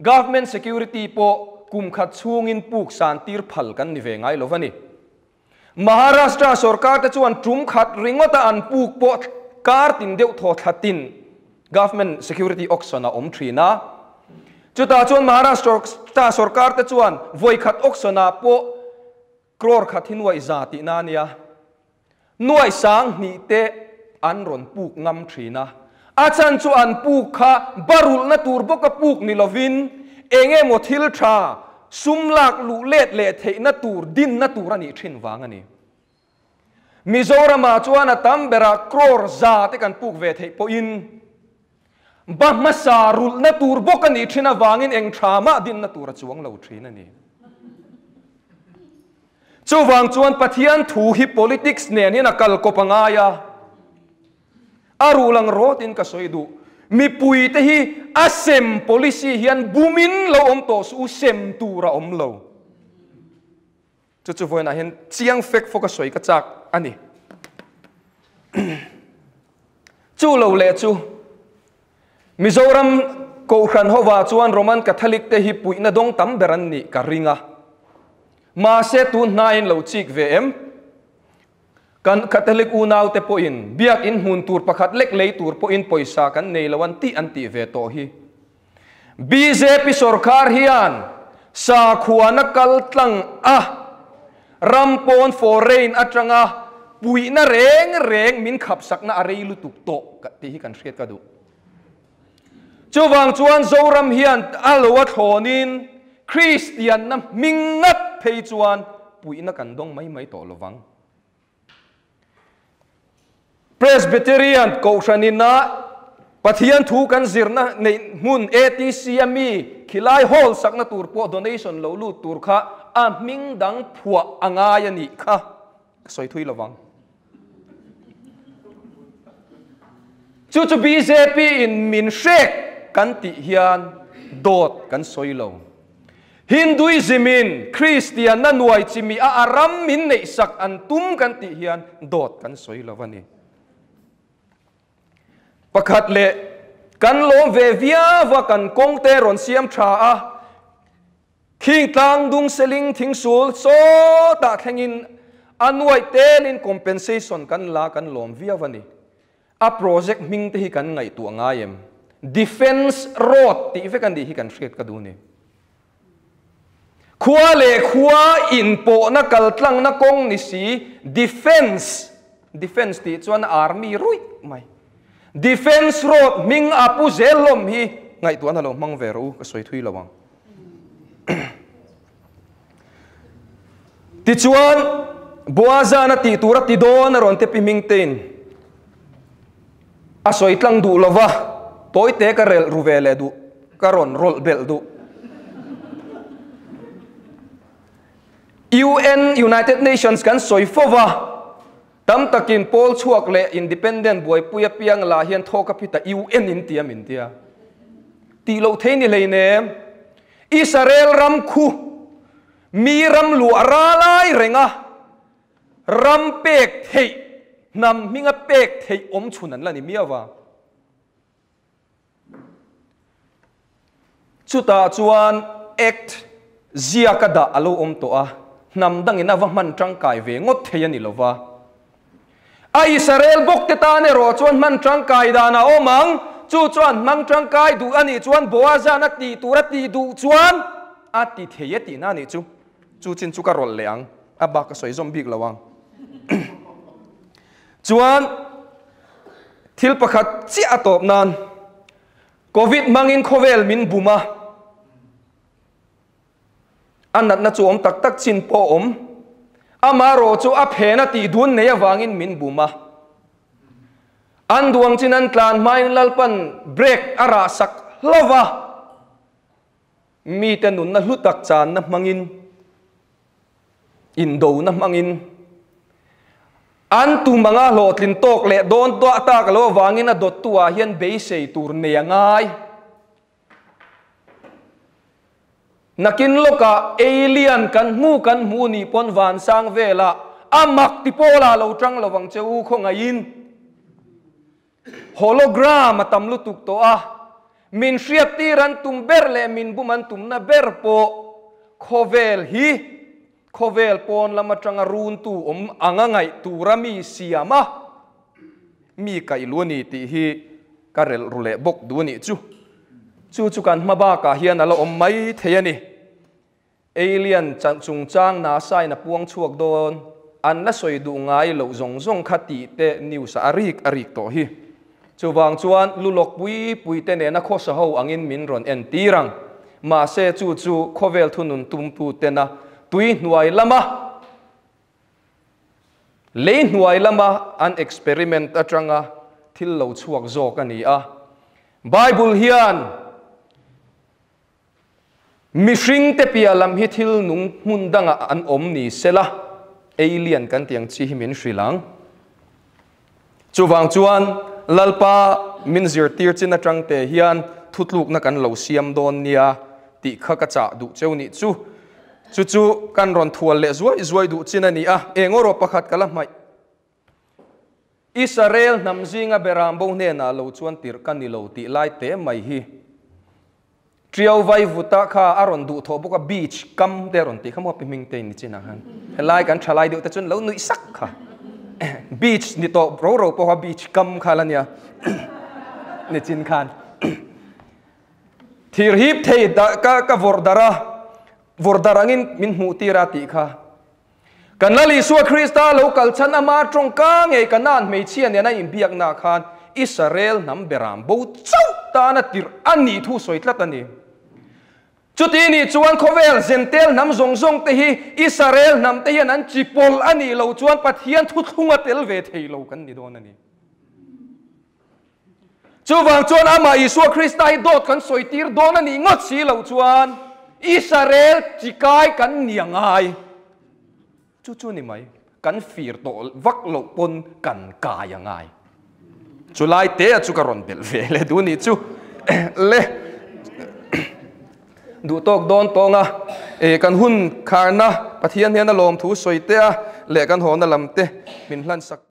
Government security pawh kum khat chhungin puk san tir phal kan ni ve ngai lo va ni. Maharashtra sorkar te chuan tum khat ringawta an puk pawh kar tin deuh thaw thla tin Government security auction a awm thin a. Chutah chuan Maharashtra sorkar te chuan vawi khat auction ah pawh crore khat hi nuaih za tihna a nia. Nuaih sang hnih te an rawn puk ngam thin a. A chan chu an puk kha barulhna tur bawka puk ni lovin eng emaw thil tha sum lak luh let leh theihna tur dinna tur a nih thin vang a ni. Mizoramah chuan a tam berah crore za te kan puk ve theih pawhin ba hmasa rulhna tur bawk a nih thin avangin eng tha mah dinna tur a chuang lo thin a ni. Chuvang chuan Pathian thu hi politics nen hian a kal kawp a ngai a, a ruh lang rawtin ka sawi duh. Mipui te hi a sem policy hian bumin lo awm tawh suh u, sem tur a awm lo. Chu chu vawiinah hian chiang fek fawk a sawi ka chak a ni. Chu lo leh chu Mizoram Kohhran hovah chuan Roman Catholic te hi puihna dawng tam ber an nih ka ring a. Mahse tun hnaiin lo chik ve em? Kan Catholic unaute pawhin biakin hmun tur pakhat lek lei tur pawhin pawisa kan nei lo an tih an tih ve tawh hi. Bjp sorkar hian sakhuana kal tlang a, ram pawn foreign atanga puihna reng reng min khapsakna a rei lutuk tawh tih hi kan hriat ka duh. Chuvang chuan Zoram hian a lo a thlawnin Kristianna hming ngat phei chuan puihna kan dawng mai mai tawh lovang. Presbyterian Kohhranina Pathian thu kan zirna neih hmun ATC a mi khilai hall sakna tur pawh donation lo lut tur kha a hming dang phuah a ngai a nih kha ka sawi thui lovang. Chu chu bjp in min hrek kan tih hian dawt kan sawi lo. Hinduism in Kristianna nuai chimi a a ram min neihsak an tum kan tih hian dawt kan sawi lo a ni. Pakhat leh kan lawm ve viau a kan kawng te rawn siam tha a, khing tlang dung seling thingsul sawtah thlengin a nuaih telin compensation kan la kan lawm viau a ni. A project hming te hi kan ngaihtuah ngai em? Defence Road tih vek a nih hi kan hriat ka duh ni. Khua leh khua inpawhna kaltlangna kawng ni si Defence, Defence tih chuan Army ruih mai. Defence Road hming a pu zel hlawm hi ngaihtuahna lo hmang ve rawh u, ka sawi thui lo ang. Tichuan, Boazan a tih tur a ti dawn a rawn te pi hming tein a sawi tlang duh lo va, tawite ka relh ru ve leh duh, ka rawn rawlh belh duh. UN, United Nations, kan sawi fo va, tam takin pawl chhuak leh independent buaipui apiang lah hian thawk a phita UN in tia min tia. Tih loh thei ni hleinem. Israel ram khu mi ram luah ra lai renga ram pek theih, hnam hminga pek theih awm chhun an la ni miau va. Chutah chuan Act ziaka dah a lo awm tawh a, hnam dangin a va hman tangkai ve ngawt thei a ni lo va. A Israel bawk te tan erawh chuan hman tangkai dan a awm ang, chu chuan hmang tangkai duh a nih chuan Boazan a tih tur a tih duh chuan a ti thei e tihna a nih chu. Chu chin chu ka rawlh leh ang, a bak ka sawi zawm bik lo ang. Chuan thil pakhat chiah a tawp nan Covid hmangin khawvel min bum a, A natna chu awm tak tak chin pawh a awm. Amaherawh chu a phena tih dun nei avangin min bum a. An duang chin an tlan hmain Lalpan break a rah sak hlauh va. Mite nunna hlu tak channa hmangin, indona hmangin, an tum anga hlawhtlin tawk leh dawn tuah tak lo avangin a dawttu ah hian beisei tur nei a ngai. Nakin lawkah alien kan hmu kan hmu nih pawn vansang velah a mak ti pawlah lo tang lo ang che u khawngaihin hologram a tam lutuk tawh a, min hriattir an tum ber leh min bum an tumna ber pawh khawvel hi khawvel pawn lam atanga runtu awm anga ngaih tura mi siam a mi kaihlu a ni tih hi. ka relh ru leh bawk duh a nih chu. Chu chu kan hma bakah hian a la awm mai thei a ni. Alien chungchang NASA in a puang chhuak dawn, an la sawi duh ngai loh zawng zawng kha tih te news ah a rik a rik tawh hi. Chuvang chuan lu lawk pui pui te nena khawsa ho angin min rawn en tir ang. Mahse chu chu khawvel thunun tumtu tena tui hnuai lama lei hnuai lama an experiment atanga thil lo chhuak zawk a ni a. Bible hian Mihringte piah lam hi thil nung hmun dangah an awm ni sela, alien kan tih ang chi hi min hrilh ang. Chuvang chuan Lalpa min zirtir chin atangte hian thutlukna kan lo siam dawn nia tih kha ka chah duh cheu nih chu. Chu chu kan rawn thual leh zuai zuai duh chin a ni a, eng erawh pakhat ka la hmaih. Israel hnam zinga beram bo hnenah lo chuan tirh ka ni lo tih lai te mai hi Tiau vai vuta kha a rawn duh thawh bawk a, beach kam te a rawn tih kha maw pi hming te in ni chin ah khan helai kan tha lai deuh te chuan lo nuih sak kha beach ni tawh ro ro pawh kha beach kam kha la nia ni chin khan thir hip thei ka ka vawrh darh a vawrh darh angin min hmuh tir a tih kha Kan Lal Isua Krista lo kal chhan ama tawngka ngei Kanaan hmeichhia nena inbiakna khan Israel hnam beram bo chauh tana tirh a nih thu sawi tlat a ni. Chuti nih chuan khawvel Zentel hnam zawng zawng te hi Israel hnam te hian an chi pawlh a nih loh chuan Pathian thuthlung a tel ve thei lo kan ni dawn a ni. Chuvang chuan amah Isua Krista hi dawt kan sawi tir dawn a nih ngawt si loh chuan Israel chi kai kan ni a ngai. Chu chu ni mai, kan fir tawh vak loh pawn kan kai a ngai. Chu lai te a chu ka rawn belh ve leh duh nih chu le. Duh tawk dawn tawng a, e kan hun kharna Pathian hian a lawmthu sawi te a leh kan hawna lam te min hlansak.